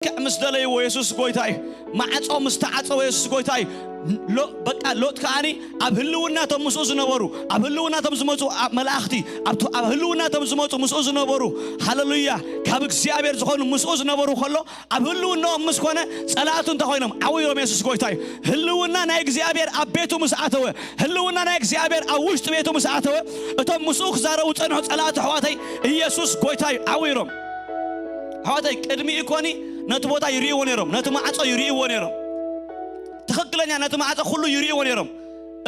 ክዕ ምስ ደለይዎ የሱስ ጎይታ እዩ። ማዕጾ ምስ ተዓጸወ የሱስ ጎይታ እዩ። ሎ-፣ በቃ ሎጥ ከኣኒ ኣብ ህልውናቶም ምስኡ ዝነበሩ፣ ኣብ ህልውናቶም ዝመጹ ኣብ መላእኽቲ፣ ኣብቲ ኣብ ህልውናቶም ዝመጹ ምስኡ ዝነበሩ፣ ሃሌሉያ፣ ካብ እግዚኣብሔር ዝኾኑ ምስኡ ዝነበሩ ከሎ፣ ኣብ ህልውናኦም ምስ ኮነ ጸላእቱ እንተ ኮይኖም ዓዊሮም የሱስ ጎይታ እዩ። ህልውና ናይ እግዚኣብሔር ኣብ ቤቱ ምስ ኣተወ፣ ህልውና ናይ እግዚኣብሔር ኣብ ውሽጢ ቤቱ ምስ ኣተወ፣ እቶም ምስኡ ክዛረቡ ጸንሑ ጸላእቱ ኣሕዋተይ፣ ኢየሱስ ጎይታ እዩ፣ ዓዊሮም። ኣሕዋተይ፣ ቅድሚኡ ኮኒ ነቲ ቦታ ይርእይዎ ነይሮም፣ ነቲ ማዕጾ ይርእይዎ ነይሮም። ትኽክለኛ ነቲ ማዕጾ ኩሉ ይርእይዎ ነይሮም።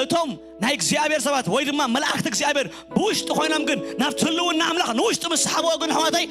እቶም ናይ እግዚኣብሔር ሰባት ወይ ድማ መላእኽቲ እግዚኣብሔር ብውሽጢ ኮይኖም ግን ናብቲ ህልውና ኣምላኽ ንውሽጢ ምስ ሰሓብዎ ግን ኣሕዋተይ፣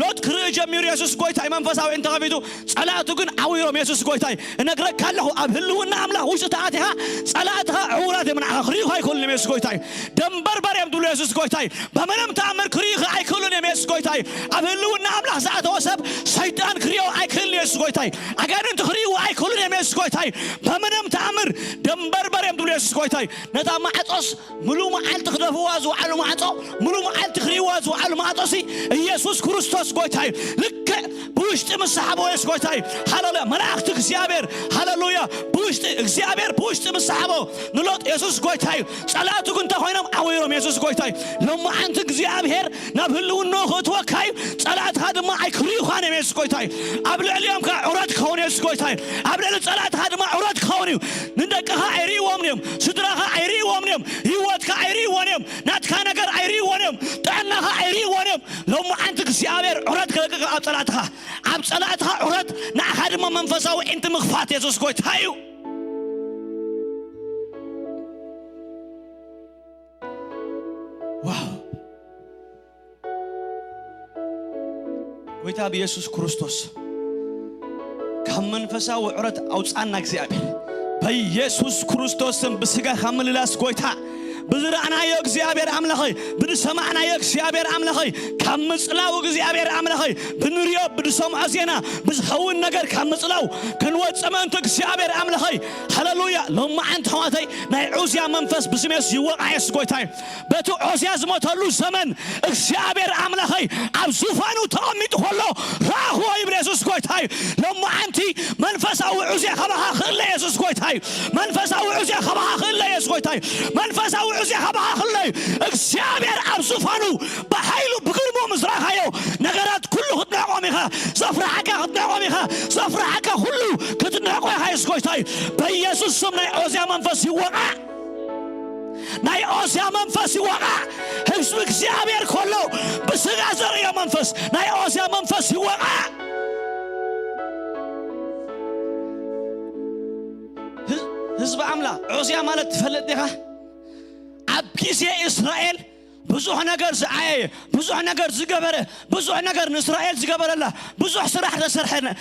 ሎጥ ክርኢ ጀሚሩ የሱስ ጎይታ እዩ። መንፈሳዊ እንተኸፊቱ ጸላእቱ ግን ዓዊሮም የሱስ ጎይታ እዩ። እነግረካ ኣለኹ፣ ኣብ ህልውና ኣምላኽ ውሽጢ ተኣቲኻ ጸላእትኻ ዕዉራት እዮም ንዓኻ ክርእዩኻ ኣይክእሉን እዮም የሱስ ጎይታ እዩ። ደንበርበር እዮም ትብሉ የሱስ ጎይታ እዩ። በምንም ተኣምር ክርእዩኻ ኣይክእሉን እዮም የሱስ ጎይታ እዩ። ኣብ ህልውና ኣምላኽ ዝኣተወ ሰብ ሰይጣን ክርእዮ ኣይክእልን የሱስ ጎይታ እዩ። ኣጋንንቲ ክርእይዎ ኣይክእሉን እዮም የሱስ ጎይታ እዩ። በምንም ተኣምር ደንበርበር እዮም ትብሉ የሱስ ጎይታ እዩ። ነታ ማዕጾስ ምሉ መዓልቲ ክደፍዋ ዝውዓሉ ማዕጾ፣ ምሉ መዓልቲ ክርእይዋ ዝውዓሉ ማዕጾሲ ኢየሱስ ክርስቶስ ጎይታ እዩ። ልክዕ ብውሽጢ ምስ ሰሓቦ የሱስ ጎይታ እዩ። ሃሌሉያ። መላእኽቲ እግዚኣብሔር፣ ሃሌሉያ፣ ብውሽጢ እግዚኣብሔር ብውሽጢ ምስ ሰሓቦ ንሎጥ የሱስ ጎይታ እዩ። ጸላእቱ ግን እንተኾይኖም ዓዊሮም የሱስ ጎይታ እዩ። ሎማዓንቲ እግዚኣብሔር ናብ ህልውናኡ ክእትወካ እዩ። ጸላእትኻ ድማ ኣይክርእዩኻን እዮም የሱስ ጎይታ እዩ። ኣብ ልዕሊኦም ከኣ ዑረት ክኸውን የሱስ ጎይታ እዩ። ኣብ ልዕሊ ጸላእትኻ ድማ ዑረት ክኸውን እዩ። ንደቅኻ ኣይርእይዎም እዮም። ስድራኻ ኣይርእይዎም እዮም። ህይወትካ ኣይርእይዎን እዮም። ናትካ ነገር ኣይርእይዎን እዮም። ጥዕናኻ ኣይርእይዎን እዮም። ሎማዓንቲ እግዚኣብሔር ዑረት ክለቅቕ ኣብ ጸላእትኻ፣ ኣብ ጸላእትኻ ዑረት፣ ንዓኻ ድማ መንፈሳዊ ዒንቲ ምኽፋት የሱስ ጎይታ እዩ። ዋው! ጎይታ ብየሱስ ክርስቶስ ካብ መንፈሳዊ ዑረት ኣውጻና እግዚኣብሔር። በኢየሱስ ክርስቶስ ስም ብስጋ ካብ ምልላስ ጎይታ ብዝረኣናዮ እግዚኣብሔር ኣምላኸይ፣ ብዝሰማዕናዮ እግዚኣብሔር ኣምላኸይ፣ ካብ ምጽላው እግዚኣብሔር ኣምላኸይ፣ ብንሪኦ ብዝሰምዖ ዜና ብዝኸውን ነገር ካብ ምጽላው ክንወጽእ ምእንቲ እግዚኣብሔር ኣምላኸይ። ሃሌሉያ። ሎማዓንቲ ኣሕዋተይ ናይ ዑዝያ መንፈስ ብስም የሱስ ይወቓ። የሱስ ጎይታ እዩ። በቲ ዖዝያ ዝሞተሉ ዘመን እግዚኣብሔር ኣምላኸይ ኣብ ዙፋኑ ተቐሚጡ ከሎ ረኣኽዎ ይብል የሱስ ጎይታ እዩ። ሎማዓንቲ መንፈሳዊ ዑዝያ ካባኻ ክእለ የሱስ ጎይታ እዩ። መንፈሳዊ ዑዝያ ካባኻ ክእለ የሱስ ጎይታ እዩ። መንፈሳዊ ዑዝያ ካባኻ ክእለ እዩ። እግዚኣብሔር ኣብ ዙፋኑ ብሓይሉ ብግርሙ ምስ ረኣኻዮ ነገራት ኩሉ ክትንዕቆም ኢኻ። ዘፍርሓካ ክትንዕቆም ኢኻ። ዘፍርሓካ ኩሉ ክትንዕቆ ኢኻ የሱስ ጎይታ እዩ። በኢየሱስ ስም ናይ ዖዝያ መንፈስ ይወቓዕ። ናይ ዖዝያ መንፈስ ይወቓዕ። ህዝቢ እግዚኣብሔር ከሎ ብስጋ ዘርእዮ መንፈስ ናይ ዖዝያ መንፈስ ይወቓዕ። ህዝ-፣ ህዝቢ ኣምላኽ ዖዝያ ማለት ትፈልጥ ዲኻ? ኣብ ግዜ እስራኤል ብዙሕ ነገር ዝዓየየ፣ ብዙሕ ነገር ዝገበረ፣ ብዙሕ ነገር ንእስራኤል ዝገበረላ፣ ብዙሕ ስራሕ ዘሰርሐ ነ-፣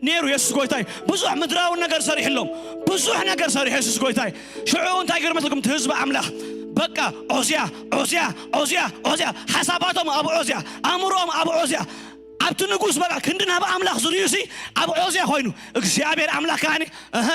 ነይሩ የሱስ ጎይታይ። ብዙሕ ምድራዊ ነገር ሰሪሕሎም፣ ብዙሕ ነገር ሰሪሑ የሱስ ጎይታይ። ሽዑ እንታይ ገይሩ መስልኩም? እቲ ህዝቢ ኣምላኽ በቃ ዖዝያ፣ ዖዝያ፣ ዖዝያ፣ ዖዝያ፣ ሓሳባቶም ኣብ ዖዝያ፣ ኣእምሮኦም ኣብ ዖዝያ፣ ኣብቲ ንጉስ በቃ ክንዲ ናብ ኣምላኽ ዝርእዩሲ ኣብ ዖዝያ ኮይኑ፣ እግዚኣብሔር ኣምላኽ ከኣኒ፣ እህ፣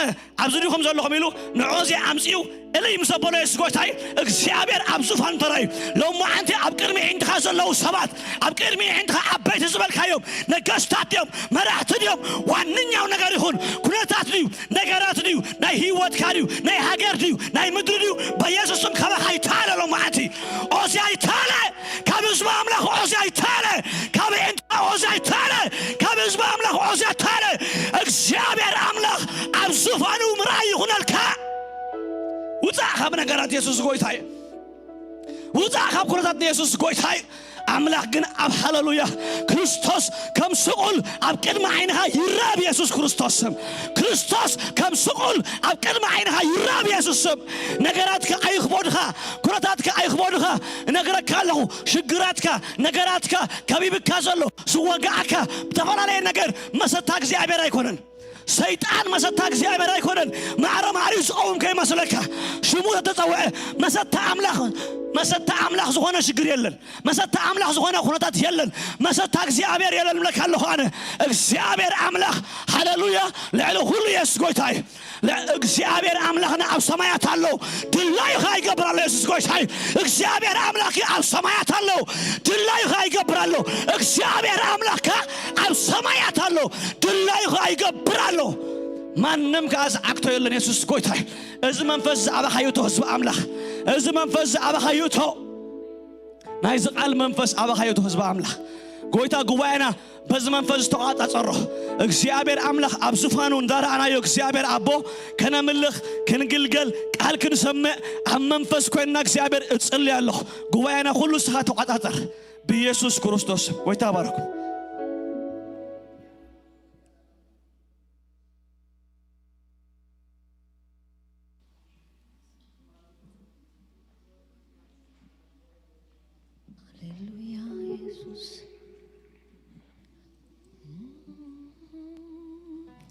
ኣብዚ ዲኹም ዘለኹም ኢሉ ንዖዝያ ኣምጺኡ እልይ ምስ ኣበሎ የሱስ ጎይታይ እግዚኣብሔር ኣብ ዙፋኑ ተራእዩ። ሎማዓንቲ ኣብ ቅድሚ ኣዒንትኻ ዘለዉ ሰባት፣ ኣብ ቅድሚ ኣዒንትኻ ዓበይቲ ዝበልካዮም ነገስታት ድዮም፣ መራሕቲ ድዮም፣ ዋነኛው ነገር ይኹን ኩነታት ድዩ፣ ነገራት ድዩ፣ ናይ ህይወትካ ድዩ፣ ናይ ሃገር ድዩ፣ ናይ ምድሪ ድዩ፣ በኢየሱስ ስም ካባኻ ይታለ። ሎማዓንቲ ዖዝያ ይታለ፣ ካብ ህዝቢ ኣምላኽ ዖዝያ ይታለ፣ ካብ ኣዒንትኻ ዖዝያ ይታለ፣ ካብ ህዝቢ ኣምላኽ ዖዝያ ይታለ። እግዚኣብሔር ኣምላኽ ኣብ ዙፋኑ ምርኣይ ይኹነልካ። ውፃእ ካብ ነገራት የሱስ ጎይታይ። ውፃእ ካብ ኩነታት የሱስ ጎይታይ። ኣምላኽ ግን ኣብ ሃሌሉያ ክርስቶስ ከም ስቑል ኣብ ቅድሚ ዓይንኻ ይረብ የሱስ ክርስቶስ ስም። ክርስቶስ ከም ስቑል ኣብ ቅድሚ ዓይንኻ ይረብ የሱስ ስም። ነገራትካ ኣይኽበዱኻ፣ ኩነታትካ ኣይኽበዱኻ። እነግረካ ኣለኹ፣ ሽግራትካ፣ ነገራትካ፣ ከቢብካ ዘሎ፣ ዝወጋኣካ፣ ዝተፈላለየ ነገር መሰታ እግዚኣብሔር ኣይኮነን። ሰይጣን መሰታ እግዚኣብሔር ኣይኮነን። ማዕረ ማዕሪኡ ዝቐውም ከይመስለካ። ሽሙ ተተጸውዐ መሰታ ኣምላኽ፣ መሰታ ኣምላኽ ዝኾነ ሽግር የለን። መሰታ ኣምላኽ ዝኾነ ኩነታት የለን። መሰታ እግዚኣብሔር የለን እብለካ ኣለኹ ኣነ። እግዚኣብሔር ኣምላኽ ሃሌሉያ። ልዕሊ ኩሉ የሱስ ጎይታ እዩ። ል- እግዚኣብሔር ኣምላኽና ኣብ ሰማያት ኣሎ፣ ድላዩ ኸኣ ይገብር ኣሎ። የሱስ ጎይታ እዩ። እግዚኣብሔር ኣምላኽ ኣብ ሰማያት ኣሎ፣ ድላዩ ኸኣ ይገብር ኣሎ። እግዚኣብሔር ኣምላኽ ከኣ ኣብ ሰማያት ኣሎ፣ ድላዩ ኸኣ ይገብር ኣሎ። ማንም ከኣ ዝዓግቶ የለን። የሱስ ጎይታ እዩ። እዚ መንፈስ ዝኣበኻዩቶ ህዝቢ ኣምላኽ፣ እዚ መንፈስ ዝኣበኻዩቶ ናይዚ ቃል መንፈስ ኣበኻዩቶ ህዝቢ ኣምላኽ። ጎይታ ጉባኤና በዚ መንፈስ ዝተቋጻጸሮ እግዚኣብሔር ኣምላኽ ኣብ ዙፋኑ እንዳረኣናዮ እግዚኣብሔር ኣቦ ከነምልኽ ክንግልገል ቃል ክንሰምዕ ኣብ መንፈስ ኮይንና እግዚኣብሔር እጽልይ ኣለኹ። ጉባኤና ኩሉ ንስኻ ተቋጻጸር ብኢየሱስ ክርስቶስ። ጎይታ ባረኩም። ሃሌሉያ ኢየሱስ።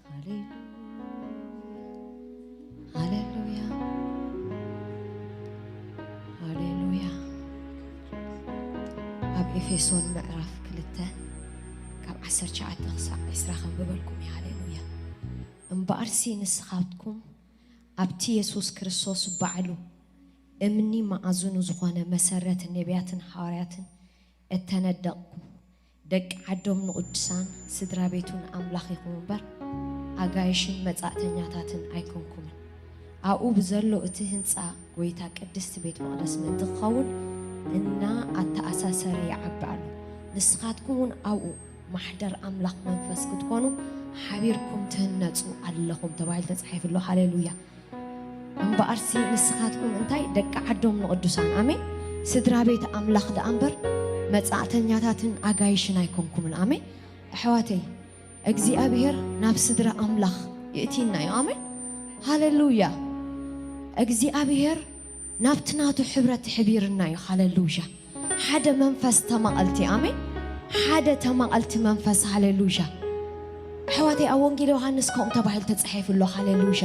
ሃሌሉያ። ሃሌሉያ። ሃሌሉያ። ኣብ ኤፌሶን ምዕራፍ ክልተ ካብ ዓሰርተ ትሽዓተ ክሳዕ ዕስራ ከንብበልኩም እየ። ሃሌሉያ። እምበኣርሲ ንስኻትኩም ኣብቲ የሱስ ክርስቶስ ባዕሉ እምኒ መኣዝኑ ዝኾነ መሰረት ነቢያትን ሃዋርያትን እተነደቕኩም ደቂ ዓዶም ንቕዱሳን ስድራ ቤቱ ንኣምላኽ ኢኹም እምበር ኣጋይሽን መጻእተኛታትን ኣይኮንኩምን። ኣብኡ ብዘሎ እቲ ህንጻ ጎይታ ቅድስቲ ቤት መቕደስ ምእንቲ ክኸውን እና ኣተኣሳሰረ ይዓቢ ኣሎ። ንስኻትኩም እውን ኣብኡ ማሕደር ኣምላኽ መንፈስ ክትኮኑ ሓቢርኩም ትህነጹ ኣለኹም ተባሂሉ ተጻሒፉ ኣሎ። ሃሌሉያ። እምበኣርሲ ንስኻትኩም እንታይ ደቂ ዓዶም ንቕዱሳን፣ ኣሜን፣ ስድራ ቤት ኣምላኽ ደኣ እምበር መጻእተኛታትን ኣጋይሽን ኣይኮንኩምን። ኣሜን። ኣሕዋተይ እግዚኣብሔር ናብ ስድራ ኣምላኽ ይእቲና እዩ። ኣሜን። ሃሌሉያ። እግዚኣብሔር ናብቲ ናቱ ሕብረት ሕቢርና እዩ። ሃሌሉያ። ሓደ መንፈስ ተማቐልቲ፣ ኣሜን። ሓደ ተማቐልቲ መንፈስ። ሃሌሉያ። ኣሕዋተይ ኣብ ወንጌል ዮሃንስ ከምኡ ተባሂሉ ተጻሒፉ ኣሎ። ሃሌሉያ።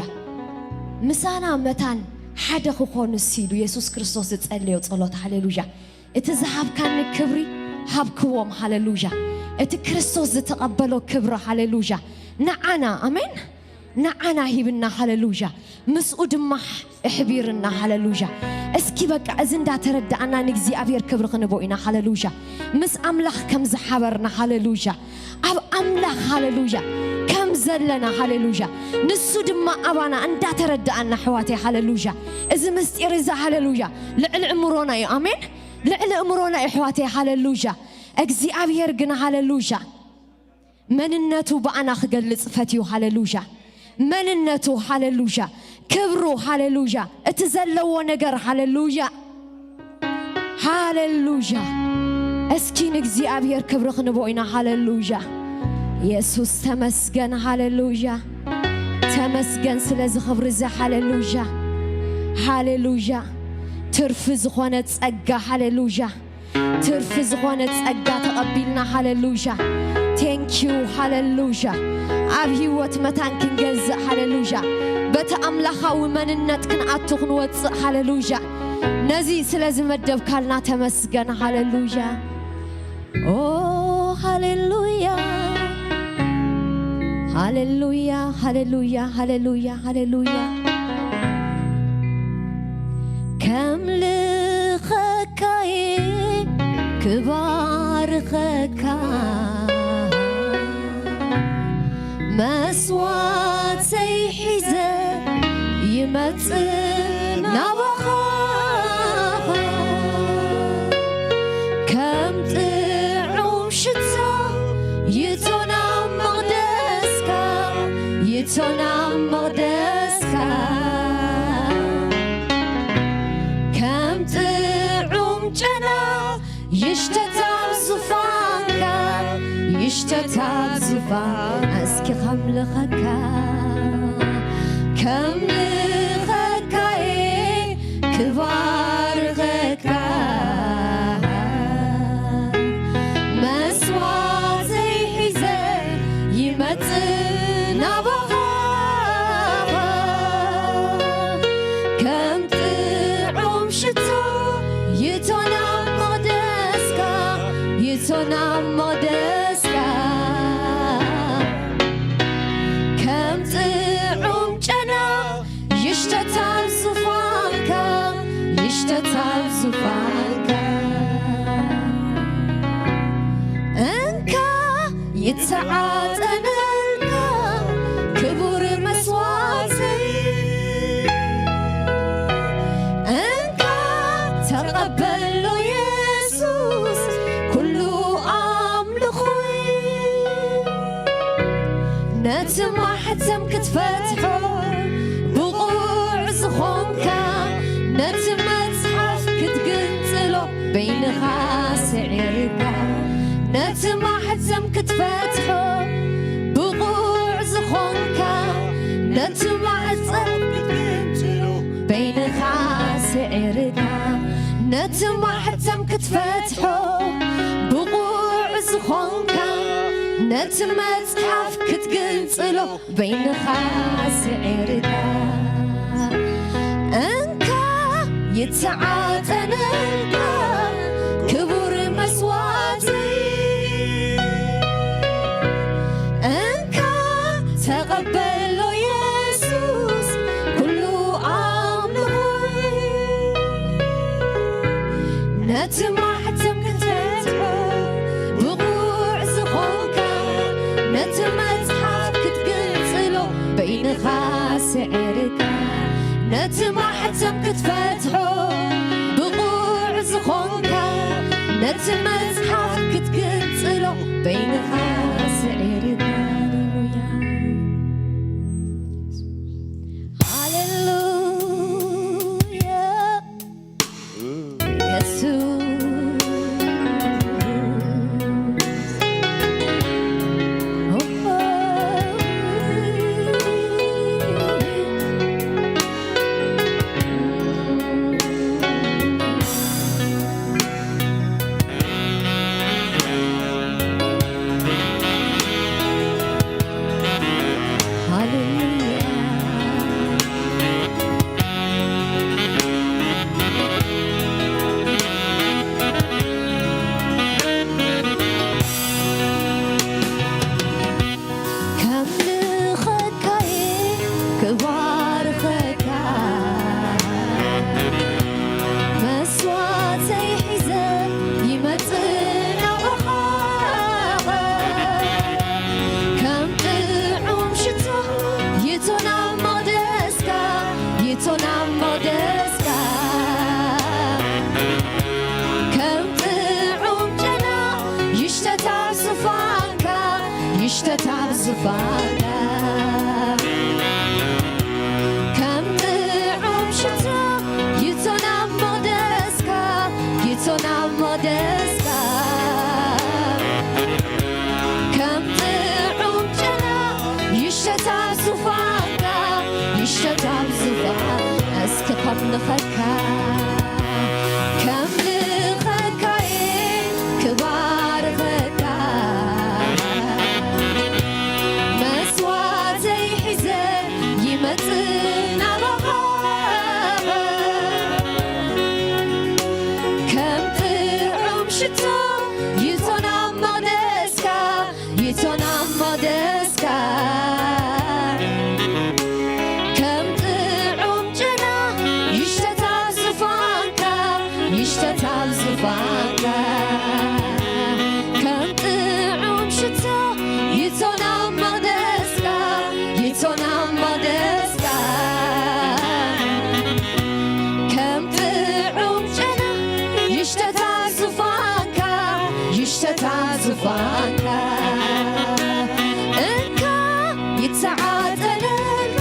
ምሳና መታን ሓደ ክኾኑ ሲሉ የሱስ ክርስቶስ ዝጸለዮ ጸሎት። ሃሌሉያ። እቲ ዝሃብካኒ ክብሪ ሃብክዎም። ሃሌሉያ። እቲ ክርስቶስ ዝተቐበሎ ክብሪ። ሃሌሉያ። ንዓና፣ ኣሜን፣ ንዓና ሂብና። ሃሌሉያ። ምስኡ ድማ ኣሕቢርና። ሃሌሉያ። እስኪ በቃ እዚ እንዳተረዳእና ንእግዚኣብሔር ክብሪ ክንቦ ኢና። ሃሌሉያ። ምስ ኣምላኽ ከም ዝሓበርና። ሃሌሉያ። ኣብ ኣምላኽ፣ ሃሌሉያ፣ ከም ዘለና። ሃሌሉያ። ንሱ ድማ ኣባና እንዳተረዳእና፣ ኣሕዋተይ፣ ሃሌሉያ። እዚ ምስጢር እዚ፣ ሃሌሉያ፣ ልዕሊ እምሮና እዩ። ኣሜን። ልዕሊ እምሮና እዩ፣ ኣሕዋተይ፣ ሃሌሉያ። እግዚኣብሔር ግን፣ ሃሌሉያ፣ መንነቱ ብኣና ክገልጽ ፈትዩ። ሃሌሉያ። መንነቱ፣ ሃሌሉያ፣ ክብሩ፣ ሃሌሉያ፣ እቲ ዘለዎ ነገር። ሃሌሉያ። ሃሌሉያ። እስኪ ንእግዚኣብሔር ክብሪ ክንቦ ኢና። ሃሌሉያ። የሱስ ተመስገን። ሃሌሉያ። ተመስገን ስለዚ ክብሪ እዚ። ሃሌሉያ። ሃሌሉያ። ትርፊ ዝኾነ ጸጋ። ሃሌሉያ። ትርፊ ዝኾነ ጸጋ ተቐቢልና። ሃሌሉያ። ቴንኪዩ። ሃሌሉያ። ኣብ ህይወት መታን ክንገዝእ። ሃሌሉያ። በቲ ኣምላኻዊ መንነት ክንኣቱ ክንወጽእ። ሃሌሉያ። ነዚ ስለ ዝመደብካልና ተመስገን። ሃሌሉያ። ኦ ሃሌሉያ። ሃሌሉያ፣ ሃሌሉያ፣ ሃሌሉያ፣ ሃሌሉያ። ከምልኸካየ ክባርኸካ መስዋዕተይ ሒዘ ይመጽእ ናባኻ። ከም ጥዑም ሽቶ ይእቶ ናብ መቕደስካ፣ ይእቶ ናብ መቕደስካ። ከም ጥዑም ጨና ይሽተት ኣብ ዙፋንካ፣ ይሽተት ኣብ ዙፋን። እስኪ ከምልኸካ፣ ከምልኸካየ ክባርኸካ። መስዋዕተይ ሒዘ ይመጽእ ናባኻ። ከም ጥዑም ሽቶ ይእቶ ናብ መቕደስካ፣ ይእቶ ናብ መቕደስካ። ዓጠነልካ ክቡር መስዋዕተይ፣ እንካ ተቐበሎ የሱስ ኩሉ ኣምልኾይ። ነቲ ማሕተም ክትፈትሖ ብቑዕ ዝኾንካ፣ ነቲ መጽሓፍ ክትግንጽሎ በይንኻ ስዒርካ፣ ነቲ ማሕተም ክትፈትሖ ብቑዕ ዝኾንካ፣ ነቲ ማሕተም ክትግንጽሎ በይንኻ ስዒርካ፣ ነቲ ማሕተም ክትፈትሖ ብቑዕ ዝኾንካ፣ ነቲ መጽሓፍ ክትግንጽሎ በይንኻ ስዒርካ፣ እንካ ይተዓጠነልካ ክቡር መስዋዕተይ፣ እንካ ተቐበሎ የሱስ ኩሉ ኣምልኾይ። ነቲ ማሕተም ክትፈትሖ ብቑዕ ዝኾንካ፣ ነቲ መጽሓፍ ክትግንጽሎ በይንኻ ስዒርካ፣ ነቲ ማሕተም ክትፈትሖ ብቑዕ ዝኾንካ፣ ነቲ መጽሓፍ ክትግንጽሎ በይንኻ ስዒርካ። ሃሌሉያ፣ ሃሌሉያ። ከምልኸካየ ክባርኸካ፣ መስዋዕተይ ሒዘ ይመጽእ ናባኻ። ከም ጥዑም ሽቶ ይእቶ ናብ መቕደስካ፣ ይእቶ ናብ መቕደስካ። ከም ጥዑም ጨና ይሽተት ኣብ ዙፋንካ፣ ይሽተት ኣብ ዙፋንካ። ከም ጥዑም ሽቶ ይእቶ ናብ መቕደስካ፣ ይእቶ ናብ መቕደስካ። ከም ጥዑም ጨና ይሽተት ኣብ ዙፋንካ፣ ይሽተት ኣብ ዙፋን። እስኪ ከምልኸካ፣ ከምልኸካየ ክባርኸካ፣ መስዋዕተይ ሒዘ ይመጽእ ናባኻ። ከም ጥዑም ሽቶ ይእቶ ናብ መቕደስካ፣ ይእቶ ናብ መቕደስካ። ከም ጥዑም ጨና ይሽተት ኣብ ዙፋንካ፣ ይሽተት ኣብ ዙፋንካ። ከም ጥዑም ሽቶ ይእቶ ናብ መቕደስካ፣ ይእቶ ናብ መቕደስካ። ከም ጥዑም ጨና ይሽተት ኣብ ዙፋንካ፣ ይሽተት ኣብ ዙፋንካ። እንካ ይተዓጠነልካ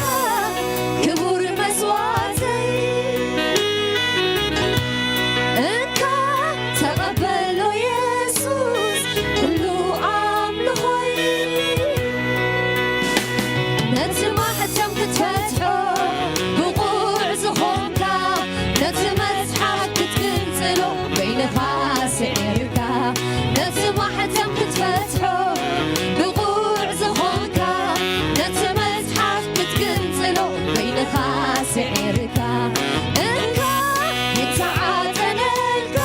ክቡር መስዋዕተይ፣ እንካ ተቐበሎ የሱስ ኩሉ ኣምልኾይ። ነቲ ማሕተም ክትፈትሖ ብቑዕ ዝኾንካ፣ ነቲ መጽሓፍ ክትግንጽሎ በይንኻ ስዒርካ፣ ነቲ ማሕተም ክትፈትሖ ብቑዕ ዝኾንካ፣ ነቲ መጽሓፍ ክትግንጽሎ በይንኻ ስዒርካ፣ እንካ ይተዓጠነልካ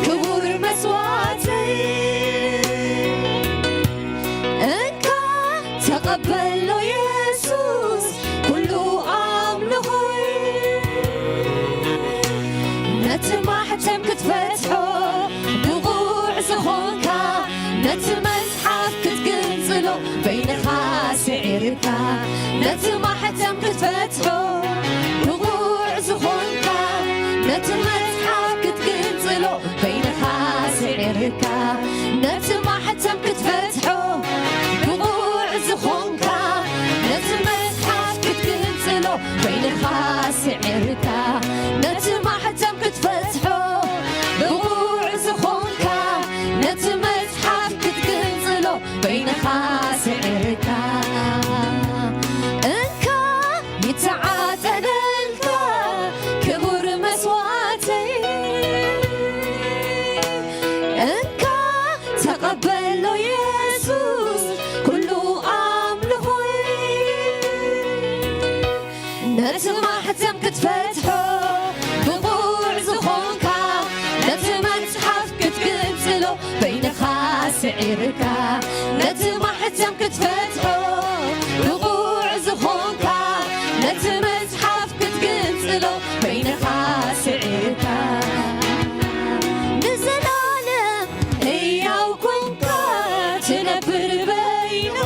ክቡር መስዋዕተይ። እንካ ተቐበሎ የሱስ ኩሉ ኣምልኾይ። ነቲ ማሕተም ክትፈትሖ ብቑዕ ዝኾንካ፣ ነቲ መጽሓፍ ክትግን ኢልካ ነቲ ማሕተም ክትፈትሖ ብቑዕ ዝኾንካ፣ ነቲ መጽሓፍ ክትግንጽሎ በይንኻ ስዒርካ፣ ነቲ ማሕተም ክትፈትሖ ብቑዕ ዝኾንካ፣ ነቲ መጽሓፍ ክትግንጽሎ በይንኻ ስዒርካ፣ ነቲ ማሕተም ክትፈትሖ ብቑዕ ዝኾንካ፣ ነቲ መጽሓፍ ክትግንጽሎ በይንኻ ስዒርካ። እንካ ይተዓጠነልካ ክቡር መስዋዕተይ፣ እንካ ተቐበሎ የሱስ ኩሉ ኣምልኾይ። ነቲ ማሕተም ክትፈትሖ ብቑዕ ዝኾንካ፣ ነቲ መጽሓፍ ክትግንጽሎ በይንኻ ስዒርካ፣ ነቲ ማሕተም ክትፈትሖ ብቑዕ ዝኾንካ፣ ነቲ መጽሓፍ ክትግንጽሎ በይንኻ ስዒርካ፣ ንዘለኣለም ህያው ኮንካ ትነብር በይንኻ፣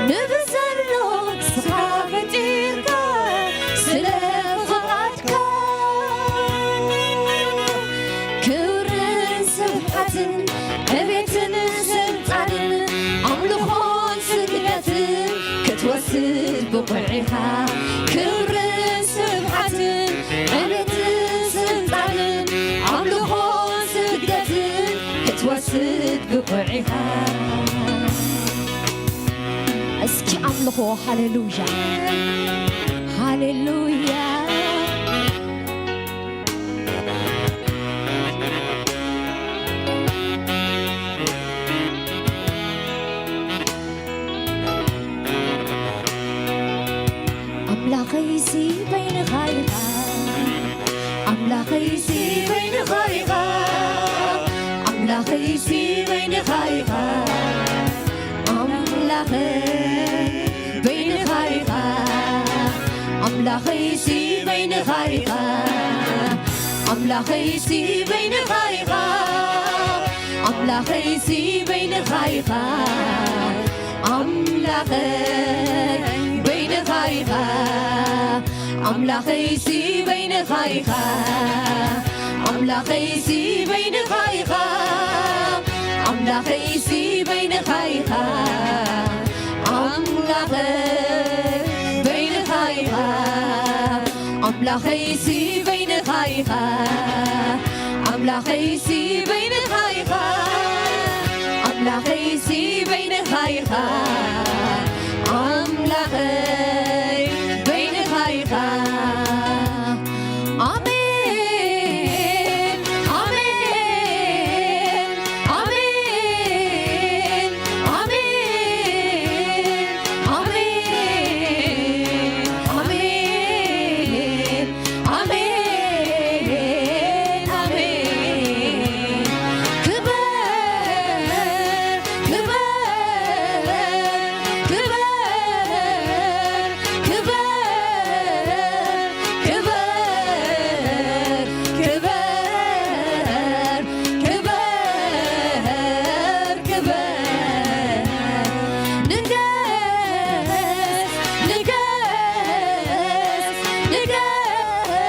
ንብዘሎ ስኻ ፈጢርካ ስለ ፍቓድካ፣ ክብርን ስብሓትን ዕቤትን ስልጣንን ኣምልኾን ስግደትን ክትወስድ ብቑዕ ኢኻ። ክብርን ስብሓትን ዕቤትን ስልጣንን ኣምልኾን ስግደትን ክትወስድ ብቑዕ ኢኻ። እስኪ ኣምልኾ። ሃሌሉያ፣ ሃሌሉያ። ኣምላኸይሲ በይንኻ ኢኻ፣ ኣምላኸይሲ በይንኻ ኢኻ፣ ኣምላኸይሲ በይንኻ ኢኻ፣ ኣምላኸይ በይንኻ ኢኻ፣ ኣምላኸይሲ በይንኻ ኢኻ፣ ኣምላኸይሲ በይንኻ ኢኻ፣ ኣምላኸይሲ በይንኻ ኢኻ፣ ኣምላኸይ በይንኻ ኢኻ፣ ኣምላኸይሲ በይንኻ ኢኻ፣ ኣምላኸይሲ በይንኻ ኢኻ፣ ኣምላኸይሲ በይንኻ ኢኻ፣ ኣምላኸይ በይንኻ ኢኻ፣ ኣምላኸይሲ በይንኻ ኢኻ፣ ኣምላኸይሲ በይንኻ ኢኻ፣ ኣምላኸይሲ በይንኻ ኢኻ፣ ኣምላኸይ በይንኻ ኢኻ። ኣሜን፣ ኣሜን፣ ኣሜን፣ ኣሜን፣ ኣሜን፣ ኣሜን፣ ኣሜን፣ ኣሜን። ክበር፣ ክበር፣ ክበር፣ ክበር፣ ክበር፣ ክበር፣ ክበር፣ ክበር። ንገስ፣ ንገስ፣ ንገስ፣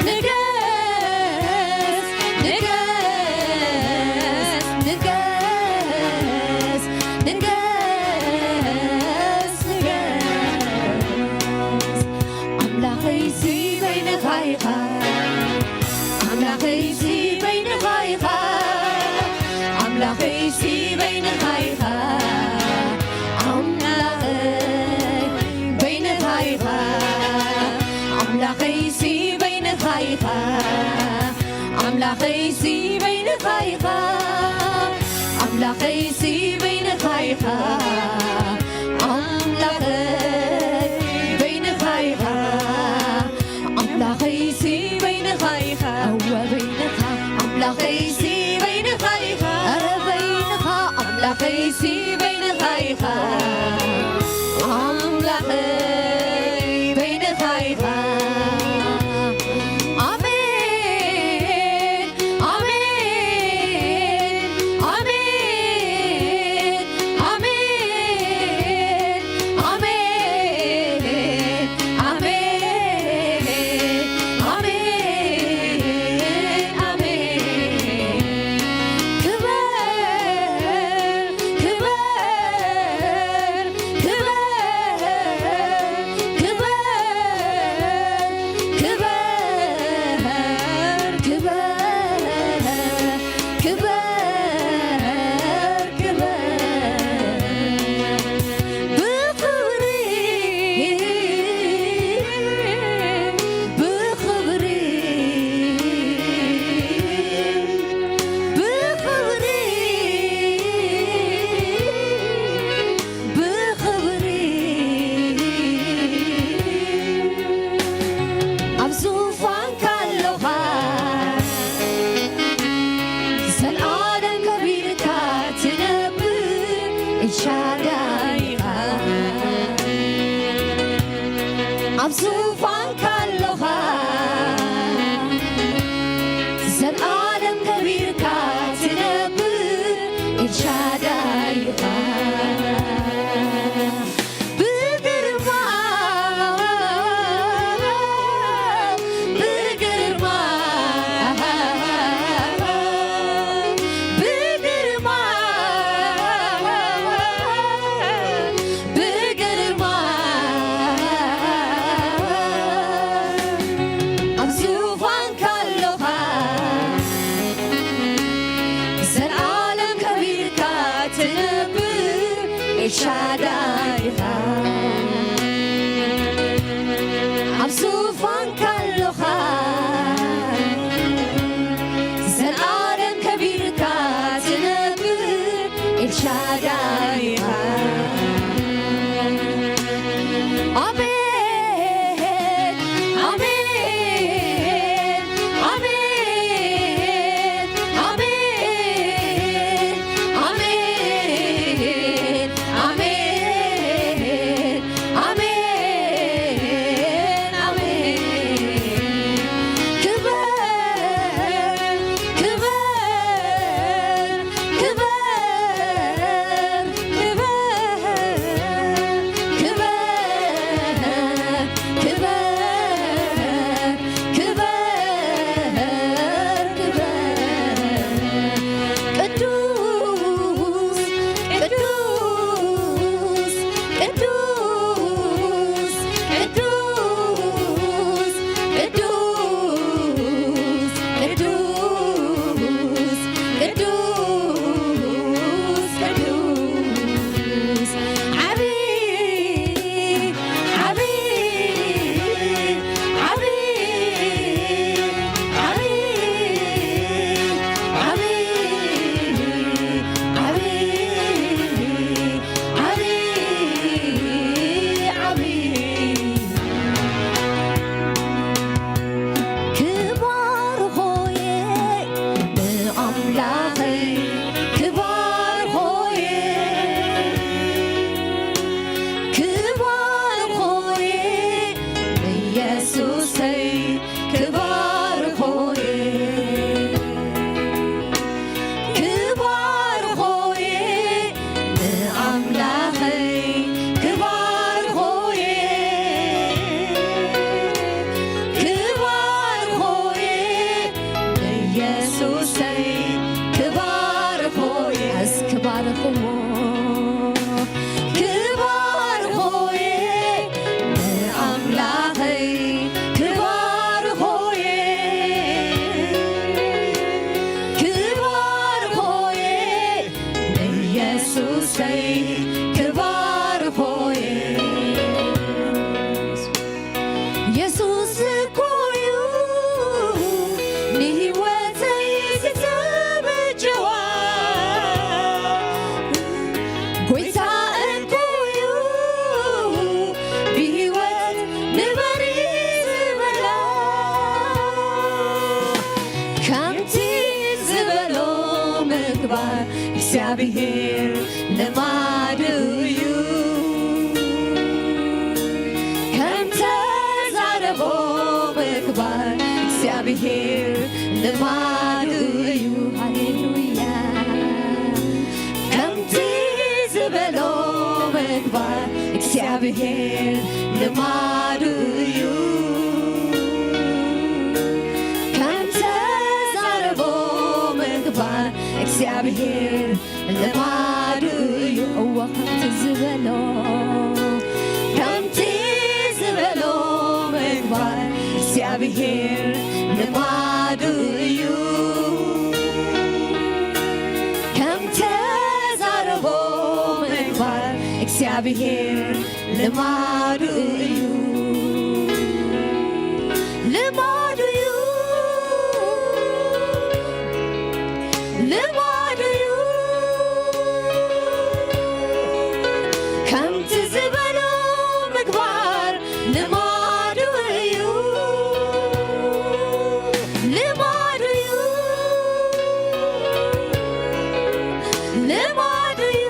ንገስ፣ ንገስ፣ ንገስ፣ ንገስ፣ ንገስ። ኣምላኸይሲ በይንኻ ኢኻ፣ ኣምላኸይሲ በይንኻ ኢኻ፣ ኣምላኸይሲ በይንኻ ኢኻ፣ ኣምላኸይ በይንኻ ኢኻ፣ ኣምላኸይሲ በይንኻ ኢኻ፣ ኣምላኸይሲ በይንኻ ኢኻ፣ ኣምላኸይሲ በይንኻ ኢኻ፣ ኣምላኸይ በይንኻ ኢኻ፣ ኣምላኸይሲ በይንኻ ኢኻ፣ እወ በይንኻ፣ ኣምላኸይሲ በይንኻ ኢኻ፣ ኧረ በይንኻ፣ ኣምላኸይሲ በይንኻ ኢኻ፣ ኣምላኸይ በይንኻ ኢኻ። ኣሜን፣ ኣሜን፣ ኣሜን፣ ኤልሻዳይ ኢኻ፣ ኣብ ዙፋንካ ኣለኻ፣ ዘልኣለም ከቢርካ ትነብር። ኤልሻዳይ ኢኻ፣ ብግርማ፣ ብግርማ፣ ብግርማ፣ ብግርማ ኣብ ዙፋንካ ኣለኻ፣ ዘልኣለም ከቢርካ ትነብር። ኤልሻዳይ ኢኻ፣ ኣብ ዙፋንካ ኣለኻ፣ ዘልኣለም ከቢርካ ትነብር። ኤልሻዳይ ኢኻ። ኣሜን፣ ኣሜን፣ ኣሜን፣ ኣሜን፣ ኣሜን፣ ኣሜን፣ ኣሜን፣ ኣሜን። ክብር፣ ክብር፣ ክብር፣ ክብር፣ ክብር፣ ክብር፣ ክብር፣ ክብር። ቅዱስ፣ ቅዱስ፣ ቅዱስ፣ ቅዱስ፣ ቅዱስ፣ ቅዱስ፣ ቅዱስ፣ ቅዱስ፣ ዓቢ፣ ዓቢ፣ ዓቢ፣ ዓቢ፣ ዓቢ፣ ዓቢ፣ ዓቢ፣ ዓቢ። ክባርኾ እየ ንኣምላኸይ፣ ክባርኾ እየ፣ ክባርኾ እየ ንየሱሰይ፣ ክባርኾ እየ፣ ክባርኾ እየ ንኣምላኸይ፣ ክባርኾ እየ፣ ክባርኾ እየ ንየሱሰይ፣ ክባርኾ እየ። እስኪ ባርኽዎ። ክባርኾ እየ ንኣምላኸይ፣ ክባርኾ እየ፣ ክባርኾ እየ ንየሱሰይ፣ ክባርኾ እየ። የሱስ እኮ እዩ ንህይወተይ ዝተበጀዋ፣ ጎይታ እኮ እዩ ብህይወት ንበሪ ዝበላ። ከምቲ ዝበሎ ምግባር እግዚኣብሔር ልማዱ እዩ። ከም ተዛረቦ ምግባር እግዚኣብሔር ልማዱ እዩ። ሃሌሉያ። ከምቲ ዝበሎ ምግባር እግዚኣብሔር ልማዱ እዩ። ከም ተዛረቦ ምግባር እግዚኣብሔር ልማዱ እዩ። እወ ከምቲ ዝበሎ፣ ከምቲ ዝበሎ ምግባር እግዚኣብሔር ልማዱ እዩ። ከም ተዛረቦ ምግባር እግዚኣብሔር ልማዱ እዩ። ልማዱ እዩ። ልማዱ እዩ። ከምቲ ዝበሎ ምግባር ልማዱ እዩ። ልማዱ እዩ። ልማዱ እዩ።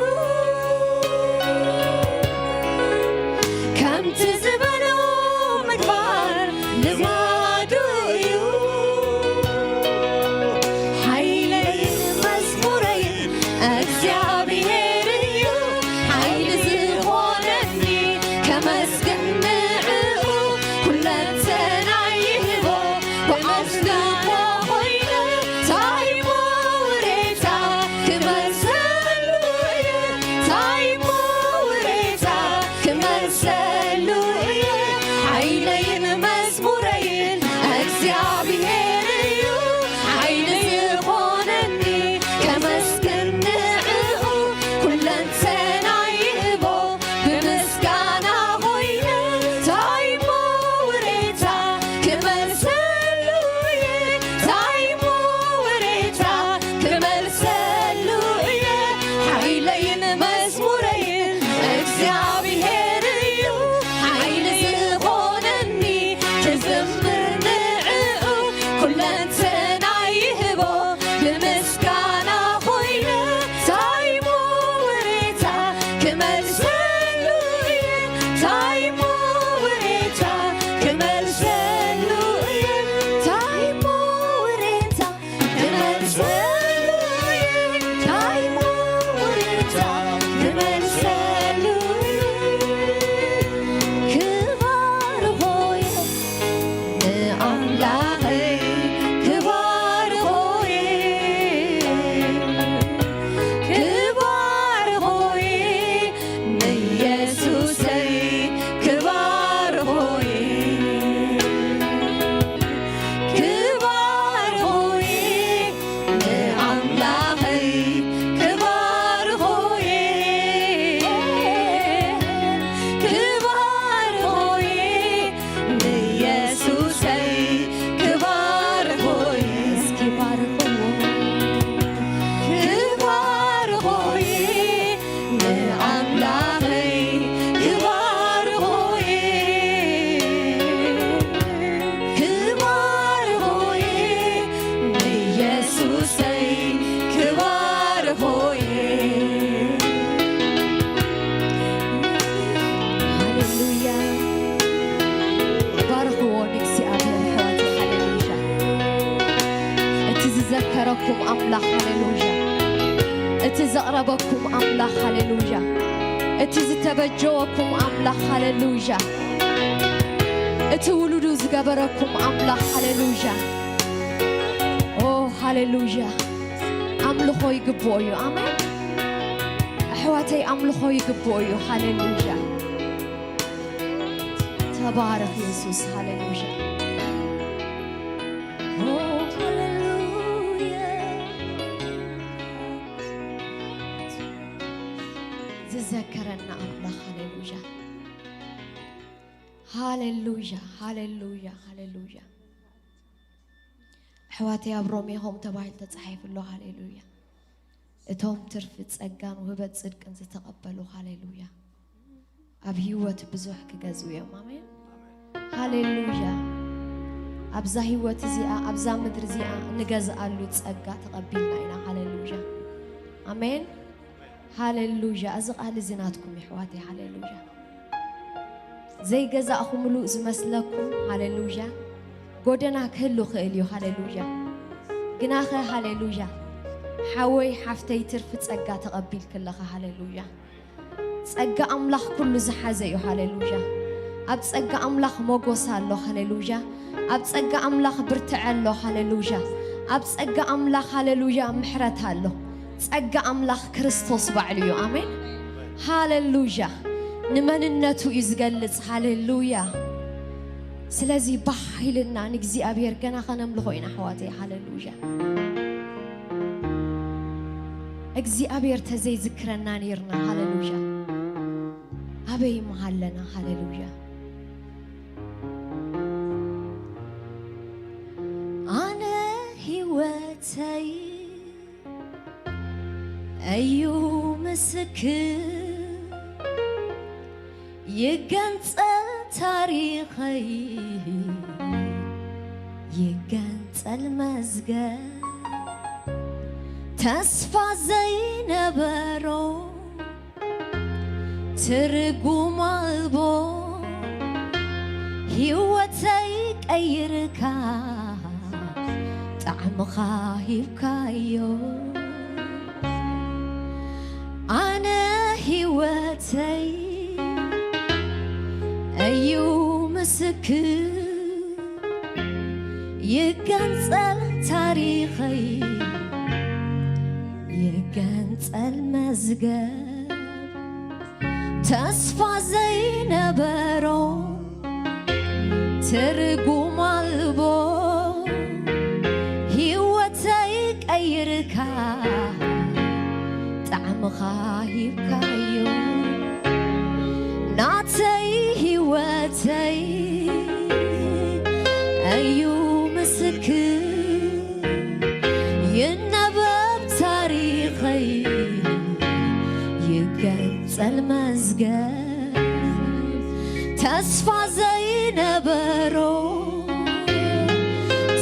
እግዚኣብሔር እዩ ሓይሊ ዝኾነኒ፣ ክዝምር ንዕኡ ኩለንተናይ ይህቦ፣ ብምስጋና ኮይነ። ታይሞ ውሬታ ክመልሰሉ እየ፣ ታይሞ ውሬታ ክመልሰሉ እየ፣ ታይሞ ውሬታ ክመልሰሉ እየ፣ ታይሞ ውሬታ ክመልሰሉ እየ። ክባርኾ እየ ንኣምላኸይ፣ ክባርኾ እየ፣ ክባርኾ እየ ንየሱሰይ፣ ክባርኾ እየ። ክባርኾ እየ ንኣምላኸይ፣ ክባርኾ እየ፣ ክባርኾ እየ ንየሱሰይ፣ ክባርኾ እየ። እስኪ ባርኽዎ። ክባርኾ እየ ንኣምላኸይ ክባርኾ እየ፣ ክባርኾ እየ ንየሱሰይ ክባርኾ እየ። ሃሌሉያ። ባርኽዎ ንእግዚኣብሔር ኣሕዋተይ። ሃሌሉያ። እቲ ዝዘከረኩም ኣምላኽ፣ ሃሌሉያ። እቲ ዘቕረበኩም ኣምላኽ፣ ሃሌሉያ። እቲ ዝተበጀወኩም ኣምላኽ፣ ሃሌሉያ። እቲ ውሉዱ ዝገበረኩም ኣምላኽ፣ ሃሌሉያ። ኦ፣ ሃሌሉያ። ኣምልኾ ይግብኦ እዩ። ኣሜን። ኣሕዋተይ፣ ኣምልኾ ይግብኦ እዩ። ሃሌሉያ። ተባረኽ የሱስ። ሃሌሉያ። ኦ፣ ሃሌሉያ። ዝዘከረና ኣምላኽ። ሃሌሉያ። ሃሌሉያ፣ ሃሌሉያ፣ ሃሌሉያ። ኣሕዋተይ፣ ኣብ ሮሜ ኸም ተባሂሉ ተጻሒፉ ኣሎ። ሃሌሉያ። እቶም ትርፊ ጸጋን ውህበት ጽድቅን ዝተቐበሉ፣ ሃሌሉያ፣ ኣብ ህይወት ብዙሕ ክገዝኡ እዮም። ኣሜን። ሃሌሉያ። ኣብዛ ህይወት እዚኣ፣ ኣብዛ ምድሪ እዚኣ እንገዝኣሉ ጸጋ ተቐቢልና ኢና። ሃሌሉያ። ኣሜን። ሃሌሉያ። እዚ ቃል እዚ ናትኩም እዩ፣ ኣሕዋተይ። ሃሌሉያ። ዘይገዛእኹምሉ ዝመስለኩም፣ ሃሌሉያ፣ ጎደና ክህሉ ክእል እዩ። ሃሌሉያ። ግናኸ፣ ሃሌሉያ፣ ሓወይ ሓፍተይ፣ ትርፊ ጸጋ ተቐቢልኪ ኣለኻ። ሃሌሉያ። ጸጋ ኣምላኽ ኩሉ ዝሓዘ እዩ። ሃሌሉያ። ኣብ ጸጋ ኣምላኽ ሞጎስ ኣሎ። ሃሌሉያ። ኣብ ጸጋ ኣምላኽ ብርትዐ ኣሎ። ሃሌሉያ። ኣብ ጸጋ ኣምላኽ፣ ሃሌሉያ፣ ምሕረት ኣሎ። ጸጋ ኣምላኽ ክርስቶስ ባዕሉ እዩ። ኣሜን። ሃሌሉያ። ንመንነቱ እዩ ዝገልጽ። ሃሌሉያ። ስለዚ ባህ ኢልና ንእግዚኣብሔር ገና ከነምልኾ ኢና፣ ኣሕዋተይ። ሃሌሉያ። እግዚኣብሔር ተዘይዝክረና ነይርና፣ ሃሌሉያ፣ ኣበይ ምሃለና? ሃሌሉያ። ኣነ ህይወተይ እዩ ምስክር፣ ይገንጸል ታሪኸይ፣ ይገንጸል መዝገብ፣ ተስፋ ዘይነበሮ ትርጉም ኣልቦ ህይወተይ ቀይርካ፣ ጣዕምኻ ሂብካዮ። ኣነ ህይወተይ እዩ ምስክር፣ ይገንጸል ታሪኸይ፣ ይገንጸል መዝገብ፣ ተስፋ ዘይነበሮ ትርጉም ኣልቦ ህይወተይ ቀይርካ፣ ጣዕምኻ ሂብካዮ። ናተይ ህይወተይ እዩ ምስክር፣ ይነበብ ታሪኸይ፣ ይገንጸል መዝገብ ተስፋ ዘይነበሮ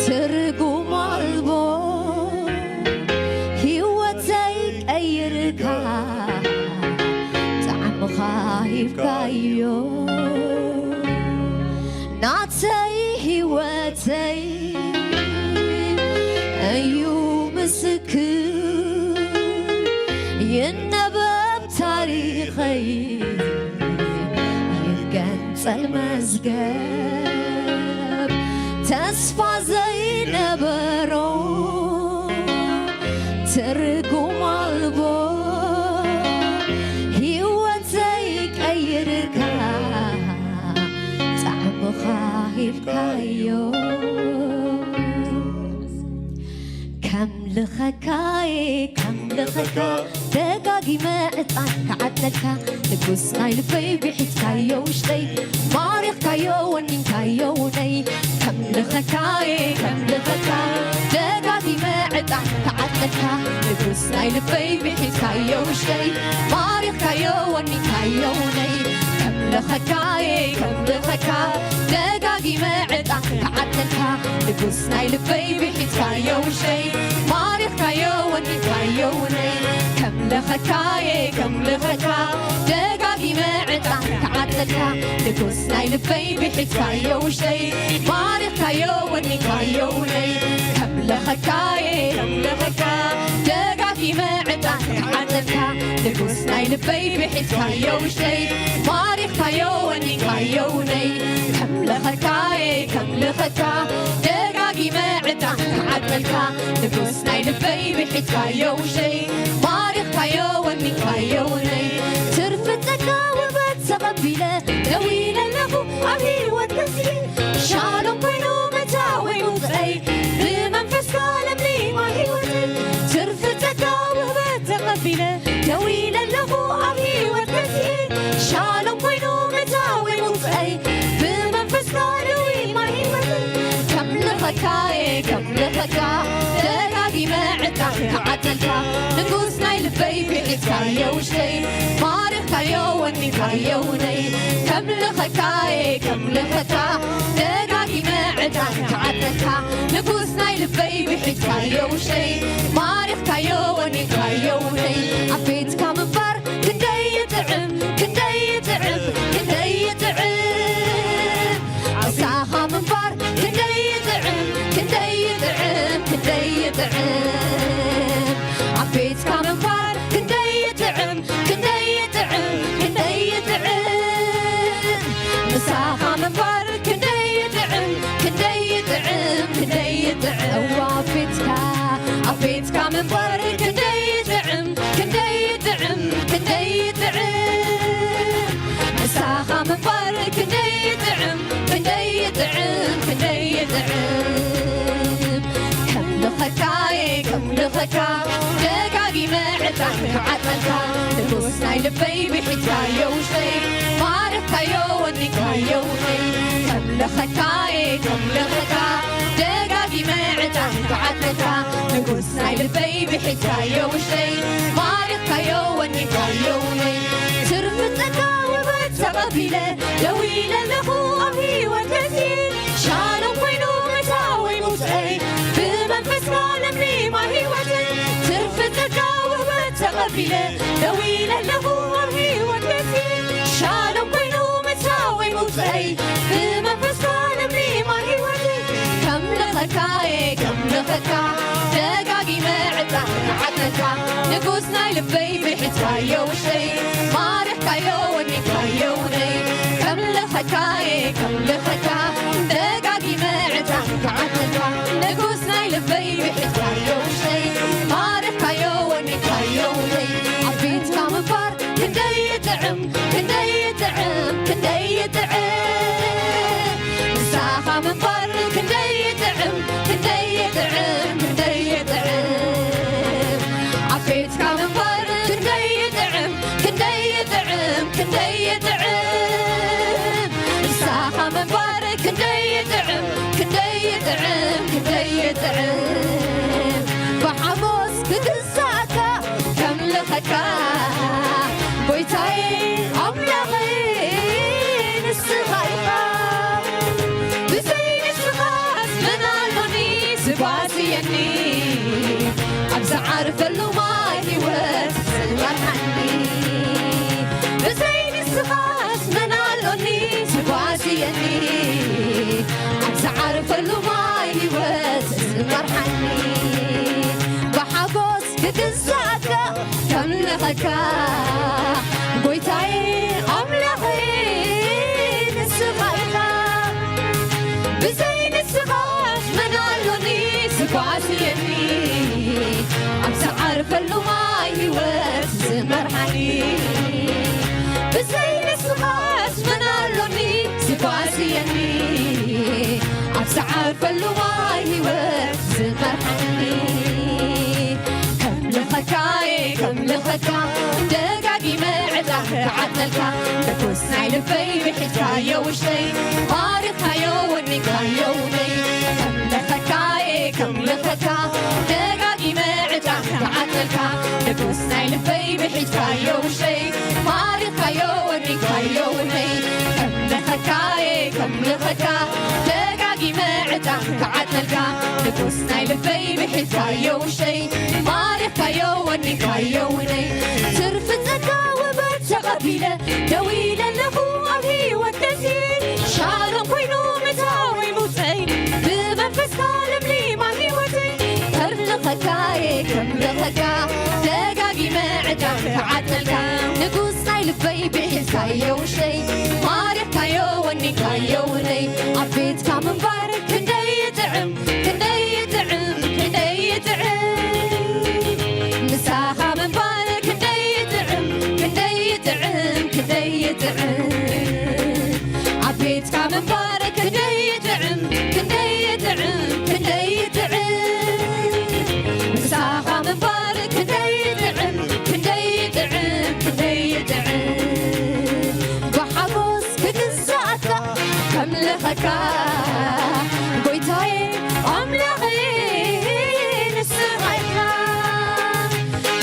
ትርጉም ኣልቦ ህይወተይ ቀይርካ ጣዕምኻ ሂብካዮ። ናተይ ህይወተይ እዩ ምስክር፣ ይነበብ ታሪኸይ፣ ይገንጸል መዝገብ ተስፋ ዘይነበሮ ትርጉም ኣልቦ ህይወተይ ቀይርካ ጣዕምኻ ሂብካዮ። ከም ልኸካየ ከም ልኸካ ደጋጊመ ዕጣን ክዓጥነልካ ንጉስ ናይ ልበይ ብሒትካዮ ውሽጠይ ማሪኽካዮ ወኒንካዮ ውነይ ከም ልኸካየ ከም ልኸካ ደጋጊመ ዕጣን ክዓጥነልካ ንጉስ ናይ ልበይ ብሒትካዮ ውሽጠይ ማሪኽካዮ ወኒንካዮ ውነይ ከም ልኸካየ ከም ልኸካ ደጋጊመ ዕጣን ክዓጥነልካ ንጉስ ናይ ልበይ ብሒትካዮ ውሸይ ማሪኽካዮ ወኒንካዮ ውነይ ከም ለኸካየ ከም ለኸካ ደጋጊመ ዕጣን ክዓጥነልካ ንጉስ ናይ ልበይ ብሒትካዮ ውሸይ ማሪኽካዮ ወኒንካዮ ውነይ ከም ለኸካየ ከም ለኸካ ደጋጊመ ዕጣን ክዓጥነልካ ንጉስ ናይ ልበይ ብሒትካዮ ውሸይ ማሪኽካዮ ወኒንካዮ ውነይ ከም ለኸካየ ከም ለኸካ ደጋጊመ ዕጣን ክዓጥነልካ ንጉስ ናይ ልበይ ብሒትካዮ ውሸይ ማሪኽካዮ ወኒንካዮ ውነይ ትርፊ ጸጋ ውበት ተቐቢለ ደው ኢለ ኣለኹ ኣብ ህይወት ገዝኢ ሻሎም ኮይኑ መታወይ ውፅአይ ብመንፈስካ ለምሊማ ህይወተይ ትርፊ ጸጋ ውበት ተቐቢለ ደው ኢለ ኣለኹ ኣብ ህይወት ገዝኢ ሻሎም ኮይኑ መታወይ ውፅአይ ብመንፈስካ ለዊማ ህይወተይ ከም ልኸካየ ከም ልኸካ ደጋጊመ ዕጣን ክዓጥነልካ ንጉስ ናይ ልበይ ብሒትካዮ ውሽተይ ማሪኽካዮ ወኒንካዮ ውነይ ከም ልኸካየ ከም ልኸካ ደጋጊመ ዕጣን ክዓጥነልካ ንጉስ ናይ ልበይ ብሒትካዮ ውሽተይ ማሪኽካዮ ወኒንካዮ ውነይ ኣብ ቤትካ ምንባር ክንደይ ይጥዕም ክንደይ ይጥዕም ክንደይ ይጥዕም ምሳኻ ምንባር ክንደይ ይጥዕም ክንደይ ይጥዕም ክንደይ ይጥዕም ኣብ ቤትካ ምንባር ክንደይ ይጥዕም ክንደይ ይጥዕም ክንደይ ይጥዕም ምሳኻ ምንባር ክንደይ ይጥዕም ክንደይ ይጥዕም ክንደይ ይጥዕም እዋ ኣብ ቤትካ ኣብ ቤትካ ምንባር ክንደይ ይጥዕም ክንደይ ይጥዕም ክንደይ ይጥዕም ምሳኻ ምንባር ክንደይ ይጥዕም ክንደይ ይጥዕም ክንደይ ይጥዕም ከም ልኸካየ ከም ልኸካ ደጋጊመ ዕጣን ክዓጥነልካ ንጉስ ናይ ልበይ ብሒትካዮ ውሽተይ ማሪኽካዮ ወኒንካዮ ውነይ ከም ልኸካየ ከም ልኸካ ደጋጊመ ዕጣን ክዓጥነልካ ንጉስ ናይ ልበይ ብሒትካዮ ውሽተይ ማሪኽካዮ ወኒንካዮ ውነይ ትርፊ ጸጋ ውበት ተቐቢለ ደው ኢለ ኣለኹ ኣብ ህይወት ገዝኢ ሻሎም ኮይኑ መታወይ ውፅአይ ብመንፈስካ ለምሊማ ህይወተይ ትርፊ ጸጋ ውበት ተቐቢለ ደው ኢለ ኣለኹ ኣብ ህይወት ገዝኢ ሻሎም ኮይኑ መታወይ ውፅአይ ብመንፈስካ ለምሊማ ህይወተይ ከም ልኸካየ ከም ልኸካ ደጋጊመ ዕጣን ክዓጥነልካ ንጉስ ናይ ልበይ ብሒትካዮ ውሽተይ ማሪኽካዮ ወኒንካዮ ውነይ ከም ልኸካየ ከም ልኸካ ደጋጊመ ዕጣን ክዓጥነልካ ንጉስ ናይ ልበይ ብሒትካዮ ውሽተይ ማሪኽካዮ ወኒንካዮ ውነይ ኣብ ቤትካ ምንባር ክንደይ ይጥዕም ክንደይ ይጥዕም ክንደይ ይጥዕም ምሳኻ ምንባር ክንደይ ይጥዕም ክንደይ ይጥዕም ክንደይ ይጥዕም ኣብ ቤትካ ምንባር ክንደይ ይጥዕም ክንደይ ክዛካ ከምልኸካ ጎይታዬ ኣምላኸይ ንስኻ ኢኻ። ብዘይ ንስኻስ መን ኣሎኒ ዝጓስየኒ፣ ኣብ ዝዓርፈሉ ማይ ህይወት ዝመርሓኒ። ብዘይ ንስኻስ መን ኣሎኒ ዝጓስየኒ፣ ኣብ ዝዓርፈሉ ማይ ህይወት ዝመርሓኒ። ከምልኸካየ ከምልኸካ ደጋጊመ ዕዳ ክዓጥለልካ፣ ንጉስ ናይ ልበይ ብሒዝካዮ ውሽጠይ፣ ማሪኽካዮ ወኒንካዮ ውነይ። ከምልኸካየ ከምልኸካ ደጋጊመ ዕዳ ክዓጥለልካ፣ ንጉስ ናይ ልበይ ብሒዝካዮ ውሽጠይ፣ ማሪኽካዮ ወኒንካዮ ውነይ። ከምልኸካየ ከምልኸካ ደጋጊመ ዕዳ ክዓጥለልካ፣ ንጉስ ናይ ልበይ ብሒዝካዮ ውሸይ፣ ማሪኽካዮ ወኒንካዮ ውነይ። ትርፊ ጸጋ ውበት ተቐቢለ፣ ደው ኢለ ኣለኹ ኣብ ህይወት ገዝየ፣ ሻሎም ኮይኑ ምእታወይ ምውጸይ፣ ብመንፈስካ ለምሊማ ህይወተይ። ከምልኸካየ ከምልኸካ ደጋጊመ ዕዳ ክዓጥለልካ፣ ንጉስ ናይ ልበይ ብሒዝካዮ ውሸይ፣ ማሪኽካዮ ወኒንካዮ ውነይ። ኣብ ቤትካ ምንባር ክንደይ ይጥዕም፣ ክንደይ ይጥዕም፣ ክንደይ ይጥዕም። ምሳኻ ምንባር ክንደይ ይጥዕም፣ ክንደይ ይጥዕም፣ ክንደይ ይጥዕም። ኣብ ቤትካ ምንባር ክንደይ ይጥዕም፣ ክንደይ ይጥዕም፣ ክንደይ ይጥዕም። ምሳኻ ምንባር ክንደይ ይጥዕም፣ ክንደይ ይጥዕም፣ ክንደይ ይጥዕም። ብሓጎስ ክግዛእካ ከምልኸካ ጎይታዬ ኣምላኸይ ንስኻ ኢኻ።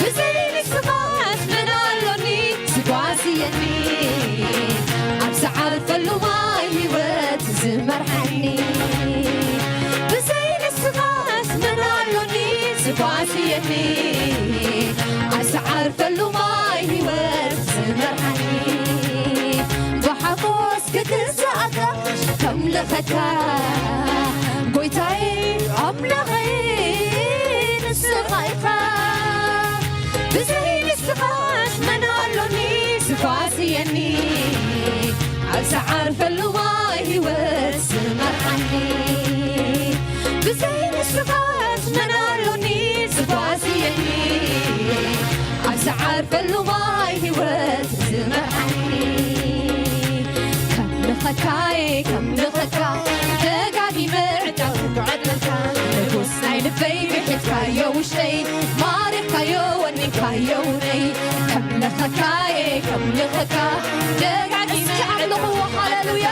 ብዘይ ንስኻስ መን ኣሎኒ ዝጓስየኒ፣ ኣብ ዝዓርፈሉ ማይ ህይወት ዝመርሓኒ። ብዘይ ንስኻስ መን ኣሎኒ ዝጓስየኒ፣ ኣብ ዝዓርፈሉ ማይ ህይወት ዝመርሓኒ። ብሓጎስ ክግዛእካ ከምልኸካ ጎይታዬ ኣምላኸይ ንስኻ ኢኻ። ብዘይ ንስኻስ መን ኣሎኒ ዝጓስየኒ፣ ኣብ ዝዓርፈሉ ማይ ህይወት ዝመርሓኒ። ብዘይ ንስኻስ መን ኣሎኒ ዝጓስየኒ፣ ኣብ ዝዓርፈሉ ማይ ህይወት ዝመርሓኒ። ከምልኸካየ ከምልኸካ ደጋጊመ ዕዳ ክዓጥለልካ፣ ንጉስ ናይ ልበይ ብሒዝካዮ ውሽጠይ፣ ማሪኽካዮ ወኒንካዮ ውነይ። ከምልኸካየ ከምልኸካ ደጋጊመ እስኪ ኣምልኽዎ፣ ሃሌሉያ።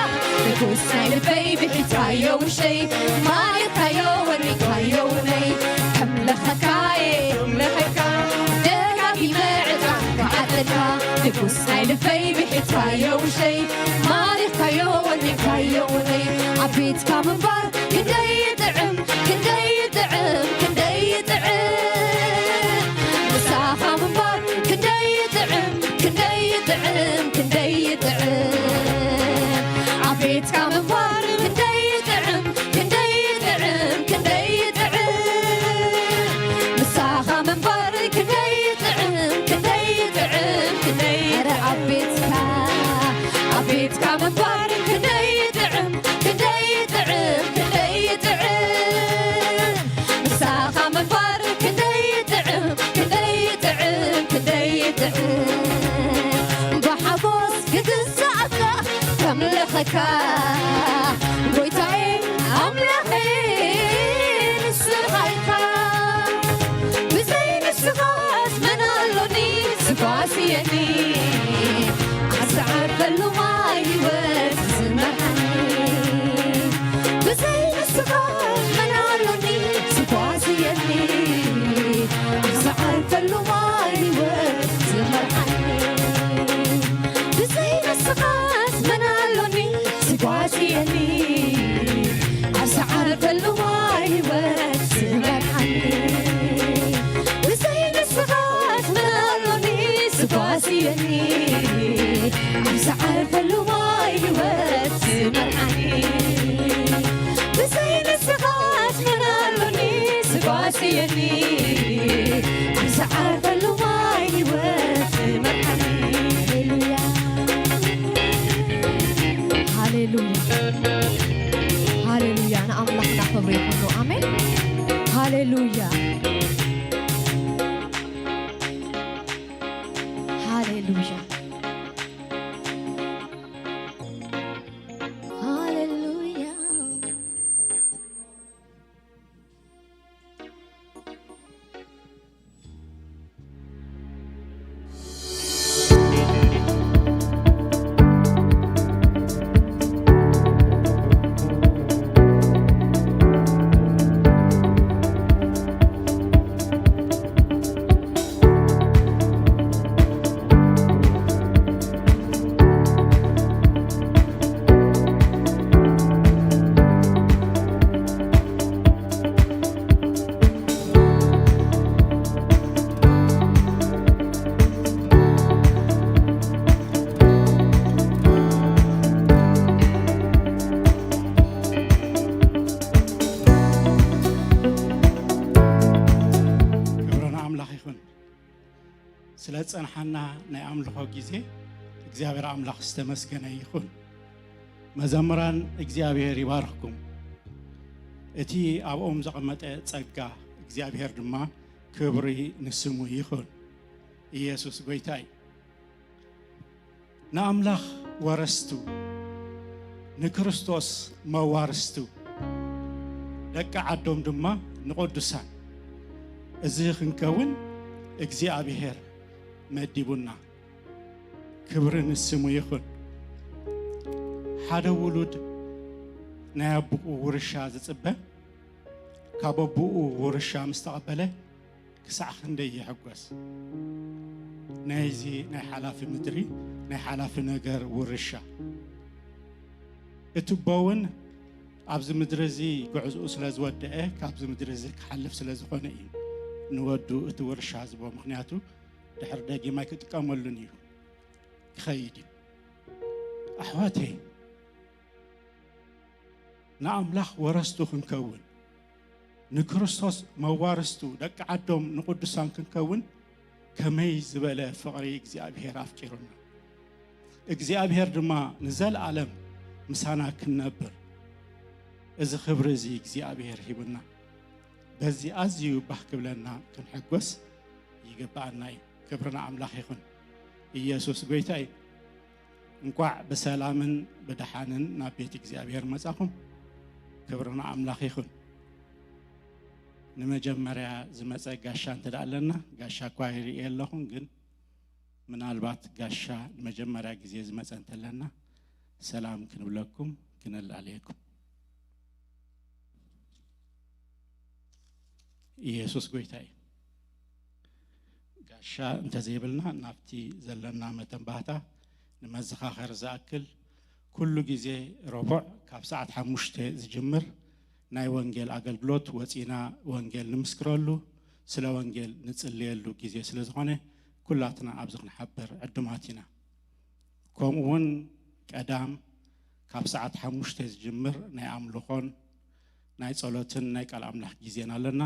ንጉስ ናይ ልበይ ብሒዝካዮ ውሸይ፣ ማሪኽካዮ ወኒንካዮ ውነይ። ከምልኸካየ ከምልኸካ ደጋጊመ ዕዳ ክዓጥለልካ፣ ንጉስ ናይ ልበይ ብሒዝካዮ ውሸይ፣ ማሪኽካዮ ወኒንካዮ ውነይ። ኣብ ቤትካ ምንባር ክንደይ ይጥዕም፣ ክንደይ ይጥዕም፣ ክንደይ ይጥዕም። ምሳኻ ምንባር ክንደይ ይጥዕም፣ ክንደይ ይጥዕም፣ ክንደይ ይጥዕም። ኣብ ቤትካ ምንባር ክንደይ ይጥዕም፣ ክንደይ ይጥዕም፣ ክንደይ ይጥዕም። ምሳኻ ምንባር ክንደይ ይጥዕም፣ ክንደይ ይጥዕም፣ ክንደይ ኧረ ኣብ ቤትካ፣ ኣብ ቤትካ ምንባር ክንደይ ይጥዕም፣ ክንደይ ይጥዕም፣ ክንደይ ይጥዕም። ምሳኻ ምንባር ክንደይ ይጥዕም፣ ክንደይ ይጥዕም፣ ክንደይ ይጥዕም። ብሓጎስ ክግዛእካ ከምልኸካ ጎይታዬ ኣምላኸይ ንስኻ ኢኻ። ብዘይ ንስኻስ መን ኣሎኒ ዝጓስየኒ፣ ኣብ ዝዓርፈሉ ማይ ህይወት ዝመርሓኒ። ብዘይ ንስኻ መን ኣሎኒ ዝጓስየኒ፣ ኣብ ዝዓርፈሉ ማይ ህይወት ዝመርሓኒ። ብዘይ ንስኻስ መን ኣሎኒ ዝጓስየኒ፣ ኣብ ዝዓርፈሉ ማይ ህይወት ዝመርሓኒ። ብዘይ ንስኻስ መን ኣሎኒ ዝጓስየኒ፣ ኣብ ዝዓርፈሉ ማይ ህይወት ዝመርሓኒ። ብዘይ ንስኻስ መን ኣሎኒ ዝጓስየኒ፣ ኣብ ጸንሓና ናይ ኣምልኾ ግዜ እግዚኣብሔር ኣምላኽ ዝተመስገነ ይኹን። መዘምራን እግዚኣብሔር ይባርኽኩም። እቲ ኣብኦም ዘቐመጠ ጸጋ እግዚኣብሔር ድማ ክብሪ ንስሙ ይኹን። ኢየሱስ ጐይታ እዩ። ንኣምላኽ ወረስቱ፣ ንክርስቶስ መዋርስቱ፣ ደቂ ዓዶም ድማ ንቕዱሳን። እዚ ክንከውን እግዚኣብሔር መዲቡና። ክብሪ ንስሙ ይኹን። ሓደ ውሉድ ናይ ኣቦኡ ውርሻ ዝጽበ፣ ካብ ኣቦኡ ውርሻ ምስ ተቐበለ ክሳዕ ክንደይ ይሕጎስ። ናይዚ ናይ ሓላፊ ምድሪ፣ ናይ ሓላፊ ነገር ውርሻ። እቲ ኣቦ እውን ኣብዚ ምድሪ እዚ ጉዕዝኡ ስለ ዝወደአ፣ ካብዚ ምድሪ እዚ ክሓልፍ ስለ ዝኾነ እዩ ንወዱ እቲ ውርሻ ዝቦ። ምኽንያቱ ድሕሪ ደጊም ኣይክጥቀመሉን እዩ፣ ክኸይድ እዩ። ኣሕዋተይ፣ ንኣምላኽ ወረስቱ ክንከውን፣ ንክርስቶስ መዋርስቱ፣ ደቂ ዓዶም ንቕዱሳን ክንከውን፣ ከመይ ዝበለ ፍቕሪ እግዚኣብሔር ኣፍቂሩና። እግዚኣብሔር ድማ ንዘለኣለም ምሳና ክንነብር፣ እዚ ክብሪ እዚ እግዚኣብሔር ሂቡና። በዚ ኣዝዩ ባህ ክብለና፣ ክንሕጎስ ይግብኣና እዩ። ክብሪ ንኣምላኽ ይኹን። ኢየሱስ ጐይታ እዩ። እንቋዕ ብሰላምን ብደሓንን ናብ ቤት እግዚኣብሔር መጻኹም። ክብሪ ንኣምላኽ ይኹን። ንመጀመርያ ዝመጸ ጋሻ እንተ ደኣ ኣለና፣ ጋሻ እኳ ይርኢ ኣለኹን፣ ግን ምናልባት ጋሻ ንመጀመርያ ግዜ ዝመጸ እንተለና፣ ሰላም ክንብለኩም፣ ክነላልየኩም። ኢየሱስ ጐይታ እዩ። ጋሻ እንተዘይብልና፣ ናብቲ ዘለና መተንባህታ ንመዘኻኸሪ ዝኣክል፣ ኩሉ ግዜ ረቡዕ ካብ ሰዓት ሓሙሽተ ዝጅምር ናይ ወንጌል ኣገልግሎት ወጺና ወንጌል ንምስክረሉ፣ ስለ ወንጌል ንጽልየሉ ግዜ ስለ ዝኾነ፣ ኩላትና ኣብዚ ክንሓብር ዕዱማት ኢና። ከምኡ እውን ቀዳም ካብ ሰዓት ሓሙሽተ ዝጅምር ናይ ኣምልኾን ናይ ጸሎትን ናይ ቃል ኣምላኽ ግዜና ኣለና።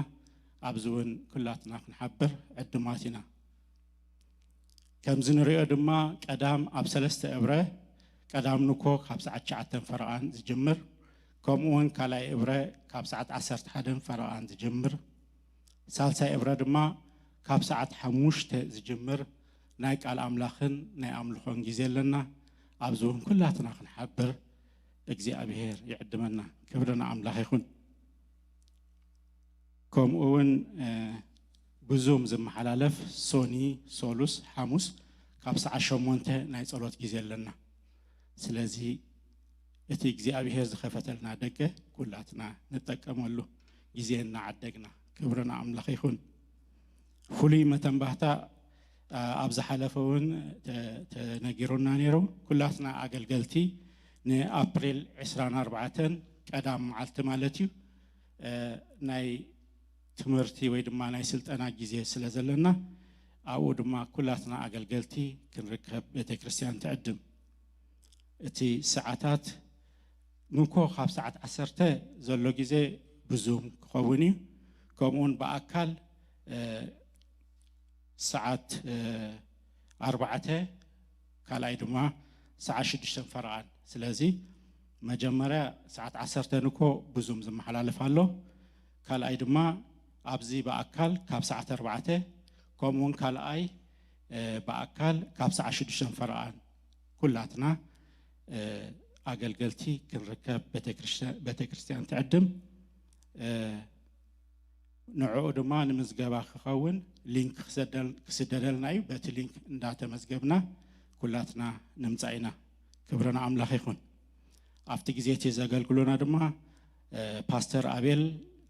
ኣብዚ እውን ኩላትና ክንሓብር ዕዱማት ኢና። ከምዚ ንሪኦ ድማ ቀዳም ኣብ ሰለስተ እብረ፣ ቀዳም ንኮ ካብ ሰዓት ትሽዓተ ፈረቓን ዝጅምር፣ ከምኡ እውን ካልኣይ እብረ ካብ ሰዓት ዓሰርተ ሓደ ፈረቓን ዝጅምር፣ ሳልሳይ እብረ ድማ ካብ ሰዓት ሓሙሽተ ዝጅምር ናይ ቃል ኣምላኽን ናይ ኣምልኾን ግዜ ኣለና። ኣብዚ እውን ኩላትና ክንሓብር እግዚኣብሔር ይዕድመና። ክብሪ ንኣምላኽ ይኹን። ከምኡ እውን፣ እ፣ ብዙም ዝመሓላለፍ ሶኒ፣ ሶሉስ፣ ሓሙስ ካብ ሰዓት ሸሞንተ ናይ ጸሎት ግዜ ኣለና። ስለዚ እቲ እግዚኣብሔር ዝኸፈተልና ደገ ኩላትና ንጠቀመሉ፣ ግዜ እናዓደግና። ክብሪ ንኣምላኽ ይኹን። ፍሉይ መተንባህታ፣ ኣ፣ ኣብ ዝሓለፈ እውን ተ-፣ ተነጊሩና ነይሩ። ኩላትና ኣገልገልቲ ንኣፕሪል ዕስራን ኣርባዕተን ቀዳም መዓልቲ ማለት እዩ፣ እ፣ ናይ ትምህርቲ ወይ ድማ ናይ ስልጠና ግዜ ስለ ዘለና፣ ኣብኡ ድማ ኩላትና ኣገልገልቲ ክንርከብ ቤተ ክርስቲያን ትዕድም። እቲ ሰዓታት ንኮ ካብ ሰዓት ዓሰርተ ዘሎ ግዜ ብዙም ክኸውን እዩ። ከምኡውን ብኣካል፣ እ፣ ሰዓት፣ እ፣ ኣርባዕተ፣ ካልኣይ ድማ ሰዓት ሽዱሽተን ፈረቓን። ስለዚ መጀመርያ ሰዓት ዓሰርተ ንኮ ብዙም ዝመሓላለፍ ኣሎ። ካልኣይ ድማ ኣብዚ ብኣካል ካብ ሰዓት ኣርባዕተ፣ ከምኡውን ካልኣይ፣ እ፣ ብኣካል ካብ ሰዓት ሽዱሽተን ፈረቓን ኩላትና፣ እ፣ ኣገልገልቲ ክንርከብ ቤተክርስትያ-፣ ቤተክርስትያን ትዕድም። እ፣ ንዕኡ ድማ ንምዝገባ ክኸውን ሊንክ ክሰደል-፣ ክስደደልና እዩ። በቲ ሊንክ እንዳተመዝገብና ኩላትና ንምጻእ ኢና። ክብሪ ንኣምላኽ ይኹን። ኣብቲ ግዜ እቲ ዘገልግሉና ድማ፣ እ፣ ፓስተር ኣቤል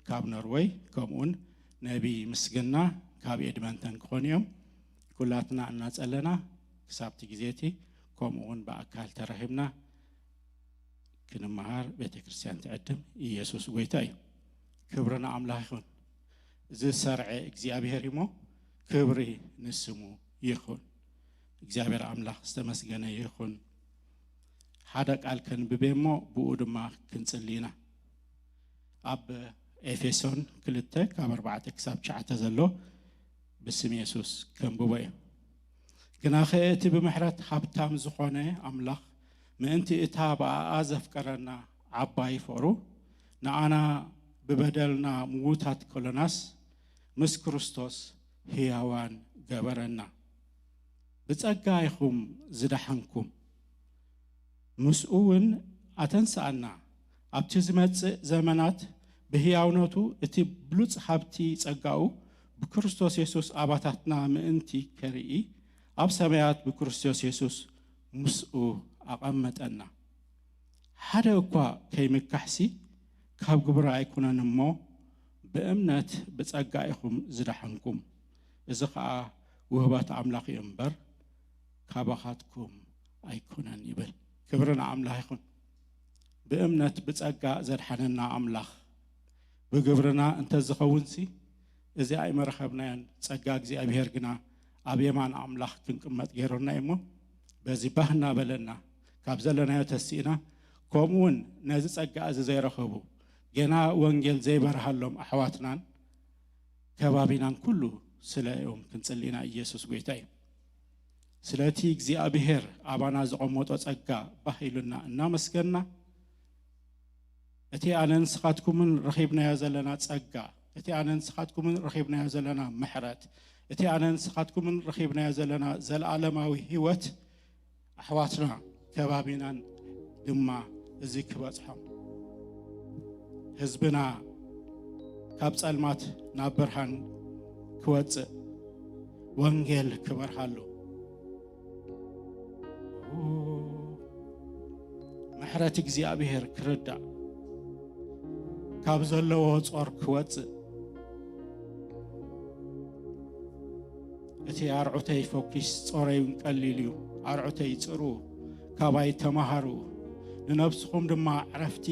ካብ ኖርወይ፣ ከምኡውን ነቢ ምስግና ካብ ኤድመንተን ክኾኑ እዮም። ኩላትና እናጸለና ክሳብቲ ግዜ እቲ ከምኡውን ብኣካል ተራኺብና ክንመሃር ቤተ ክርስቲያን ትዕድም። ኢየሱስ ጐይታ እዩ። ክብሪ ንኣምላኽ ይኹን። እዚ ዝሰርዐ እግዚኣብሔር እሞ ክብሪ ንስሙ ይኹን። እግዚኣብሔር ኣምላኽ ዝተመስገነ ይኹን። ሓደ ቃል ከንብብ እሞ ብኡ ድማ ክንጽሊ ኢና። ኣብ ኤፌሶን ክልተ ካብ ኣርባዕተ ክሳብ ትሽዓተ ዘሎ ብስም የሱስ ከንብቦ እየ። ግናኸ እቲ ብምሕረት ሃብታም ዝኾነ ኣምላኽ፣ ምእንቲ እታ ብኣኣ ዘፍቀረና ዓባይ ፍቕሩ፣ ንኣና ብበደልና ምዉታት ከሎናስ፣ ምስ ክርስቶስ ህያዋን ገበረና። ብጸጋ ኢኹም ዝደሓንኩም፣ ምስኡ እውን ኣተንስኣና። ኣብቲ ዝመጽእ ዘመናት ብህያውነቱ እቲ ብሉጽ ሃብቲ ጸጋኡ ብክርስቶስ የሱስ ኣባታትና ምእንቲ ከርኢ፣ ኣብ ሰማያት ብክርስቶስ የሱስ ምስኡ ኣቐመጠና። ሓደ እኳ ከይምካሕሲ ካብ ግብሪ ኣይኩነን እሞ፣ ብእምነት ብጸጋ ኢኹም ዝደሓንኩም። እዚ ኸኣ ውህበት ኣምላኽ እዩ እምበር፣ ካባኻትኩም ኣይኩነን ይብል። ክብሪ ንኣምላኽ ይኹን። ብእምነት ብጸጋ ዘድሓነና ኣምላኽ፣ ብግብርና እንተዝኸውንሲ፣ እዚ ኣይመረኸብናዮን። ጸጋ እግዚኣብሔር ግና ኣብ የማን ኣምላኽ ክንቅመጥ ገይሩና እዩ እሞ፣ በዚ ባህ እናበለና፣ ካብ ዘለናዮ ተሲእና፣ ከምኡ እውን ነዚ ጸጋ እዚ ዘይረኸቡ፣ ገና ወንጌል ዘይበርሃሎም ኣሕዋትናን ከባቢናን ኩሉ ስለ እዮም ክንጽሊ ኢና። ኢየሱስ ጎይታ እዩ። ስለቲ እግዚኣብሔር ኣባና ዘቐመጦ ጸጋ ባህ ኢሉና እናመስገንና፣ እቲ ኣነ ንስኻትኩምን ረኺብናዮ ዘለና ጸጋ፣ እቲ ኣነ ንስኻትኩምን ረኺብናዮ ዘለና ምሕረት፣ እቲ ኣነ ንስኻትኩምን ረኺብናዮ ዘለና ዘለኣለማዊ ህይወት፣ ኣሕዋትና ከባቢናን ድማ እዚ ክበጽሖም፣ ህዝብና ካብ ጸልማት ናብ ብርሃን ክወጽእ፣ ወንጌል ክበርሃሉ፣ ምሕረት እግዚኣብሔር ክርዳእ፣ ካብ ዘለዎ ጾር ክወጽእ፣ እቲ ኣርዑተይ ፈኲስ ጾረይ እውን ቀሊል እዩ፣ ኣርዑተይ ጽርዉ፣ ካባይ ተማሃሩ፣ ንነብስኹም ድማ ዕረፍቲ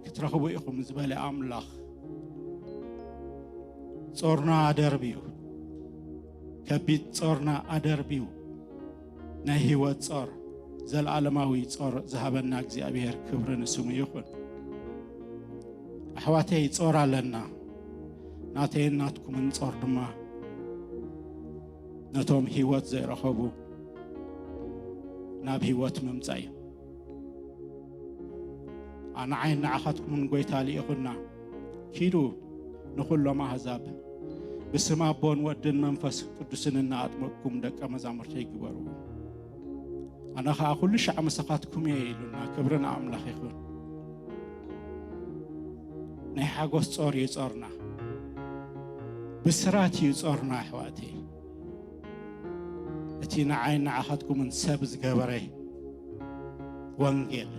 ክትረኽቡ ኢኹም ዝበለ ኣምላኽ፣ ጾርና ኣደርብዩ፣ ከቢድ ጾርና ኣደርብዩ፣ ናይ ህይወት ጾር፣ ዘለዓለማዊ ጾር ዝሃበና እግዚኣብሔር ክብሪ ንስሙ ይኹን። ኣሕዋተይ፣ ጾር ኣለና። ናተይን ናትኩምን ጾር ድማ ነቶም ህይወት ዘይረኸቡ ናብ ህይወት ምምጻእ እዩ። ንዓይን ንዓኻትኩምን ጎይታ ልኢኹና፣ ኪዱ ንኹሎም ኣህዛብ ብስም ኣቦን ወድን መንፈስ ቅዱስን እናኣጥመቅኩም ደቀ መዛሙርተይ ግበሩ። ኣነ ኸኣ ኩሉ ሻዕ ምሳኻትኩም እየ ኢሉና። ክብሪ ንኣምላኽ ይኹን። ናይ ሓጎስ ጾር እዩ ጾርና። ብስራት እዩ ጾርና ኣሕዋተይ። እቲ ንዓይን ንዓኻትኩምን ሰብ ዝገበረ ወንጌል፣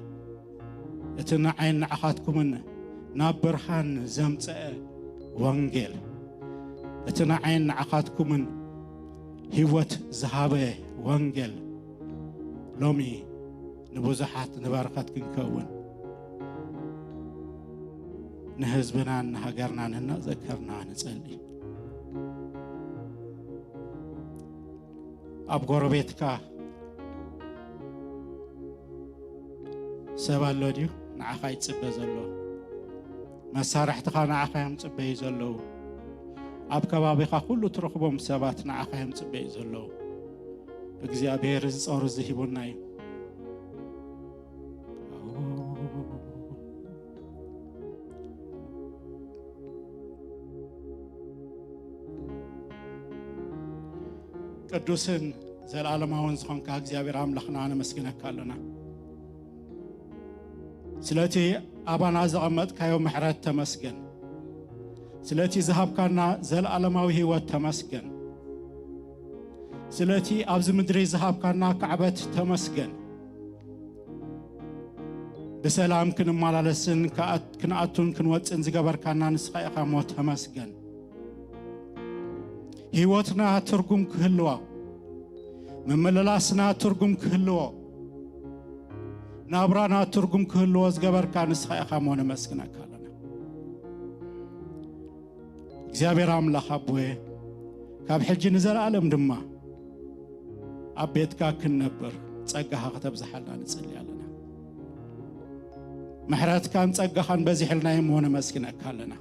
እቲ ንዓይን ንዓኻትኩምን ናብ ብርሃን ዘምጸአ ወንጌል፣ እቲ ንዓይን ንዓኻትኩምን ህይወት ዝሃበ ወንጌል፣ ሎሚ ንብዙሓት ንበረኸት ክንከውን፣ ንህዝብናን ንሃገርናን እናዘከርና ንጸሊ። ኣብ ጎረቤትካ ሰብ ኣሎ ድዩ ንዓኻ ይጽበ ዘሎ? መሳርሕትኻ ንዓኻ እዮም ጽበዩ ዘለዉ። ኣብ ከባቢኻ ኩሉ ትረኽቦም ሰባት ንዓኻ እዮም ጽበዩ ዘለዉ። እግዚኣብሔር እዚ ጾር እዚ ሂቡና እዩ። ቅዱስን ዘለዓለማውን ዝኾንካ እግዚኣብሔር ኣምላኽና ነመስግነካ ኣለና። ስለቲ ኣባና ዘቐመጥካዮ ምሕረት ተመስገን። ስለቲ ዝሃብካና ዘለዓለማዊ ህይወት ተመስገን። ስለቲ ኣብዚ ምድሪ ዝሃብካና ካዕበት ተመስገን። ብሰላም ክንመላለስን ክኣት-፣ ክንኣቱን ክንወጽን ዝገበርካና ንስኻ ኢኻ እሞ ተመስገን። ህይወትና ትርጉም ክህልዎ፣ ምምልላስና ትርጉም ክህልዎ፣ ናብራና ትርጉም ክህልዎ ዝገበርካ ንስኻ ኢኻ እሞ ነመስግነካ ኣለና። እግዚኣብሔር ኣምላኽ ኣቦየ፣ ካብ ሕጂ ንዘለኣለም ድማ ኣብ ቤትካ ክንነብር ጸጋኻ ከተብዝሓልና ንጽሊ ኣለና። ምሕረትካን ጸጋኻን በዚሕልና እሞ ነመስግነካ ኣለና።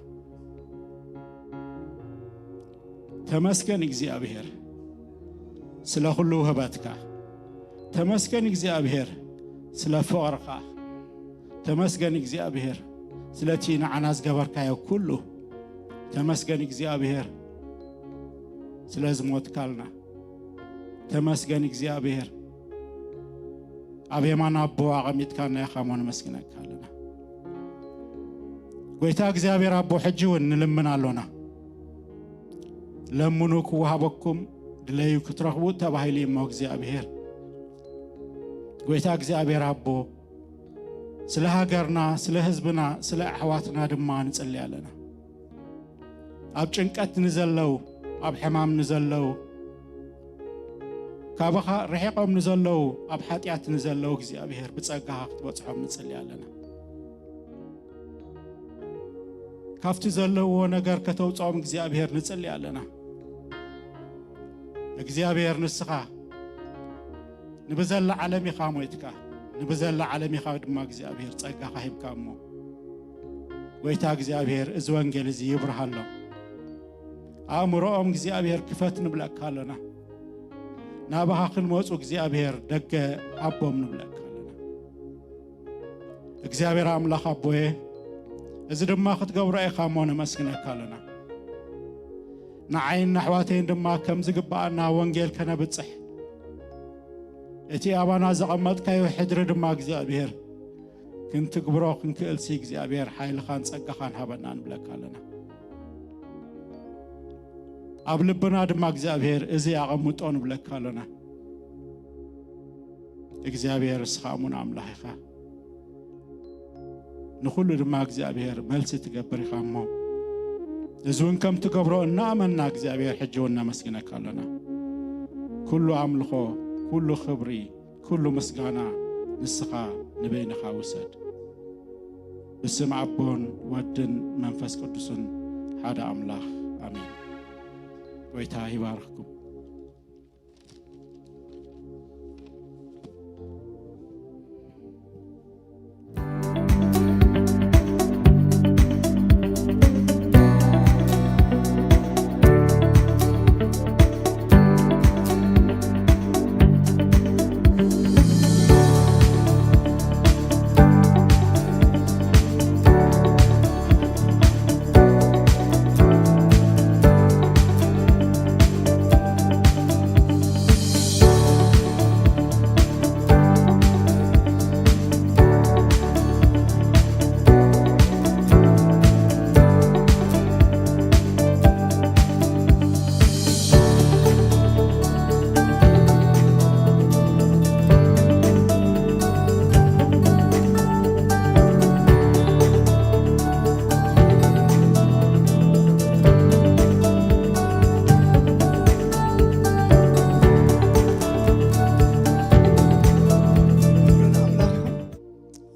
ተመስገን እግዚኣብሔር። ስለ ኩሉ ውህበትካ። ተመስገን እግዚኣብሔር ስለ ፍቕርኻ። ተመስገን እግዚኣብሔር ስለቲ ንዓና ዝገበርካዮ ኩሉ። ተመስገን እግዚኣብሔር ስለ ዝሞትካልና። ተመስገን እግዚኣብሔር ኣብ የማን ኣቦ ኣቐሚጥካና ኢኻ እሞ ነመስግነካ ኣለና። ጎይታ እግዚኣብሔር ኣቦ ሕጂ እውን ንልምን ኣሎና። ለምኑ ክወሃበኩም፣ ድለዩ ክትረኽቡ ተባሂሉ እዩ እሞ እግዚኣብሔር። ጎይታ እግዚኣብሔር ኣቦ ስለ ሃገርና፣ ስለ ህዝብና፣ ስለ ኣሕዋትና ድማ ንጽሊ ኣለና። ኣብ ጭንቀት ንዘለዉ፣ ኣብ ሕማም ንዘለዉ፣ ካባኻ ርሒቖም ንዘለዉ፣ ኣብ ሓጢኣት ንዘለዉ እግዚኣብሔር ብጸጋኻ ክትበጽሖም ንጽሊ ኣለና። ካብቲ ዘለውዎ ነገር ከተውጽኦም እግዚኣብሔር ንጽሊ ኣለና። እግዚኣብሔር ንስኻ ንብዘላ ዓለም ኢኻ ሞይትካ፣ ንብዘላ ዓለም ኢኻ ድማ እግዚኣብሔር ጸጋኻ ሂብካ እሞ፣ ጎይታ እግዚኣብሔር እዚ ወንጌል እዚ ይብርሃሎም። ኣእምሮኦም እግዚኣብሔር ክፈት ንብለካ ኣለና። ናባኻ ክንመጹ እግዚኣብሔር ደገ ሃቦም ንብለካ ኣለና። እግዚኣብሔር ኣምላኽ ኣቦየ፣ እዚ ድማ ክትገብሮ ኢኻ እሞ ነመስግነካ ኣለና። ንዓይን ንኣሕዋተይን ድማ ከም ዝግብኣና ወንጌል ከነብጽሕ፣ እቲ ኣባና ዘቐመጥካዮ ሕድሪ ድማ እግዚኣብሔር ክንትግብሮ ክንክእልሲ እግዚኣብሔር ሓይልኻን ጸጋኻን ሃበና ንብለካ ኣለና። ኣብ ልብና ድማ እግዚኣብሔር እዚ ኣቐምጦ ንብለካ ኣለና። እግዚኣብሔር እስኻ እሙን ኣምላኽ ኢኻ። ንኹሉ ድማ እግዚኣብሔር መልሲ ትገብር ኢኻ እሞ፣ እዚ እውን ከም ትገብሮ እናኣመንና እግዚኣብሔር ሕጂ እውን ነመስግነካ ኣለና። ኩሉ ኣምልኾ፣ ኩሉ ክብሪ፣ ኩሉ ምስጋና ንስኻ ንበይንኻ ውሰድ። ብስም ኣቦን ወድን መንፈስ ቅዱስን ሓደ ኣምላኽ ኣሜን። ጎይታ ይባርኽኩም።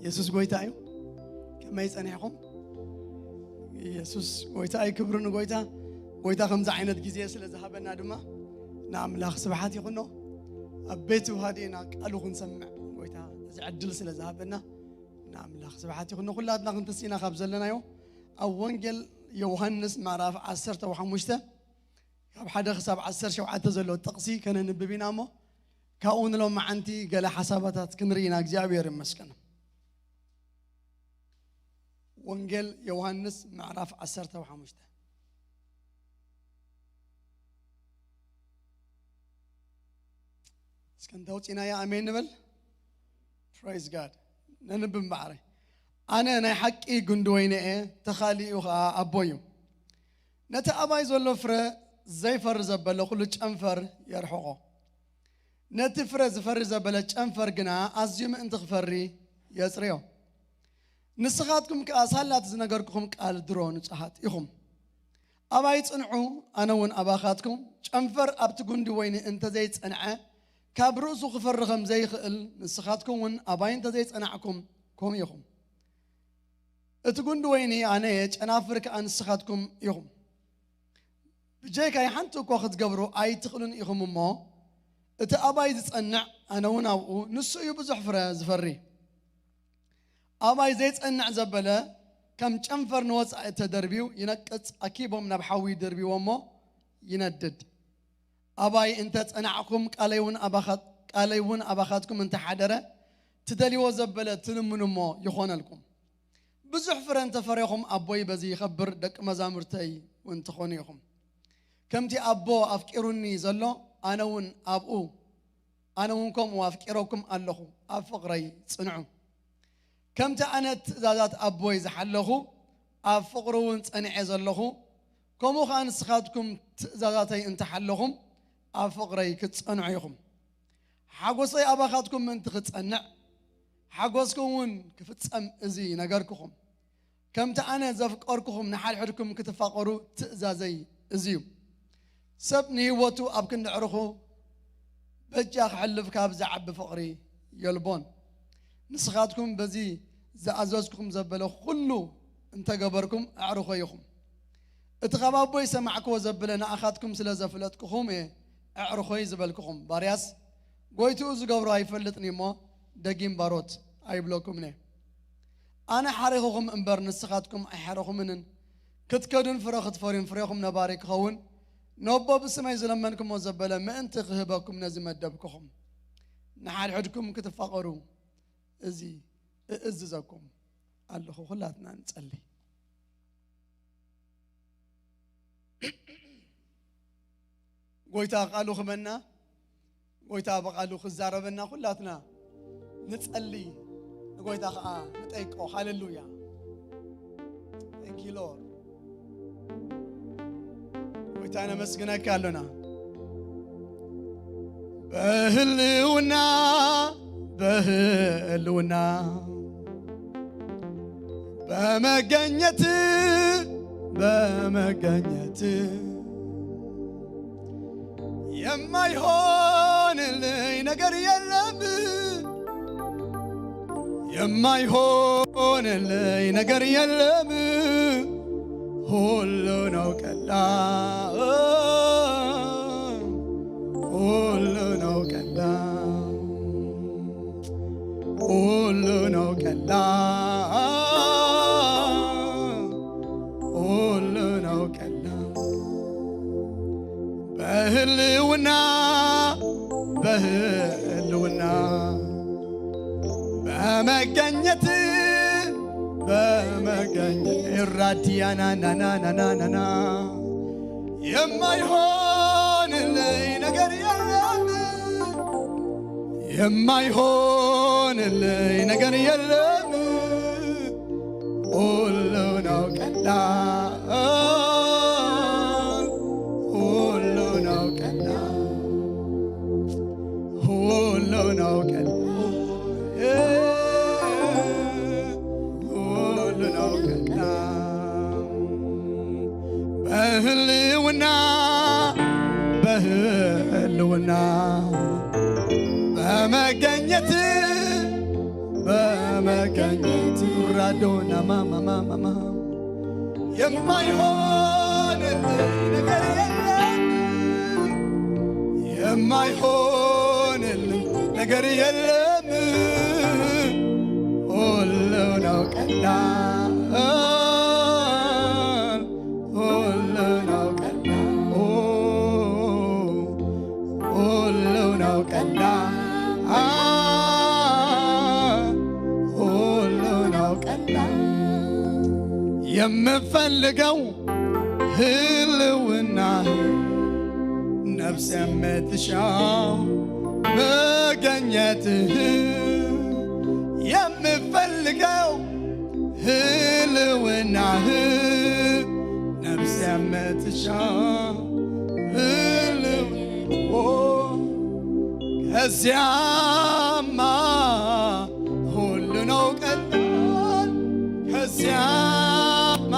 የሱስ ጎይታ እዩ። ከመይ ጸኒሕኹም? የሱስ ጎይታ እዩ። ክብሪ ንጎይታ። ጎይታ ከምዚ ዓይነት ግዜ ስለ ዝሃበና ድማ ንኣምላኽ ስብሓት ይኹኖ። ኣብ ቤቱ ሃዲእና ቃሉ ክንሰምዕ ጎይታ እዚ ዕድል ስለ ዝሃበና ንኣምላኽ ስብሓት ይኹኖ። ኩላትና ክንተስኢና ካብ ዘለናዮ ኣብ ወንጌል ዮሃንስ ምዕራፍ ዓሰርተ ሓሙሽተ ካብ ሓደ ክሳብ ዓሰርተ ሸውዓተ ዘሎ ጥቕሲ ከነንብብ ኢና እሞ ካብኡ ንሎማዓንቲ ገለ ሓሳባታት ክንርኢ ኢና። እግዚኣብሔር ይመስገን። ወንጌል ዮሃንስ ምዕራፍ ዓሰርተ ሓሙሽተ። እስከ እንተውፂናያ ኣሜን ንበል። Praise God። ነንብብ እምበኣር። ኣነ ናይ ሓቂ ጉንዲ ወይኒ እየ፣ ተኻሊኡ ኸዓ ኣቦይ እዩ። ነቲ ኣባይ ዘሎ ፍረ ዘይፈሪ ዘበለ ኩሉ ጨንፈር የርሕቖ። ነቲ ፍረ ዝፈሪ ዘበለ ጨንፈር ግና ኣዝዩ ምእንቲ ክፈሪ የጽርዮ። ንስኻትኩም ከኣ ሳላ እቲ ዝነገርኩኹም ቃል ድሮ ንጹሃት ኢኹም። ኣባይ ጽንዑ፣ ኣነ እውን ኣባኻትኩም። ጨንፈር ኣብቲ ጉንዲ ወይኒ እንተዘይጸንዐ፣ ካብ ርእሱ ክፈሪ ከም ዘይኽእል፣ ንስኻትኩም እውን ኣባይ እንተዘይጸናዕኩም፣ ከምኡ ኢኹም። እቲ ጉንዲ ወይኒ ኣነ እየ፣ ጨናፍር ከኣ ንስኻትኩም ኢኹም። ብጀይካይ ሓንቲ እኳ ክትገብሩ ኣይትኽእሉን ኢኹም እሞ፣ እቲ ኣባይ ዝጸንዕ፣ ኣነ እውን ኣብኡ፣ ንሱ እዩ ብዙሕ ፍረ ዝፈሪ። ኣባይ ዘይጸንዕ ዘበለ፣ ከም ጨንፈር ንወጻኢ ተደርብዩ ይነቅጽ፣ ኣኪቦም ናብ ሓዊ ይድርብዎ እሞ ይነድድ። ኣባይ እንተ ጸናዕኩም፣ ቃለይ እውን ኣባኻት-፣ ቃለይ እውን ኣባኻትኩም እንተ ሓደረ፣ ትደልይዎ ዘበለ ትልምኑ እሞ ይኾነልኩም። ብዙሕ ፍረ እንተ ፈሬኹም፣ ኣቦይ በዚ ይኸብር፣ ደቂ መዛሙርተይ እውን ትኾኑ ኢኹም። ከምቲ ኣቦ ኣፍቂሩኒ ዘሎ፣ ኣነ እውን ኣብኡ፣ ኣነ እውን ከምኡ ኣፍቂረኩም ኣለኹ። ኣብ ፍቕረይ ጽንዑ። ከምቲ ኣነ ትእዛዛት ኣቦይ ዝሓለኹ፣ ኣብ ፍቕሩ እውን ጸኒዐ ዘለኹ፣ ከምኡ ኸኣ ንስኻትኩም ትእዛዛተይ እንተ ሓለኹም፣ ኣብ ፍቕረይ ክትጸንዑ ኢኹም። ሓጎሰይ ኣባኻትኩም ምእንቲ ክጸንዕ፣ ሓጎስኩም እውን ክፍጸም እዚ ነገርኩኹም። ከምቲ ኣነ ዘፍቀርኩኹም ንሓድሕድኩም ክትፋቐሩ ትእዛዘይ እዚ እዩ። ሰብ ንህይወቱ ኣብ ክንዲ ኣዕሩኹ በጃ ክሕልፍ ካብ ዝዓቢ ፍቕሪ የልቦን። ንስኻትኩም በዚ ዝኣዘዝኩኹም ዘበለ ኹሉ እንተገበርኩም ኣዕሩኸይ ኢኹም። እቲ ካብ ኣቦይ ዝሰማዕክዎ ዘበለ ንኣኻትኩም ስለ ዘፍለጥኩኹም እየ ኣዕሩኸይ ዝበልኩኹም። ባርያስ ጎይትኡ ዝገብሮ ኣይፈልጥን እዩ እሞ ደጊም ባሮት ኣይብለኩምን እየ። ኣነ ሓሪኹኹም እምበር ንስኻትኩም ኣይሓረኹምንን። ክትከዱን ፍረ ክትፈርዩን ፍሬኹም ነባሪ ክኸውን ነቦ ብስመይ ዝለመንኩሞ ዘበለ ምእንቲ ክህበኩም ነዚ መደብኩኹም። ንሓድሕድኩም ክትፋቐሩ እዚ እእዝዘኩም ኣለኹ። ኩላትና ንጸሊ። ጎይታ ቃሉ ክመና፣ ጎይታ ብቃሉ ክዛረበና ኩላትና ንጸሊ፣ ንጎይታ ኸኣ ንጠይቆ። ሃሌሉያ። Thank you, Lord. ጎይታ ነመስግነካ ኣሎና። በህልውና፣ በህልውና፣ በመገኘት፣ በመገኘት የማይሆንልኝ ነገር የለም፣ የማይሆንልኝ ነገር የለም። ሁሉ ነው ቀላል፣ ሁሉ ነው ቀላል፣ ሁሉ ነው ቀላል፣ ሁሉ ነው ቀላል። በህልውና፣ በህልውና፣ በመገኘት፣ በመገኘት ራዲያና ናና ናና ናና የማይሆንልኝ ነገር የለም፣ የማይሆንልኝ ነገር የለም። ሁሉ ነው ቀላል፣ ሁሉ ነው ቀላል፣ ሁሉ ነው ቀላል፣ ሁሉ ነው ቀላል። በህልውና፣ በህልውና፣ በመገኘት፣ በመገኘት ራዶና ማማማማማ የማይሆንልኝ ነገር የለም፣ የማይሆንልኝ ነገር የለም። ሁሉ ነው ቀላል፣ ሁሉ ነው ቀላል፣ ሁሉ ነው ቀላል፣ ሁሉ ነው ቀላል። የምፈልገው ህልውናህ፣ ነፍስ የምትሻው መገኘትህ፣ የምፈልገው ህልውናህ፣ ነፍስ የምትሻው ህልው-፣ ኦ፣ ከዚያማ ሁሉ ነው ቀላል፣ ከዚያማ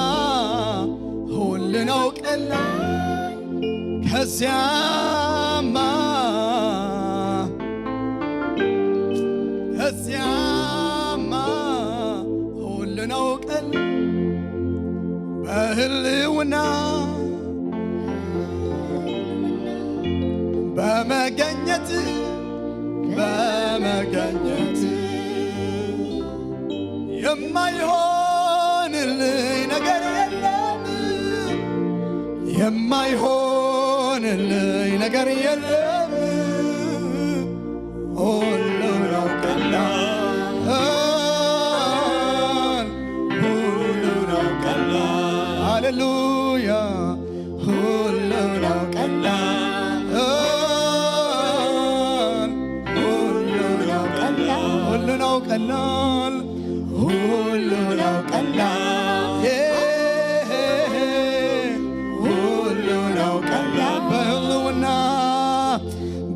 ሁሉ ነው ቀላል፣ ከዚያማ፣ ከዚያማ ሁሉ ነው ቀላል። በህልውና፣ በመገኘት፣ በመገኘት የማይሆንልኝ ነገር የለም፣ የማይሆንልኝ ነገር የለም። ሁሉ ነው ቀላል፣ ሁሉ ነው ቀላል። ሃሌሉያ። ሁሉ ነው ቀላል፣ ሁሉ ነው ቀላል፣ ሁሉ ነው ቀላል፣ ሁሉ ነው ቀላል። ሁሉ ነው ቀላል። በህልውና፣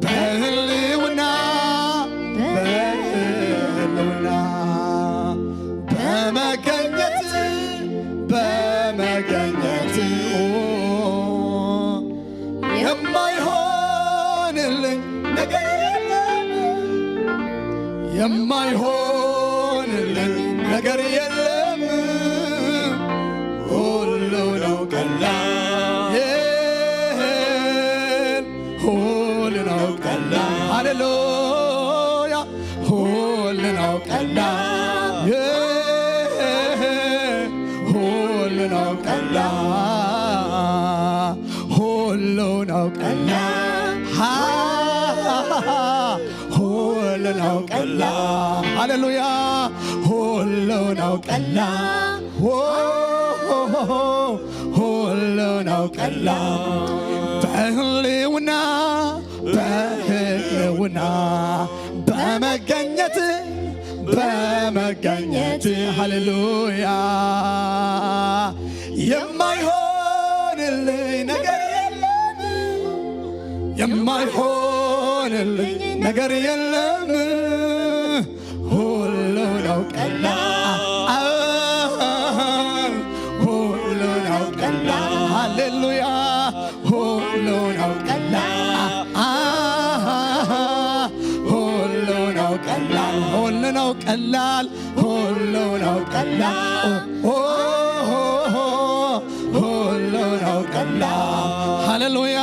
በህልውና፣ በህልውና፣ በመገኘት፣ በመገኘት የማይሆንልኝ ነገር የለም፣ የማይሆንልኝ ነገር የለም። ሁሉ ነው ቀላል፣ ሁሉ ነው ቀላል። ሃሌሉያ። ሁሉ ነው ቀላል፣ ሁሉ ነው ቀላል፣ ሁሉ ነው ቀላል። ሃ፣ ሁሉ ነው ቀላል። ሃሌሉያ። ሁሉ ነው ቀላል። ሆ፣ ሆ፣ ሆ፣ ሆ፣ ሁሉ ነው ቀላል። በህልውና፣ በህልውና፣ በመገኘት፣ በመገኘት፣ ሃሌሉያ። የማይሆንልኝ ነገር የለም፣ የማይሆንልኝ ነገር የለም። ሁሉ ነው ቀላል፣ ሁሉ ነው ቀላል። ሃሌሉያ። ሁሉ ነው ቀላል፣ ሁሉ ነው ቀላል፣ ሁሉ ነው ቀላል፣ ሁሉ ነው ቀላል። ኦ፣ ኦ፣ ኦ፣ ሁሉ ነው ቀላል። ሃሌሉያ።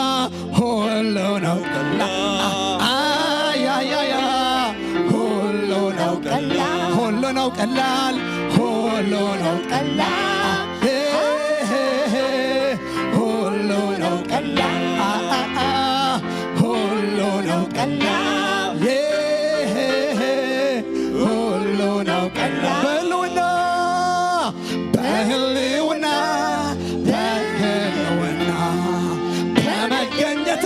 ሁሉ ነው ቀላል። አያያያ። ሁሉ ነው ቀላል፣ ሁሉ ነው ቀላል፣ ሁሉ ነው ቀላል። ሄ፣ ሄ፣ ሄ፣ ሄ። ሁሉ ነው ቀላል። አ፣ አ፣ አ። ሁሉ ነው ቀላል። ሄ፣ ሄ፣ ሄ። ሁሉ ነው ቀላል። በህልውና፣ በህልውና፣ በህልውና፣ በመገኘት፣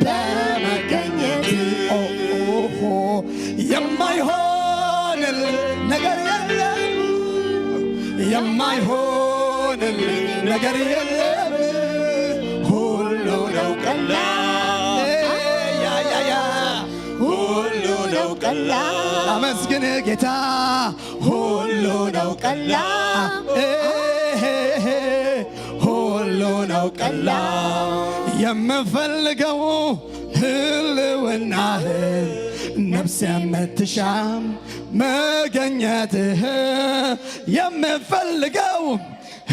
በመገኘት፣ ኦ፣ ኦ፣ ኦ፣ የማይሆንልኝ ነገር የለም፣ የማይሆንልኝ ነገር የለም። ሁሉ ነው ቀላል። ያ፣ ያ፣ ያ። ሁሉ ነው ቀላል። አመስግን ጌታ። ሁሉ ነው ቀላል። ሁሉ ነው ቀላል። የምፈልገው ህልውናህን ነፍስ የምትሻም መገኘትህ፣ የምፈልገው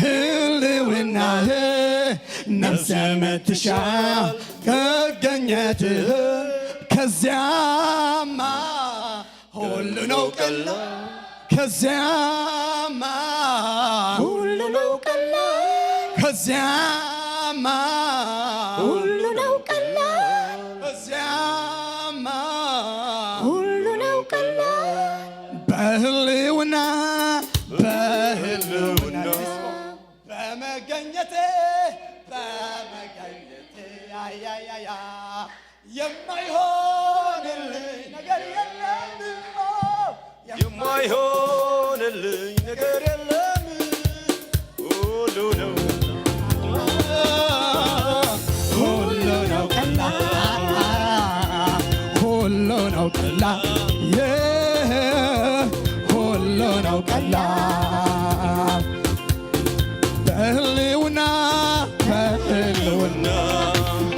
ህልውናህ ነፍስ የምትሻ መገኘትህ። ከዚያማ ሁሉ ነው ቀላል። ከዚያማ ሁሉ ነው ቀላል። ከዚያማ ሁሉ ነው ቀላል። ከዚያማ ሁሉ ነው ቀላል። በህልውና፣ በህልውና፣ በመገኘት፣ በመገኘት፣ አያያያ፣ የማይሆንልኝ ነገር የለም። የማይሆንልኝ ነገር የለም። ሁሉ ነው፣ ሁሉ ነው ቀላል። ሁሉ ነው ቀላል። ሁሉ ነው ቀላል። በህልውና፣ በህልውና፣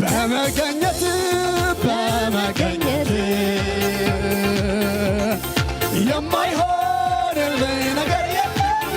በመገኘት፣ በመገኘት የማይሆንልኝ ነገር የለም።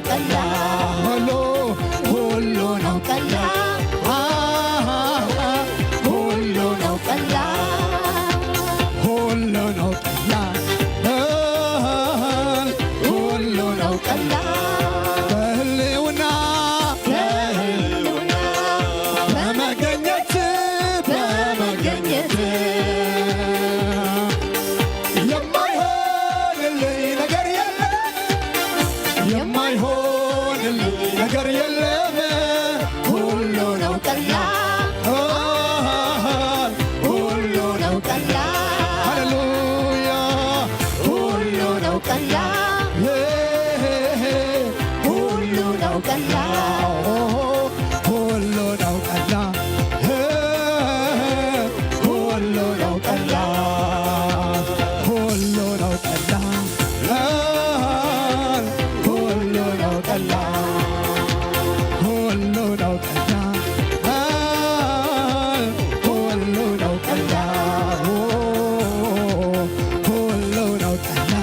ቀላል፣ ሁሉ፣ ሁሉ ነው ቀላል። አሃ፣ ሁሉ ነው ቀላል። ሁሉ ነው ቀላል። ሁሉ ነው ቀላል። በህልውና፣ በህልውና፣ በመገኘት፣ በመገኘት የማይሆንልኝ ነገር የለም፣ የማይሆንልኝ ነገር የለም። ሁሉ ነው ቀላል፣ ሁሉ ነው ቀላል። ሃሌሉያ። ሁሉ ነው ቀላል፣ ሁሉ ነው ቀላል። ሁሉ ነው ቀላል፣ ሁሉ ነው ቀላል። ሁሉ ነው ቀላል፣ ሁሉ ነው ቀላል። ሁሉ ነው ቀላል፣ ሁሉ ነው ቀላል። ሁሉ ነው ቀላል፣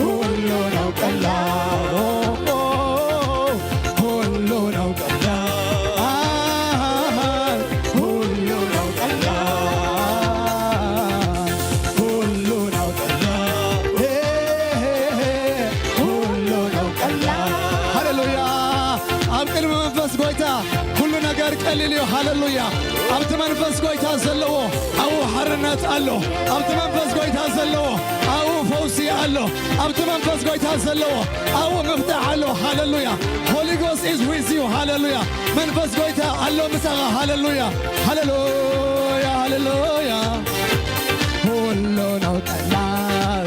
ሁሉ ነው ቀላል። ሁሉ ነው ቀላል፣ ሁሉ ነው ቀላል። ሁሉ ነው ቀላል፣ ሁሉ ነው ቀላል። ሃሌሉያ። ኣብ ቅድሚ መንፈስ ጎይታ ኩሉ ነገር ቀሊል እዩ። ሃሌሉያ። ኣብቲ መንፈስ ጎይታ ዘለዎ ኣብኡ ሓርነት ኣሎ። ኣብቲ መንፈስ ጎይታ ዘለዎ ኣብኡ ፈውሲ ኣሎ። ኣብቲ መንፈስ ጎይታ ዘለዎ ኣብኡ ምፍታሕ ኣሎ። ሃሌሉያ። Holy Ghost is with you። ሃሌሉያ። መንፈስ ጎይታ ኣሎ ምሳኻ። ሃሌሉያ፣ ሃሌሉያ፣ ሃሌሉያ። ሁሉ ነው ቀላል፣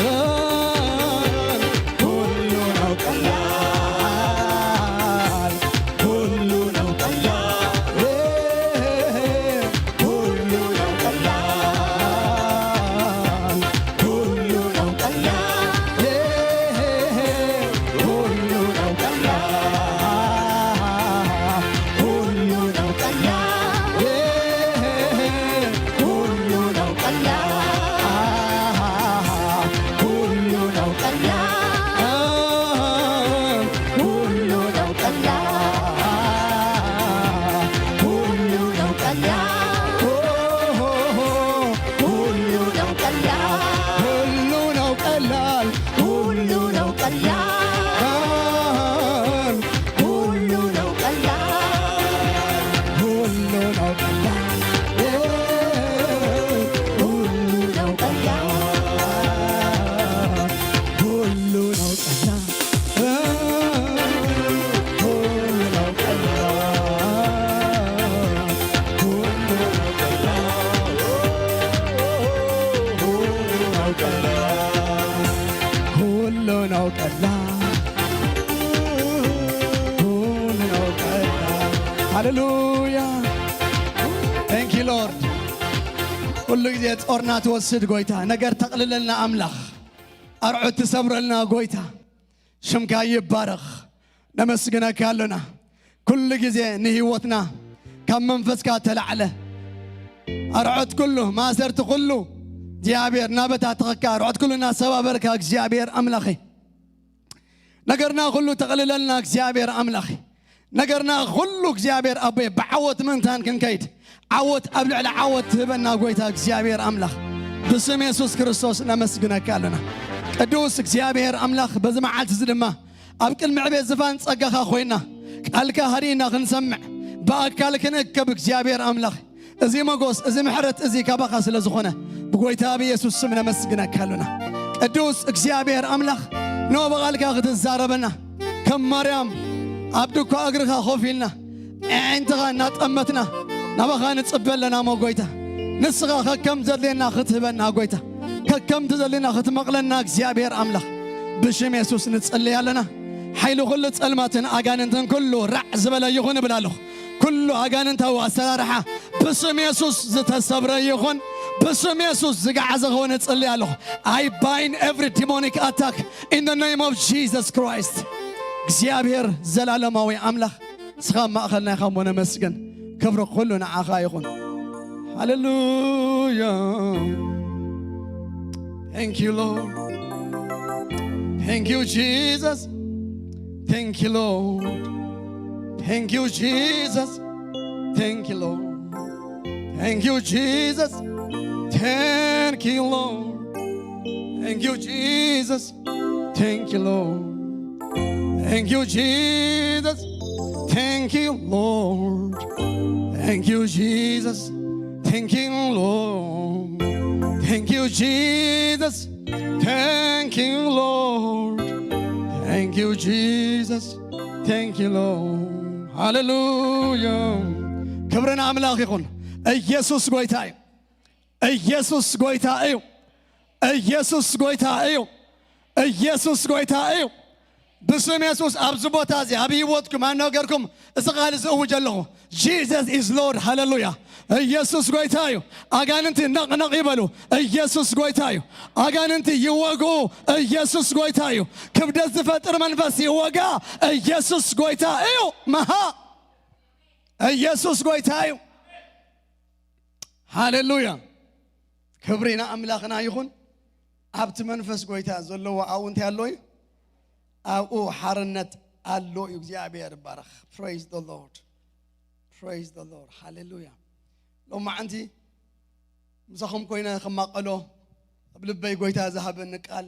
ሁሉ ነው ቀላል፣ ሁሉ ነው ቀላል፣ ሁሉ ነው ቀላል። ሁሉ ነው ቀላል፣ ሁሉ ነው ቀላል፣ ሁሉ ነው ቀላል፣ ሁሉ ነው ቀላል፣ ሁሉ ነው ቀላል፣ ሁሉ ነው ቀላል፣ ሁሉ ነው ቀላል። ሁሉ ነው ቀላል፣ ሁሉ ነው ቀላል፣ ሁሉ ነው ቀላል፣ ሁሉ ነው ቀላል፣ ሁሉ ነው ቀላል፣ ሁሉ ነው ቀላል፣ ሁሉ ነው ቀላል። ሁሉ ነው ቀላል፣ ሁሉ ነው ቀላል። ሃሌሉያ። Thank you Lord። ኩሉ ግዜ ጾርና ትወስድ ጎይታ፣ ነገር ተቕልለልና ኣምላኽ፣ ኣርዑት ትሰብረልና ጎይታ፣ ሽምካ ይባረኽ። ነመስግነካ ኣሎና። ኩሉ ግዜ ንህይወትና ካብ መንፈስካ ተላዕለ። ኣርዖት ኩሉ፣ ማእሰርቲ ኩሉ እግዚኣብሔር እናበታተኸካ፣ ኣርዖት ኩሉ እናሰባበርካ እግዚኣብሔር ኣምላኸይ፣ ነገርና ኩሉ ተቕልለልና እግዚኣብሔር ኣምላኸይ። ነገርና ኩሉ እግዚኣብሔር ኣቦይ ብዓወት ምእንታን ክንከይድ፣ ዓወት ኣብ ልዕሊ ዓወት ትህበና ጎይታ እግዚኣብሔር ኣምላኽ፣ ብስም የሱስ ክርስቶስ ነመስግነካ ኣለና። ቅዱስ እግዚኣብሔር ኣምላኽ፣ በዚ መዓልቲ እዚ ድማ ኣብ ቅድሚ ዕቤት ዝፋን ጸጋኻ ኮይና፣ ቃልካ ሃዲእና ክንሰምዕ፣ ብኣካል ክንእከብ እግዚኣብሔር ኣምላኽ፣ እዚ መጎስ፣ እዚ ምሕረት እዚ ካባኻ ስለ ዝኾነ፣ ብጎይታ ብየሱስ ስም ነመስግነካ ኣሎና። ቅዱስ እግዚኣብሔር ኣምላኽ፣ ኖ ብቓልካ ክትዛረበና፣ ከም ማርያም ኣብ ድኳ እግርኻ ኮፍ ኢልና፣ ኣዒንትኻ እናጠመትና ናባኻ ንጽበ ኣለና እሞ ጎይታ፣ ንስኻ ከከም ዘድልየና ክትህበና ጎይታ፣ ከከም ትደልየና ክትመቕለና እግዚኣብሔር ኣምላኽ፣ ብሽም የሱስ ንጽልይ ኣለና። ሓይሊ ኩሉ ጸልማትን ኣጋንንትን ኩሉ ራዕ ዝበለ ይኹን እብል ኣለኹ። ኩሉ ኣጋንንታዊ ኣሰራርሓ ብስም የሱስ ዝተሰብረ ይኹን። ብስም የሱስ ዝገዓዘ ክኸውን እጽሊ ኣለኹ። I bind every demonic attack in the name of Jesus Christ። እግዚኣብሔር ዘላለማዊ ኣምላኽ፣ ንስኻ ኣብ ማእኸልና ኢኻ እሞ ነመስግን። ክብሪ ኩሉ ንዓኻ ይኹን። ሃሌሉያ። Thank you Lord። Thank you, Jesus. Thank you, Lord. Thank you, Jesus. Thank you, Lord. Thank you, Jesus. Thank you, Lord. Thank you, Jesus. Thank you, Lord. Thank you, Jesus. Thank you, Lord. Thank you, Jesus. Thank you, Lord. Thank you, Jesus. Thank you, Lord. Thank you, Jesus. Thank you, Lord. ሃሌሉያ። ክብሪ ንኣምላኽ ይኹን። ኢየሱስ ጎይታ እዩ። ኢየሱስ ጎይታ እዩ። ኢየሱስ ጎይታ እዩ። ኢየሱስ ጎይታ እዩ። ብስም የሱስ ኣብዚ ቦታ እዚ ኣብ ህይወትኩም ኣነገርኩም እዚ ቃል እዚ እውጅ ኣለኹ። Jesus is Lord. ሃሌሉያ። ኢየሱስ ጎይታ እዩ። ኣጋንንቲ ነቕነቕ ይበሉ። ኢየሱስ ጎይታ እዩ። ኣጋንንቲ ይወግኡ። ኢየሱስ ጎይታ እዩ። ክብደት ዝፈጥር መንፈስ ይወጋ። ኢየሱስ ጎይታ እዩ። መሃ ኢየሱስ ጎይታ እዩ። ሃሌሉያ። ክብሪ ንኣምላኽና ይኹን። ኣብቲ መንፈስ ጎይታ ዘለዎ ኣብኡ እንታይ ኣሎ እዩ? ኣብኡ ሓርነት ኣሎ እዩ። እግዚኣብሔር ይባረኽ። Praise the Lord. Praise the Lord. ሃሌሉያ። ሎማዓንቲ ምሳኹም ኮይነ ከማቐሎ ኣብ ልበይ ጎይታ ዝሃበኒ ቃል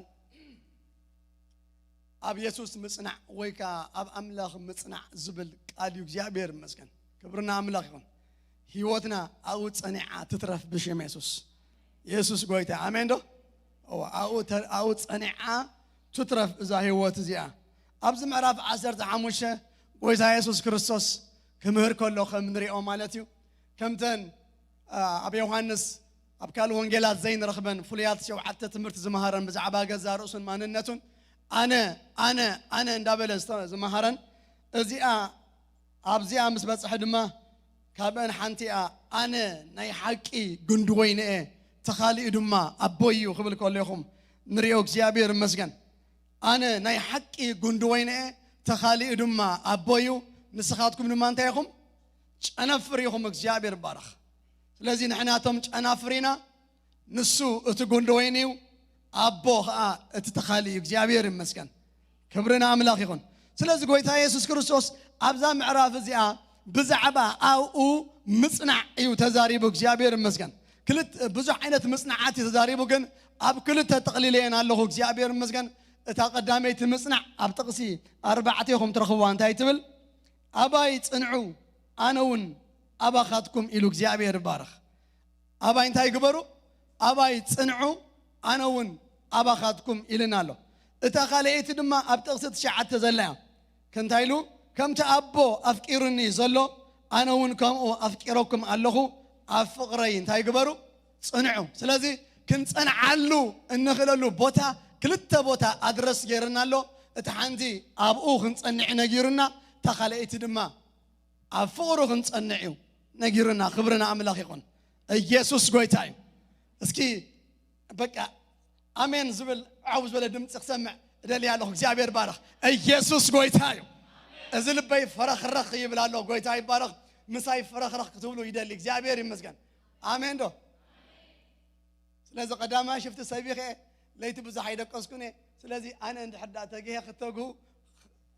ኣብ የሱስ ምጽናዕ ወይ ከኣ ኣብ ኣምላኽ ምጽናዕ ዝብል ቃል እዩ። እግዚኣብሔር ይመስገን። ክብርና ኣምላኽ ይኹን። ህይወትና ኣብኡ ጸኒዓ ትትረፍ ብሽም የሱስ። የሱስ ጎይታ። ኣሜን ዶ? እዋ፣ ኣብኡ ተ-፣ ኣብኡ ጸኒዓ ትትረፍ እዛ ህይወት እዚኣ። ኣብዚ ምዕራፍ ዓሰርተ ሓሙሽተ ጎይታ የሱስ ክርስቶስ ክምህር ከሎ ከም ንሪኦ ማለት እዩ። ከምተን፣ ኣ፣ ኣብ ዮሃንስ ኣብ ካልእ ወንጌላት ዘይንረኽበን ፍሉያት ሸውዓተ ትምህርቲ ዝመሃረን ብዛዕባ ገዛ ርእሱን ማንነቱን፣ ኣነ፣ ኣነ፣ ኣነ እንዳበለ ዝተ-፣ ዝመሃረን፣ እዚኣ ኣብዚኣ ምስ በጽሐ ድማ ካብአን ሓንቲ እያ። ኣነ ናይ ሓቂ ጉንዲ ወይኒ እየ፣ ተኻሊኡ ድማ ኣቦይ እዩ ክብል ከሎ ኢኹም ንሪኦ። እግዚኣብሔር ይመስገን። ኣነ ናይ ሓቂ ጉንዲ ወይኒ እየ፣ ተኻሊኡ ድማ ኣቦይ እዩ። ንስኻትኩም ድማ እንታይ ኢኹም? ጨነፍር ኢኹም። እግዚኣብሔር ይባረኽ። ስለዚ ንሕናቶም ጨናፍር ኢና፣ ንሱ እቲ ጉንዲ ወይኒ እዩ፣ ኣቦ ኸኣ እቲ ተኻሊ እዩ። እግዚኣብሔር ይመስገን። ክብሪ ንኣምላኽ ይኹን። ስለዚ ጎይታ የሱስ ክርስቶስ ኣብዛ ምዕራፍ እዚኣ ብዛዕባ ኣብኡ ምጽናዕ እዩ ተዛሪቡ። እግዚኣብሔር ይመስገን። ክልተ፣ ብዙሕ ዓይነት ምጽናዓት እዩ ተዛሪቡ፣ ግን ኣብ ክልተ ጠቕሊለየን ኣለኹ። እግዚኣብሔር ይመስገን። እታ ቀዳመይቲ ምጽናዕ ኣብ ጥቕሲ ኣርባዕተ ኢኹም ትረኽብዋ። እንታይ ትብል? ኣባይ ጽንዑ፣ ኣነ እውን ኣባኻትኩም ኢሉ። እግዚኣብሔር ይባረኽ። ኣባይ እንታይ ግበሩ? ኣባይ ጽንዑ፣ ኣነ እውን ኣባኻትኩም ኢልና ኣሎ። እታ ካልኣይቲ ድማ ኣብ ጥቕሲ ትሽዓተ ዘላ እያ። ከምታይ ኢሉ? ከምቲ ኣቦ ኣፍቂሩኒ ዘሎ፣ ኣነ እውን ከምኡ ኣፍቂረኩም ኣለኹ፣ ኣብ ፍቕረይ እንታይ ግበሩ? ጽንዑ። ስለዚ ክንጸንዓሉ እንኽእለሉ ቦታ፣ ክልተ ቦታ ኣድረስ ገይርና ኣሎ። እቲ ሓንቲ ኣብኡ ክንጸንዕ ነጊሩና፣ እታ ካልኣይቲ ድማ ኣብ ፍቕሩ ክንጸንዕ እዩ ነጊሩና። ክብሪ ንኣምላኽ ይኹን። ኢየሱስ ጎይታ እዩ። እስኪ በቃ ኣሜን ዝብል ዓው ዝበለ ድምፂ ክሰምዕ እደሊ ኣለኹ። እግዚኣብሔር ይባረኽ። ኢየሱስ ጎይታ እዩ። እዚ ልበይ ፈረኽረኽ ይብል ኣሎ። ጎይታ ይባረኽ። ምሳይ ፈረኽረኽ ክትብሉ ይደሊ። እግዚኣብሔር ይመስገን። ኣሜን ዶ? ስለዚ ቀዳማይ ሽፍቲ ሰቢኸ ለይቲ ብዙሕ ኣይደቀስኩን እየ። ስለዚ ኣነ እንድሕር ደኣ ተጊሀ ክትተግሁ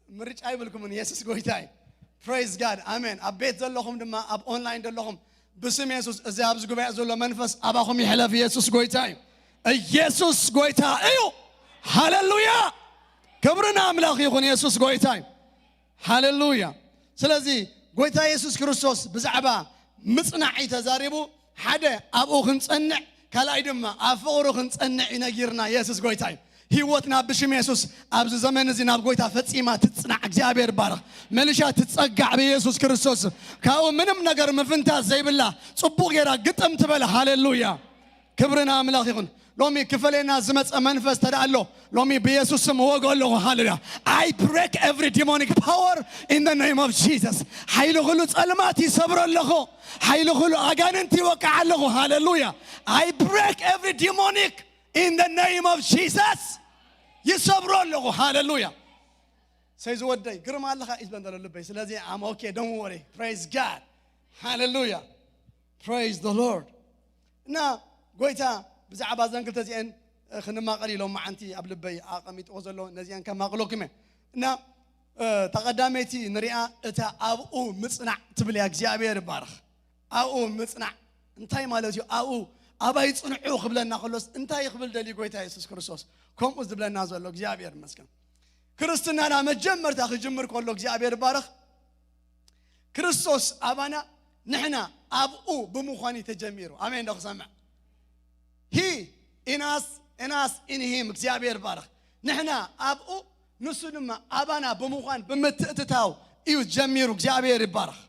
ምርጫ ይብልኩምን። የሱስ ጎይታ እዩ። Praise God. ኣሜን። ኣብ ቤት ዘለኹም ድማ ኣብ ኦንላይን ዘለኹም ብስም የሱስ እዚ ኣብዚ ጉባኤ ዘሎ መንፈስ ኣባኹም ይሕለፍ። የሱስ ጎይታ እዩ። ኢየሱስ ጎይታ እዩ። ሃሌሉያ። ክብሪ ንኣምላኽ ይኹን። የሱስ ጎይታ እዩ። ሃሌሉያ። ስለዚ ጎይታ የሱስ ክርስቶስ ብዛዕባ ምጽናዕ እዩ ተዛሪቡ። ሓደ ኣብኡ ክንጸንዕ፣ ካልኣይ ድማ ኣብ ፍቕሩ ክንጸንዕ እዩ ነጊርና። የሱስ ጎይታ እዩ። ህይወትና ብሽም የሱስ ኣብዚ ዘመን እዚ ናብ ጎይታ ፈጺማ ትጽናዕ። እግዚኣብሔር ይባረኽ። መሊሻ ትጸጋዕ ብየሱስ ክርስቶስ። ካብኡ ምንም ነገር ምፍንታት ዘይብላ ጽቡቕ ጌራ ግጥም ትበል። ሃሌሉያ። ክብሪ ንኣምላኽ ይኹን። ሎሚ ክፈለና ዝመጸ መንፈስ ተደኣ ኣሎ፣ ሎሚ ብየሱስ ስም እወግኦ ኣለኹ። ሃሌሉያ። I break every demonic power in the name of Jesus. ሓይሊ ኩሉ ጸልማት ይሰብሮ ኣለኹ። ሓይሊ ኩሉ ኣጋንንቲ ይወቅዕ ኣለኹ። ሃሌሉያ። I break every demonic in the name of Jesus. ይሰብሮ ኣለኹ። ሃሌሉያ። ሰይ ዝወደይ ግርማ ኣለኻ እዩ ዝበን ዘሎ ልበይ። ስለዚ I'm okay, don't worry. Praise God. ሃሌሉያ። Praise the Lord. እና ጎይታ ብዛዕባ እዘን ክልተ እዚአን ክንማቐል ኢሎም መዓንቲ ኣብ ልበይ ኣቐሚጥዎ ዘሎ ነዚኣን ከማቕለኩም እየ። እና ተቐዳመይቲ ንሪኣ እታ ኣብኡ ምጽናዕ ትብል እያ። እግዚኣብሔር ይባረኽ። ኣብኡ ምጽናዕ እንታይ ማለት እዩ? ኣብኡ ኣባይ ጽንዑ ክብለና ከሎስ እንታይ ክብል ደልዩ ጎይታ የሱስ ክርስቶስ? ከምኡ ዝብለና ዘሎ እግዚኣብሔር ይመስገን። ክርስትናና መጀመርታ ክጅምር ከሎ እግዚኣብሔር ይባረኽ። ክርስቶስ ኣባና ንሕና ኣብኡ ብምዃን እዩ ተጀሚሩ። ኣሜን ዶ ክሰምዕ? He in us, in us in him እግዚኣብሔር ይባረኽ። ንሕና ኣብኡ ንሱ ድማ ኣባና ብምዃን ብምትእትታው እዩ ጀሚሩ። እግዚኣብሔር ይባረኽ።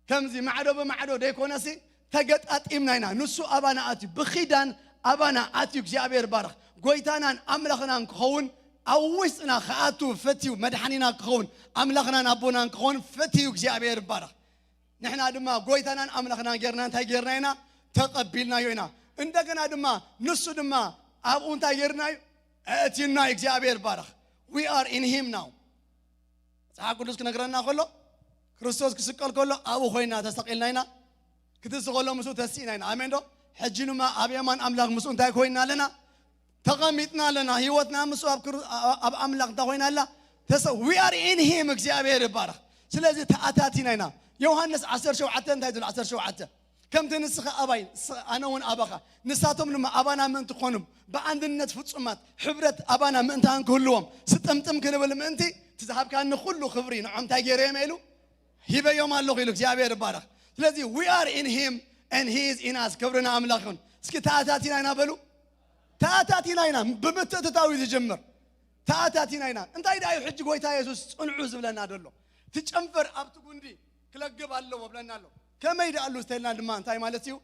ከምዚ ማዕዶ ብማዕዶ ደይኮነሲ ተገጣጢምና ኢና። ንሱ ኣባና ኣትዩ ብኺዳን ኣባና ኣትዩ እግዚኣብሔር ይባረኽ። ጎይታናን ኣምላኽናን ክኸውን ኣብ ውሽጥና ክኣቱ ፈትዩ መድሓኒና ክኸውን ኣምላኽናን ኣቦናን ክኸውን ፈትዩ እግዚኣብሔር ይባረኽ። ንሕና ድማ ጎይታናን ኣምላኽናን ጌርና እንታይ ጌርና ኢና? ተቐቢልናዮ ኢና። እንደገና ድማ ንሱ ድማ ኣብኡ እንታይ ጌርናዩ? ኣእትዩና እግዚኣብሔር ይባረኽ። We are in him now። መጽሓፍ ቅዱስ ክነግረና ከሎ ክርስቶስ ክስቀል ከሎ ኣብኡ ኮይና ተሰቒልና ኢና። ክትንስ ከሎ ምስኡ ተሲእና ኢና። ኣሜን ዶ? ሕጂ ድማ ኣብ የማን ኣምላኽ ምስኡ እንታይ ኮይና ኣለና? ተቐሚጥና ኣለና። ህይወትና ምስኡ ኣብ ክር- ኣብ ኣምላኽ እንታይ ኮይና ኣላ? ተሰ we are in him እግዚኣብሔር ይባረኽ። ስለዚ ተኣታቲና ኢና። ዮሃንስ ዓሰርተ ሸውዓተ እንታይ ዝብል? ዓሰርተ ሸውዓተ ከምቲ ንስኻ ኣባይ ንስ- ኣነ እውን ኣባኻ ንሳቶም ድማ ኣባና ምእንቲ ክኾኑ ብኣንድነት ፍጹማት ሕብረት ኣባና ምእንታን ክህልዎም ስጥምጥም ክንብል ምእንቲ እቲ ዝሃብካኒ ኩሉ ክብሪ ንዖም እንታይ ገይረዮም ኢሉ ሂበዮም ኣለኹ ኢሉ እግዚኣብሔር ይባረኽ። ስለዚ we are in him and he is in us ክብሪ ንኣምላኽ ይኹን። እስኪ ተኣታቲና ኢና በሉ። ተኣታቲና ኢና። ብምትእትታው እዩ ዝጅምር። ተኣታቲና ኢና። እንታይ ደኣ እዩ ሕጂ ጎይታ የሱስ ጽንዑ ዝብለና ዘሎ? እቲ ጨንፈር ኣብቲ ጉንዲ ክለግብ ኣለዎ ብለና ኣሎ። ከመይ ደኣሉ ዝተልና ድማ እንታይ ማለት እዩ?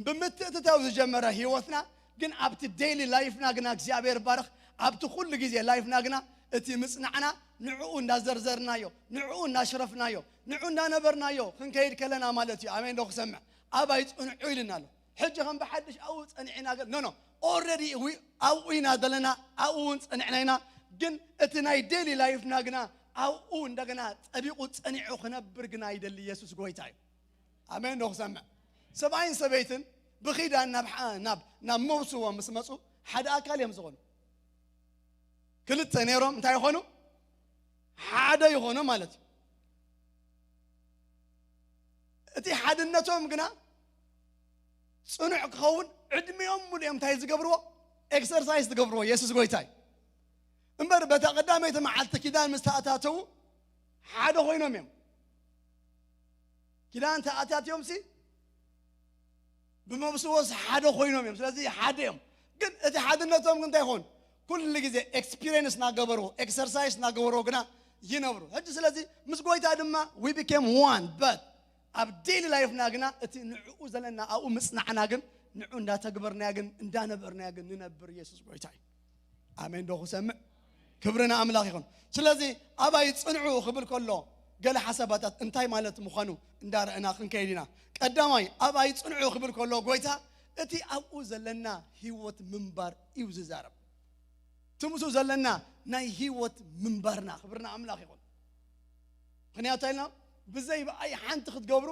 ብምትእትታው ዝጀመረ ህይወትና ግን ኣብቲ ዴይሊ ላይፍና ግና እግዚኣብሔር ባረኽ ኣብቲ ኩሉ ግዜ ላይፍና ግና እቲ ምጽናዕና ንዕኡ እንዳዘርዘርናዮ ንዕኡ እንዳሽረፍናዮ ንዕኡ እንዳነበርናዮ ክንከይድ ከለና ማለት እዩ። ኣሜን ዶ ክሰምዕ? ኣባይ ጽንዑ ኢልና ኣሎ። ሕጂ ከም ብሓድሽ ኣብኡ ጸኒዕና ገ- ኖ ኖ ኦረዲ ኣብኡ ኢና ዘለና። ኣብኡ እውን ጸኒዕና ኢና። ግን እቲ ናይ ዴይሊ ላይፍና ግና ኣብኡ እንደገና ጠቢቑ ጸኒዑ ክነብር ግና ይደሊ። ኢየሱስ ጎይታ እዩ። ኣሜን ዶ ክሰምዕ? ሰብኣይን ሰበይትን ብኺዳን ናብ ሓ- ናብ ናብ መውስቦ ምስ መፁ ሓደ ኣካል እዮም ዝኾኑ። ክልተ ነይሮም እንታይ ይኾኑ? ሓደ ይኾኑ ማለት እዩ። እቲ ሓድነቶም ግና ፅኑዕ ክኸውን ዕድሚኦም ሙሉ እዮም እንታይ ዝገብርዎ? ኤክሰርሳይዝ ዝገብርዎ። የሱስ ጎይታ እዩ። እምበር በታ ቀዳመይቲ መዓልቲ ኪዳን ምስ ተኣታተዉ ሓደ ኮይኖም እዮም። ኪዳን ተኣታትዮም ሲ ብመብስዎስ ሓደ ኮይኖም እዮም። ስለዚ ሓደ እዮም። ግን እቲ ሓድነቶም ግን እንታይ ይኸውን? ኩሉ ግዜ ኤክስፒሪየንስ እናገበርዎ ኤክሰርሳይዝ እናገበርዎ ግና ይነብሩ። ሕጂ ስለዚ ምስ ጎይታ ድማ we became one but ኣብ ዴይሊ ላይፍና ግና እቲ ንዕኡ ዘለና ኣብኡ ምፅናዕና ግን ንዑ እንዳተግበርናያ ግን እንዳነበርናያ ግን ንነብር። ኢየሱስ ጎይታ እዩ። ኣሜን ዶ ክሰምዕ? ክብሪ ንኣምላኽ ይኹን። ስለዚ ኣባይ ጽንዑ ክብል ከሎ ገለ ሓሳባታት እንታይ ማለት ምዃኑ እንዳረእና ክንከይድ ኢና። ቀዳማይ ኣባይ ጽንዑ ክብል ከሎ ጎይታ እቲ ኣብኡ ዘለና ህይወት ምንባር እዩ ዝዛረብ። እቲ ምስኡ ዘለና ናይ ህይወት ምንባርና ክብሪ ንኣምላኽ ይኹን። ምኽንያቱ ኢልና ብዘይ ብኣይ ሓንቲ ክትገብሩ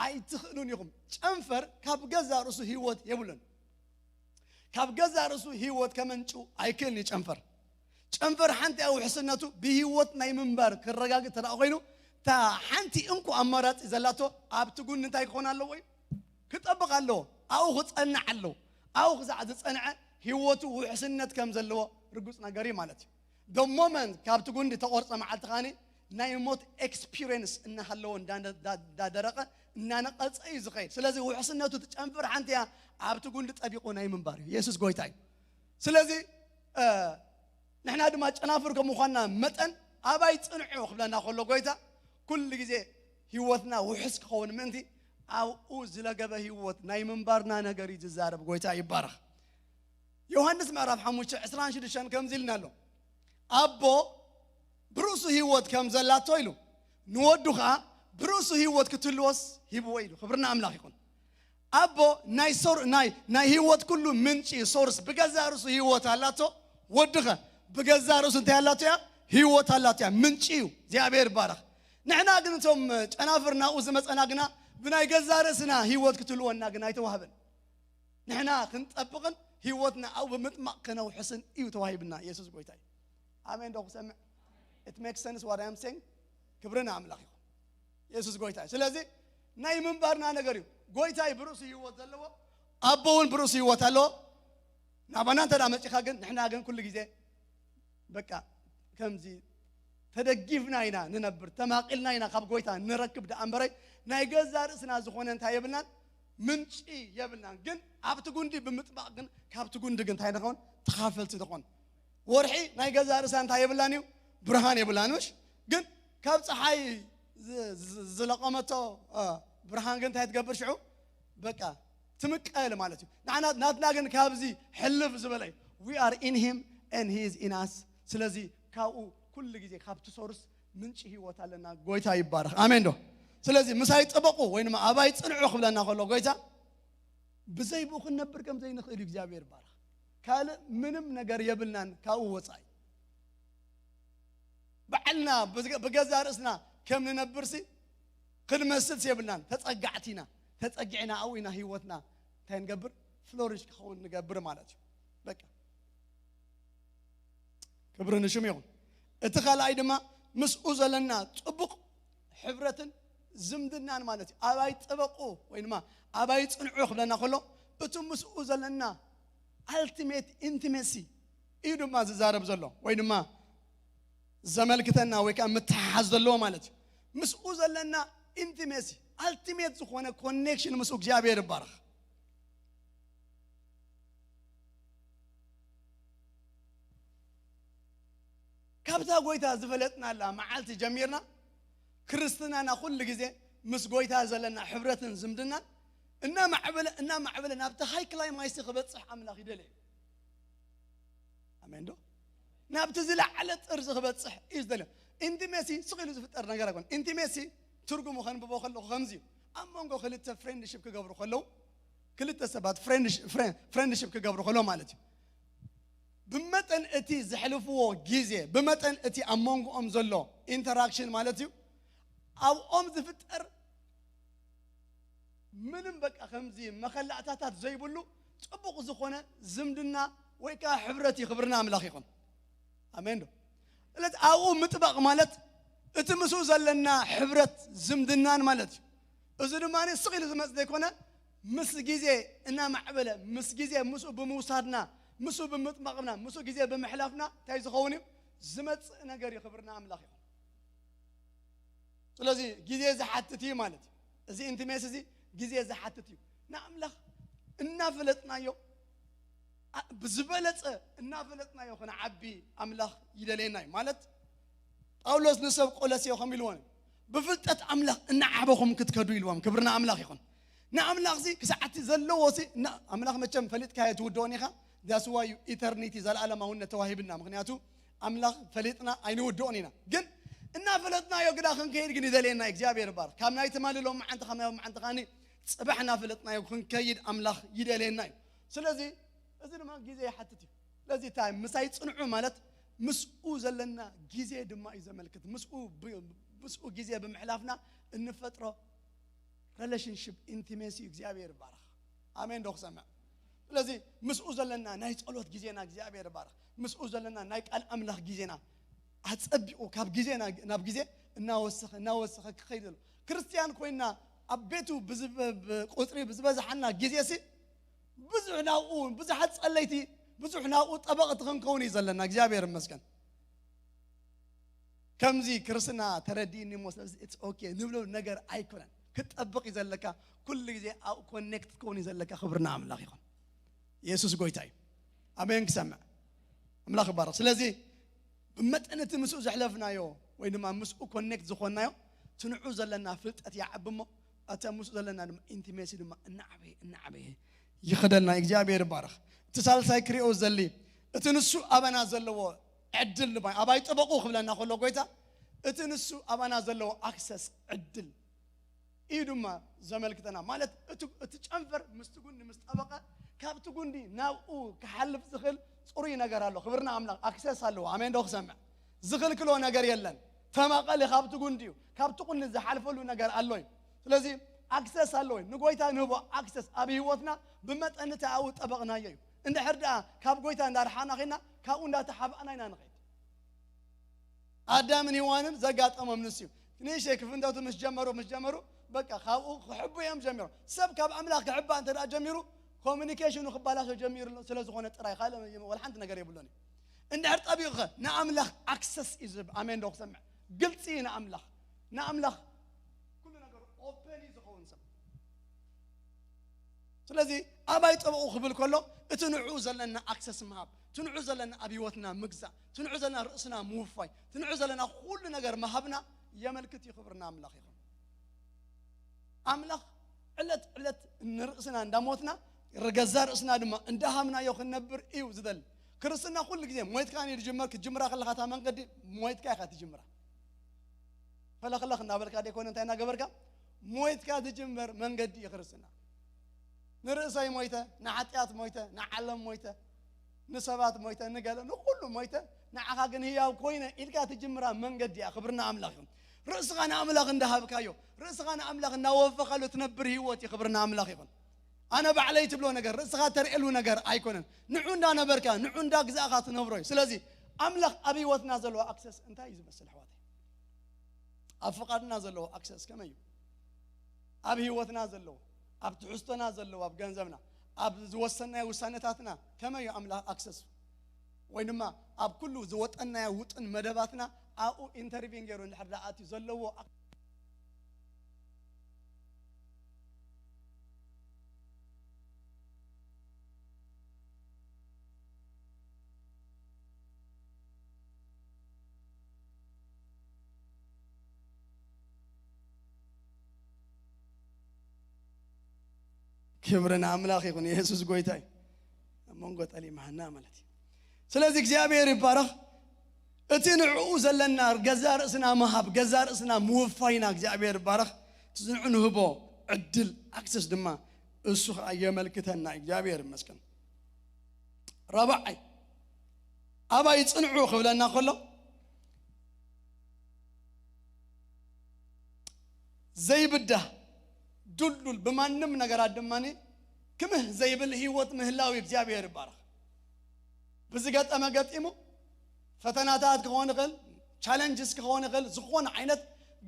ኣይትኽእሉን ኢኹም። ጨንፈር ካብ ገዛ ርእሱ ህይወት የብሉን። ካብ ገዛ ርእሱ ህይወት ከመንጩ ኣይክእልን እዩ ጨንፈር። ጨንፈር ሓንቲ እያ ውሕስነቱ ብህይወት ናይ ምንባር ክረጋግጥ ተደኣ ኮይኑ እታ ሓንቲ እንኮ ኣማራፂ ዘላቶ ኣብቲ ጉኒ እንታይ ክኾን ኣለዎ እዩ ክጠብቕ ኣለዎ። ኣብኡ ክፀንዕ ኣለዎ። ኣብኡ ክሳዕ ዝፀንዐ ህይወቱ ውሕስነት ከም ዘለዎ ርጉፅ ነገር እዩ ማለት እዩ። ደ ሞመንት ካብቲ ጉንዲ ተቆርፀ መዓልቲ ኻኒ ናይ ሞት ኤክስፒሪየንስ እናሃለዎ እንዳደረቀ እናነቀፀ እዩ ዝኸይድ። ስለዚ ውሕስነቱ ትጨንፍር ሓንቲ እያ ኣብቲ ጉንዲ ጠቢቑ ናይ ምንባር እዩ። የሱስ ጎይታ እዩ። ስለዚ ንሕና ድማ ጨናፍር ከም ምዃንና መጠን ኣባይ ፅንዑ ክብለና ከሎ ጎይታ ኩሉ ግዜ ህይወትና ውሕስ ክኸውን ምእንቲ ኣብኡ ዝለገበ ህይወት ናይ ምንባርና ነገር እዩ ዝዛረብ። ጎይታ ይባረኽ። ዮሃንስ ምዕራፍ ሓሙሽተ ዕስራን ሽዱሽተን ከምዚ ኢልና ኣሎ ኣቦ ብርእሱ ህይወት ከም ዘላቶ ኢሉ ንወዱ ኸዓ ብርእሱ ህይወት ክትህልዎስ ሂብዎ ኢሉ። ክብርና ኣምላኽ ይኹን። ኣቦ ናይ ሶር ናይ ናይ ህይወት ኩሉ ምንጪ ሶርስ ብገዛ ርእሱ ህይወት ኣላቶ። ወድኸ ብገዛ ርእሱ እንታይ ኣላቶ እያ? ህይወት ኣላቶ እያ። ምንጪ እዩ። እግዚኣብሔር ይባረኽ። ንሕና ግን እቶም ጨናፍር ናብኡ ዝመፀና ግና ብናይ ገዛ ርእስና ህይወት ክትህልወና ግን ኣይተዋህበን። ንሕና ክንጠብቕን ህይወትና ኣብኡ ብምጥማቕ ከነውሕስን እዩ ተዋሂብና። ኢየሱስ ጎይታ እዩ። ኣሜን ዶ ክሰምዕ? It makes sense what I'm saying? ክብሪ ንኣምላኽ ይኹን። ኢየሱስ ጎይታ እዩ። ስለዚ ናይ ምንባርና ነገር እዩ። ጎይታ እዩ ብርእሱ ህይወት ዘለዎ፣ ኣቦ እውን ብርእሱ ህይወት ኣለዎ። ናባና እንተ ደኣ መጺኻ ግን፣ ንሕና ግን ኩሉ ግዜ በቃ ከምዚ ተደጊፍና ኢና ንነብር፣ ተማቒልና ኢና ካብ ጎይታ ንረክብ ደኣ እምበረይ፣ ናይ ገዛ ርእስና ዝኾነ እንታይ የብልናን፣ ምንጪ የብልናን። ግን ኣብቲ ጉንዲ ብምጥባቕ ግን ካብቲ ጉንዲ ግን እንታይ ንኸውን? ተኻፈልቲ ንኾን። ወርሒ ናይ ገዛ ርእሳ እንታይ የብላን እዩ? ብርሃን የብላን፣ ምሽ? ግን ካብ ፀሓይ ዝ-፣ ዝ-፣ ዝለቐመቶ፣ እ፣ ብርሃን ግን እንታይ ትገብር ሽዑ? በቃ ትምቀል ማለት እዩ። ንዓና ናትና ግን ካብዚ ሕልፍ ዝበለ እዩ። We are in him and he is in us። ስለዚ ካብኡ ኩሉ ግዜ ካብቲ ሶርስ ምንጪ ህይወት ኣለና። ጎይታ ይባረኽ። ኣሜን ዶ? ስለዚ ምሳይ ጥበቑ ወይ ድማ ኣባይ ጽንዑ ክብለና ከሎ ጎይታ ብዘይ ብኡ ክንነብር ከም ዘይንኽእል እዩ። እግዚኣብሔር ይባረኽ። ካልእ ምንም ነገር የብልናን ካብኡ ወጻኢ። ባዕልና ብገ-፣ ብገዛ ርእስና ከም ንነብርሲ ክንመስልስ የብልናን። ተጸጋዕቲ ኢና። ተጸጊዕና ኣብኡ ኢና ህይወትና እንታይ ንገብር? ፍሎሪሽ ክኸውን ንገብር ማለት እዩ። በቃ ክብሪ ንሽም ይኹን። እቲ ካልኣይ ድማ ምስኡ ዘለና ጽቡቕ ሕብረትን ዝምድናን ማለት እዩ። ኣባይ ጥበቁ ወይ ድማ ኣባይ ጽንዑ ክብለና ከሎ እቲ ምስኡ ዘለና ኣልቲሜት ኢንቲሜሲ እዩ ድማ ዝዛረብ ዘሎ ወይ ድማ ዘመልክተና ወይ ከዓ ምትሓሓዝ ዘለዎ ማለት እዩ። ምስኡ ዘለና ኢንቲሜሲ፣ ኣልቲሜት ዝኾነ ኮኔክሽን ምስኡ እግዚኣብሔር ይባረኽ። ካብታ ጎይታ ዝፈለጥናላ መዓልቲ ጀሚርና ክርስትናና ኩሉ ግዜ ምስ ጎይታ ዘለና ሕብረትን ዝምድናን እናማዕበለ እናማዕበለ ናብቲ ሃይ ክላይማይስ ክበጽሕ ኣምላኽ ይደለየ። ኣሜን ዶ? ናብቲ ዝለዓለ ጥርዚ ክበጽሕ እዩ ዝደልዮ። ኢንቲሜሲ ስቕ ኢሉ ዝፍጠር ነገር ኣይኮን። ኢንቲሜሲ ትርጉሙ ከንብቦ ከለኹ ከምዚ እዩ። ኣብ መንጎ ክልተ ፍሬንድሺፕ ክገብሩ ከለዉ፣ ክልተ ሰባት ፍሬንድሽ-፣ ፍሬ-፣ ፍሬንድሺፕ ክገብሩ ከለዉ ማለት እዩ። ብመጠን እቲ ዘሕልፍዎ ግዜ፣ ብመጠን እቲ ኣብ መንጎኦም ዘሎ ኢንተራክሽን ማለት እዩ፣ ኣብኦም ዝፍጠር ምንም በቃ ከምዚ መኸላእታታት ዘይብሉ ጽቡቕ ዝኾነ ዝምድና ወይ ከዓ ሕብረት እዩ። ክብርና ኣምላኽ ይኹን። ኣሜን ዶ? ስለዚ ኣብኡ ምጥባቕ ማለት እቲ ምስኡ ዘለና ሕብረት ዝምድናን ማለት እዩ። እዚ ድማ ስቕ ኢሉ ዝመጽእ ዘይኮነ ምስ ግዜ እናማዕበለ፣ ምስ ግዜ ምስኡ ብምውሳድና፣ ምስኡ ብምጥባቕና፣ ምስኡ ግዜ ብምሕላፍና እንታይ ዝኸውን እዩ? ዝመጽእ ነገር እዩ። ክብርና ኣምላኽ ይኹን። ስለዚ ግዜ ዝሓትት እዩ ማለት እዩ። እዚ ኢንቲሜሲ እዚ ግዜ ዝሓትት እዩ። ንኣምላኽ እናፈለጥናዮ፣ ኣ-፣ ብዝበለጸ እናፈለጥናዮ ክንዓቢ ኣምላኽ ይደልየና እዩ። ማለት ጳውሎስ ንሰብ ቆሎሴ ከም ኢልዎም፣ "ብፍልጠት ኣምላኽ እናዓበኹም ክትከዱ" ኢልዎም። ክብርና ኣምላኽ ይኹን። ንኣምላኽ እዚ ክሳዕ እቲ ዘለዎ እዚ፣ እና-፣ ኣምላኽ መቸም ፈሊጥካዮ ትውድኦን ኢኻ። That's why you eternity፣ ዘለኣለማውነት ተዋሂብና። ምኽንያቱ ኣምላኽ ፈሊጥና ኣይንውድኦን ኢና። ግን እናፈለጥናዮ ግዳ ክንከይድ ግን ይደልየና እዩ። እግዚኣብሔር ይባርክ። ካብ ናይ ትማሊ ሎም መዓንቲ፣ ካብ ናይ ሎም መዓንቲ ከኣኒ ጽባሕ እናፈለጥናዮ ክንከይድ ኣምላኽ ይደልየና እዩ። ስለዚ እዚ ድማ ግዜ ይሓትት እዩ። ስለዚ እንታይ ምሳይ ጽንዑ ማለት ምስኡ ዘለና ግዜ ድማ እዩ ዘመልክት። ምስኡ ብ-፣ ምስኡ ግዜ ብምሕላፍና እንፈጥሮ ሪሌሽንሺፕ ኢንቲሜሲ እዩ። እግዚኣብሔር ይባረኽ። ኣሜን ዶ ክሰምዕ? ስለዚ ምስኡ ዘለና ናይ ጸሎት ግዜና እግዚኣብሔር ይባረኽ። ምስኡ ዘለና ናይ ቃል ኣምላኽ ግዜና ኣጸቢቑ ካብ ግዜ ና-፣ ናብ ግዜ እናወሰኸ፣ እናወሰኸ ክኸይድ ዘሎ። ክርስትያን ኮይና ኣብ ቤቱ ብዝበ-፣ ብ-፣ ቁጽሪ ብዝበዝሓና ግዜ ሲ ብዙሕ ናብኡ፣ ብዙሓት ጸለይቲ፣ ብዙሕ ናብኡ ጠበቕቲ ክንከውን እዩ ዘለና። እግዚኣብሔር ይመስገን። ከምዚ ክርስትና ተረዲእኒ እሞ ስለዚ it's okay ንብሎ ነገር ኣይኮነን። ክትጠብቕ እዩ ዘለካ። ኩሉ ግዜ ኣብ ኮኔክት ክትከውን እዩ ዘለካ። ክብርና ኣምላኽ ይኹን። ኢየሱስ ጎይታ እዩ። ኣሜን። ክሰምዕ ኣምላኽ ይባረኽ። ስለዚ ብመጠን እቲ ምስኡ ዘሕለፍናዮ ወይ ድማ ምስኡ ኮኔክት ዝኾንናዮ ትንዑ ዘለና ፍልጠት ይዓቢ እሞ፣ ኣታ ምስኡ ዘለና ድማ ኢንቲሜሲ ድማ እናዓበየ፣ እናዓበየ ይኸደልና። እግዚኣብሔር ይባረኽ። እቲ ሳልሳይ ክሪኦ ዘሊ፣ እቲ ንሱ ኣባና ዘለዎ ዕድል ድማ፣ ኣባይ ጥበቑ ክብለና ከሎ ጎይታ፣ እቲ ንሱ ኣባና ዘለዎ ኣክሰስ፣ ዕድል እዩ ድማ ዘመልክተና። ማለት እቲ፣ እቲ ጨንፈር ምስቲ ጉንዲ ምስ ጠበቐ፣ ካብቲ ጉንዲ ናብኡ ክሓልፍ ዝኽእል ጽሩይ ነገር ኣሎ። ክብርና ኣምላኽ፣ ኣክሰስ ኣለዎ። ኣሜን ዶ ክሰምዕ? ዝኽልክሎ ነገር የለን። ተማቐሊ ካብቲ ጉንዲ እዩ። ካብቲ ጉንዲ ዝሓልፈሉ ነገር ኣሎ እዩ። ስለዚ ኣክሰስ ኣለዎ። ንጎይታ ንህቦ ኣክሰስ ኣብ ህይወትና ብመጠን እቲ ኣብኡ ጠበቕናዮ እዩ። እንድሕር ደኣ ካብ ጎይታ እንዳርሓና ኸይና፣ ካብኡ እንዳተሓባእና ኢና ንኸይድ። ኣዳምን ሄዋንን ዘጋጠሞም ንሱ እዩ። ንእሽተይ ክፍንተቱ ምስ ጀመሩ፣ ምስ ጀመሩ፣ በቃ ካብኡ ክሕቡ እዮም ጀሚሮም። ሰብ ካብ ኣምላኽ ክሕባእ እንተ ደኣ ጀሚሩ፣ ኮሚኒኬሽኑ ክባላሾ ጀሚሩ ስለ ዝኾነ ጥራይ፣ ካልእ ወላ ሓንቲ ነገር የብሎን እዩ። እንድሕር ጠቢቑ ኸ ንኣምላኽ ኣክሰስ እዩ ዝህብ። ኣሜን ዶ ክሰምዕ? ግልጺ እዩ ንኣምላኽ። ንኣምላኽ ኩሉ ነገሩ ኦፐን እዩ ዝኸውን ሰብ። ስለዚ ኣባይ ጠበቑ ክብል ከሎ፣ እቲ ንዕኡ ዘለና ኣክሰስ ምሃብ፣ እቲ ንዕኡ ዘለና ኣብ ህይወትና ምግዛእ፣ እቲ ንዕኡ ዘለና ርእስና ምውፋይ፣ እቲ ንዕኡ ዘለና ኩሉ ነገር ምሃብና የመልክት እዩ። ክብርና ኣምላኽ ይኹን። ኣምላኽ ዕለት ዕለት ንርእስና እንዳሞትና፣ ገዛ ርእስና ድማ እንዳሃምናዮ ክንነብር እዩ ዝደሊ። ክርስትና ኩሉ ግዜ ሞይትካ እዩ ዝጅመር። ክትጅምራ ከለኻ እታ መንገዲ ሞይትካ ኢኻ ትጅምራ። ፈለኽለኽ እናበልካ ደይኮነ እንታይ እናገበርካ ሞይትካ ትጅመር መንገዲ እዩ ክርስትና። ንርእሰይ ሞይተ፣ ንሓጢኣት ሞይተ፣ ንዓለም ሞይተ፣ ንሰባት ሞይተ፣ ንገለ ንኹሉ ሞይተ፣ ንዓኻ ግን ህያው ኮይነ ኢልካ ትጅምራ መንገዲ እያ። ክብርና ኣምላኽ ይኹን። ርእስኻ ንኣምላኽ እንዳሃብካዮ፣ ርእስኻ ንኣምላኽ እናወፈኻሉ ትነብር ህይወት እዩ። ክብርና ኣምላኽ ይኹን። ኣነ ባዕለይ ትብሎ ነገር፣ ርእስኻ ተርእየሉ ነገር ኣይኮነን። ንዑ እንዳነበርካ፣ ንዑ እንዳግዛእኻ ትነብሮ እዩ። ስለዚ ኣምላኽ ኣብ ህይወትና ዘለዎ ኣክሰስ እንታይ እዩ ዝመስል ኣሕዋተይ? ኣብ ፍቓድና ዘለዎ ኣክሰስ ከመይ እዩ? ኣብ ህይወትና ዘለዎ፣ ኣብ ትሕዝቶና ዘለዎ፣ ኣብ ገንዘብና፣ ኣብ ዝወሰናዮ ውሳነታትና ከመይ እዩ ኣምላኽ ኣክሰስ? ወይ ድማ ኣብ ኩሉ ዝወጠናዮ ውጥን መደባትና ኣብኡ ኢንተርቪን ገይሩ እንድሕር ደኣ ኣትዩ ዘለዎ ኣክ- ክብሪ ንኣምላኽ ይኹን። የሱስ ጎይታ እዩ። ኣብ መንጎ ጠሊምሃና ማለት እዩ። ስለዚ እግዚኣብሔር ይባረኽ። እቲ ንዕኡ ዘለና ገዛ ርእስና ምሃብ፣ ገዛ ርእስና ምውፋይና እግዚኣብሔር ይባረኽ። እቲ ንዕኡ ንህቦ ዕድል፣ ኣክሰስ ድማ እሱ ኸዓ የመልክተና። እግዚኣብሔር ይመስገን። ራብዓይ፣ ኣባይ ጽንዑ ክብለና ከሎ፣ ዘይብዳህ፣ ዱልዱል፣ ብማንም ነገራት ድማ ክምህ ዘይብል ህይወት ምህላው እግዚኣብሔር ይባረኽ። ብዝገጠመ ገጢሙ፣ ፈተናታት ክኸውን ይኽእል፣ ቻለንጅስ ክኸውን ይኽእል፣ ዝኾነ ዓይነት፣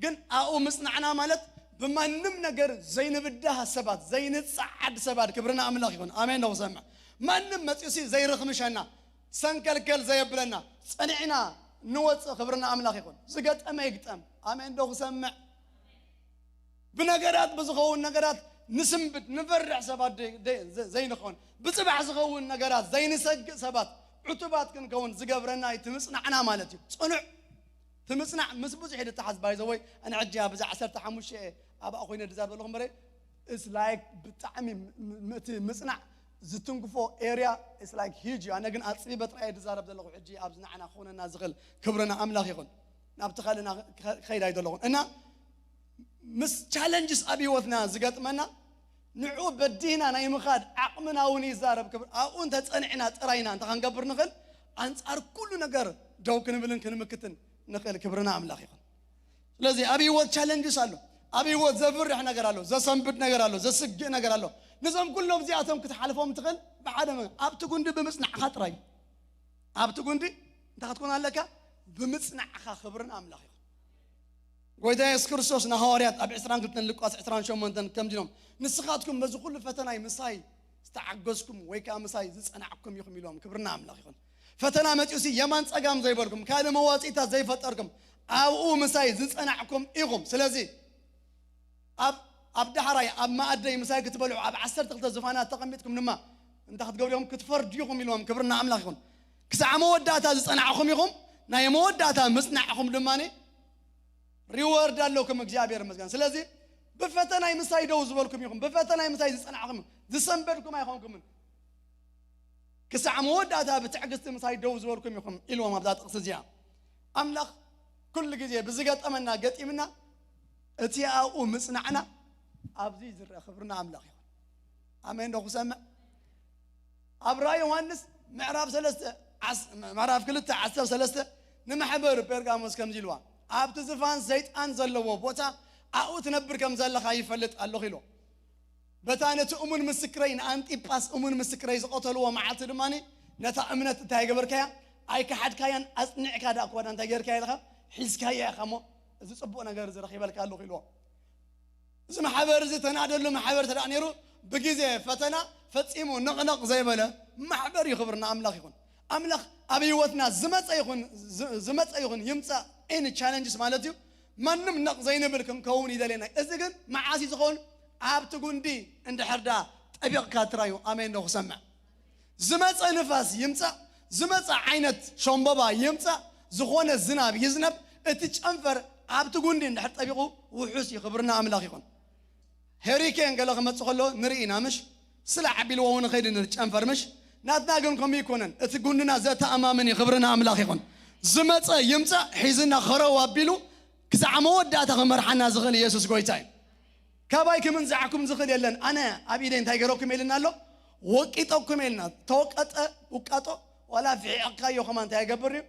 ግን ኣብኡ ምጽናዕና ማለት ብማንም ነገር ዘይንብዳህ ሰባት፣ ዘይንጸዓድ ሰባት። ክብርና ኣምላኽ ይኹን። ኣሜን ነው ሰምዕ። ማንም መጺኡሲ ዘይርኽምሸና፣ ሰንከልከል ዘየብለና፣ ጸኒዕና ንወጽእ። ክብርና ኣምላኽ ይኹን። ዝገጠመ ይግጠም። ኣሜን ዶ ክሰምዕ? ብነገራት፣ ብዝኸውን ነገራት ንስንብድ፣ ንፈርሕ ሰባት ደይ-፣ ደይ-፣ ዘ-፣ ዘይንኸውን፣ ብጽባሕ ዝኸውን ነገራት ዘይንሰግእ ሰባት፣ ዕቱባት ክንከውን ዝገብረና እዩ እቲ ምጽናዕና ማለት እዩ። ጽኑዕ፣ እቲ ምጽናዕ ምስ ብዙሕ እዩ ዝተሓዝ። ባይ ዘ ወይ፣ ኣነ ሕጂ ኣብዚ ዓሰርተ ሓሙሽተ ኣብኣ ኮይነ ድዛረብ ዘለኹ እምበረ፣ it's like ብጣዕሚ ም-፣ ም-፣ እቲ ምጽናዕ ዝትንክፎ ኤርያ፣ it's like huge እዩ። ኣነ ግን ኣጽቢበ ጥራይ እየ ድዛረብ ዘለኹ ሕጂ ኣብዚ ንዓና ክኾነና ዝኽእል። ክብርና ኣምላኽ ይኹን። ናብቲ ካልእና ከ-፣ ከይድ ኣይደለኹን። እና ምስ ቻለንጅስ ኣብ ህይወትና ዝገጥመና፣ ንዑ በዲህና ናይ ምኻድ ዓቕምና እውን ይዛረብ። ክብር ኣብኡ እንተጸኒዕና ጥራይና እንተ ክንገብር ንኽእል፣ ኣንጻር ኩሉ ነገር ደው ክንብልን ክንምክትን ንኽእል። ክብርና ኣምላኽ ይኹን። ስለዚ ኣብ ህይወት ቻለንጅስ ኣሎ። ኣብ ህይወት ዘፍርሕ ነገር ኣሎ፣ ዘሰንብድ ነገር ኣሎ፣ ዘስግእ ነገር ኣሎ። ነዞም ኩሎም እዚኣቶም ክትሓልፎም ትኽእል ብሓደ መ-፣ ኣብቲ ጉንዲ ብምጽናዕኻ ጥራይ። ኣብቲ ጉንዲ እንታይ ክትኮን ኣለካ? ብምጽናዕኻ። ክብርን ኣምላኽ ይኹን። ጎይታ የሱስ ክርስቶስ ንሃዋርያት ኣብ ዕስራን ክልተን ሉቃስ ዕስራን ሸሞንተን ከምዚ ኢሎም፣ "ንስኻትኩም በዚ ኩሉ ፈተናይ ምሳይ ዝተዓገዝኩም ወይ ከኣ ምሳይ ዝጸናዕኩም ኢኹም" ኢሎም። ክብርና ኣምላኽ ይኹን። ፈተና መጺኡሲ የማን ጸጋም ዘይበልኩም፣ ካልእ መዋጽኢታት ዘይፈጠርኩም፣ ኣብኡ ምሳይ ዝጸናዕኩም ኢኹም። ስለዚ ኣብ፣ ኣብ ዳሕራይ ኣብ መኣደይ ምሳይ ክትበልዑ ኣብ ዓሰርተ ክልተ ዝፋናት ተቐሚጥኩም ድማ እንታይ ክትገብሩ ኢኹም? ክትፈርዱ ኢኹም ኢልዎም። ክብርና ኣምላኽ ይኹን። ክሳዕ መወዳእታ ዝጸናዕኹም ኢኹም። ናይ መወዳእታ ምጽናዕኹም ድማ ሪወርድ ኣለኩም። እግዚኣብሔር ይመስገን። ስለዚ ብፈተናይ ምሳይ ደው ዝበልኩም ኢኹም። ብፈተናይ ምሳይ ዝጸናዕኹም፣ ዝሰንበድኩም ኣይኾንኩምን። ክሳዕ መወዳእታ ብትዕግስቲ ምሳይ ደው ዝበልኩም ኢኹም ኢልዎም ኣብዛ ጥቕሲ እዚኣ። ኣምላኽ ኩሉ ግዜ ብዝገጠመና ገጢምና እቲ ኣብኡ ምጽናዕና ኣብዚ ዝረአ። ክብርና ኣምላኽ ይኹን። ኣሜን ዶ ክሰምዕ? ኣብ ራእይ ዮሃንስ ምዕራፍ ሰለስተ ዓስ-፣ ምዕራፍ ክልተ ዓሰርተ ሰለስተ ንማሕበር ጴርጋሞስ ከምዚ ኢልዋ፣ "ኣብቲ ዝፋን ሰይጣን ዘለዎ ቦታ ኣብኡ ትነብር ከም ዘለኻ ይፈልጥ ኣለኹ" ኢልዎ። በታ ነቲ እሙን ምስክረይ ንኣንጢጳስ እሙን ምስክረይ ዝቐተልዎ መዓልቲ ድማ ነታ እምነት እንታይ ገበርካያ? ኣይከሓድካያን፣ ኣጽኒዕካ ደኣ እኳ እንታይ ጌርካያ ኢልካ ሒዝካያ ኢኻ እሞ፣ እዚ ጽቡቕ ነገር እዚ ረኺበልካ ኣለኹ ኢልዎ። እዚ ማሕበር እዚ ተናደሉ ማሕበር ተደኣ ነይሩ፣ ብግዜ ፈተና ፈጺሙ ነቕነቕ ዘይበለ ማሕበር እዩ። ክብርና ኣምላኽ ይኹን። ኣምላኽ ኣብ ህይወትና ዝመጸ ይኹን፣ ዝ-፣ ዝመጸ ይኹን ይምጻእ፣ ኤኒ ቻለንጅስ ማለት እዩ፣ ማንም ነቕ ዘይንብል ክንከውን ይደልየና። እዚ ግን መዓስ እዩ ዝኸውን? ኣብቲ ጉንዲ እንድሕር ደኣ ጠቢቕካ ጥራይ እዩ። ኣሜን ዶ ክሰምዕ? ዝመጸ ንፋስ ይምጻእ፣ ዝመጸ ዓይነት ሸምበባ ይምጻእ፣ ዝኾነ ዝናብ ይዝነብ፣ እቲ ጨንፈር ኣብቲ ጉንዲ እንድሕር ጠቢቑ ውሑስ እዩ። ክብርና ኣምላኽ ይኹን። ሄሪኬን ገለ ክመጽእ ከሎ ንርኢ ኢና ምሽ? ስለ ዓቢልዎ እውን ንኸይድ ንር ጨንፈር ምሽ? ናትና ግን ከምኡ ይኮነን። እቲ ጉንድና ዘተኣማምን እዩ። ክብርና ኣምላኽ ይኹን። ዝመጸ ይምጻእ ሒዝና ኸረው ኣቢሉ ክሳዕ መወዳእታ ክመርሓና ዝኽእል ኢየሱስ ጎይታ እዩ። ካባይ ክምንዝዓኩም ዝኽእል የለን። ኣነ ኣብ ኢደይ እንታይ ገይረኩም ኢልና ኣሎ? ወቂጠኩም ኢልና። ተወቀጠ ውቃጦ ዋላ ፍሒቕካዮ ከማ እንታይ ይገብር እዩ?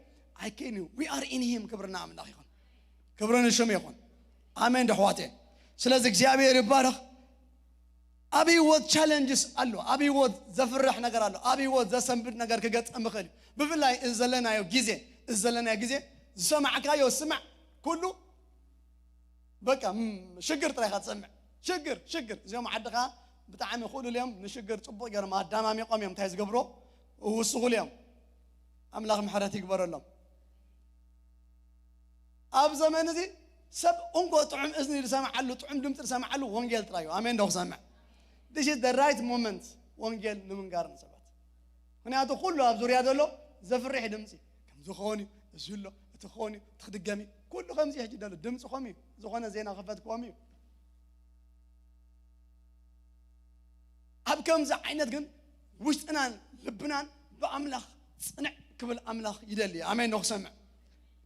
ኣይከይን እዩ። We are in him። ክብርና ኣምላኽ ይኹን። ክብሪ ንሽም ይኹን። ኣሜን ዶ ኣሕዋቴ? ስለዚ እግዚኣብሔር ይባረኽ። ኣብ ህይወት ቻለንጅስ ኣሎ። ኣብ ህይወት ዘፍርሕ ነገር ኣሎ። ኣብ ህይወት ዘሰንብድ ነገር ክገጥም ይኽእል እዩ። ብፍላይ እዚ ዘለናዮ ግዜ፣ እዚ ዘለናዮ ግዜ ዝሰማዕካዮ ስማዕ፣ ኩሉ በቃ ም-፣ ሽግር ጥራይ ኢኻ ትሰምዕ። ሽግር፣ ሽግር። እዚኦም ዓድኻ ብጣዕሚ ክእሉል እዮም። ንሽግር ጽቡቕ ገይሮም ኣዳማሚቖም እዮም እንታይ ዝገብሮ? እውስኹሉ እዮም። ኣምላኽ ምሕረት ይግበረሎም። ኣብ ዘመን እዚ ሰብ እንኮ ጥዑም እዝኒ ዝሰምዓሉ፣ ጥዑም ድምፂ ዝሰምዓሉ ወንጌል ጥራይ እዩ። ኣሜን ዶ ክሰምዕ? This is the right moment ወንጌል ንምንጋር ንሰባት። ምክንያቱ ኩሉ ኣብ ዙርያ ዘሎ ዘፍርሕ ድምፂ፣ ከምዚ ክኸውን እዩ፣ እዚ ኣሎ፣ እቲ ክኸውን እዩ፣ እቲ ክድገም እዩ። ኩሉ ከምዚ ሕጂ ደሎ ድምፂ ኮም እዩ። ዝኾነ ዜና ክፈት ኮም እዩ። ኣብ ከምዚ ዓይነት ግን ውሽጥናን ልብናን ብኣምላኽ ጽንዕ ክብል ኣምላኽ ይደሊ። ኣሜን ዶ ክሰምዕ?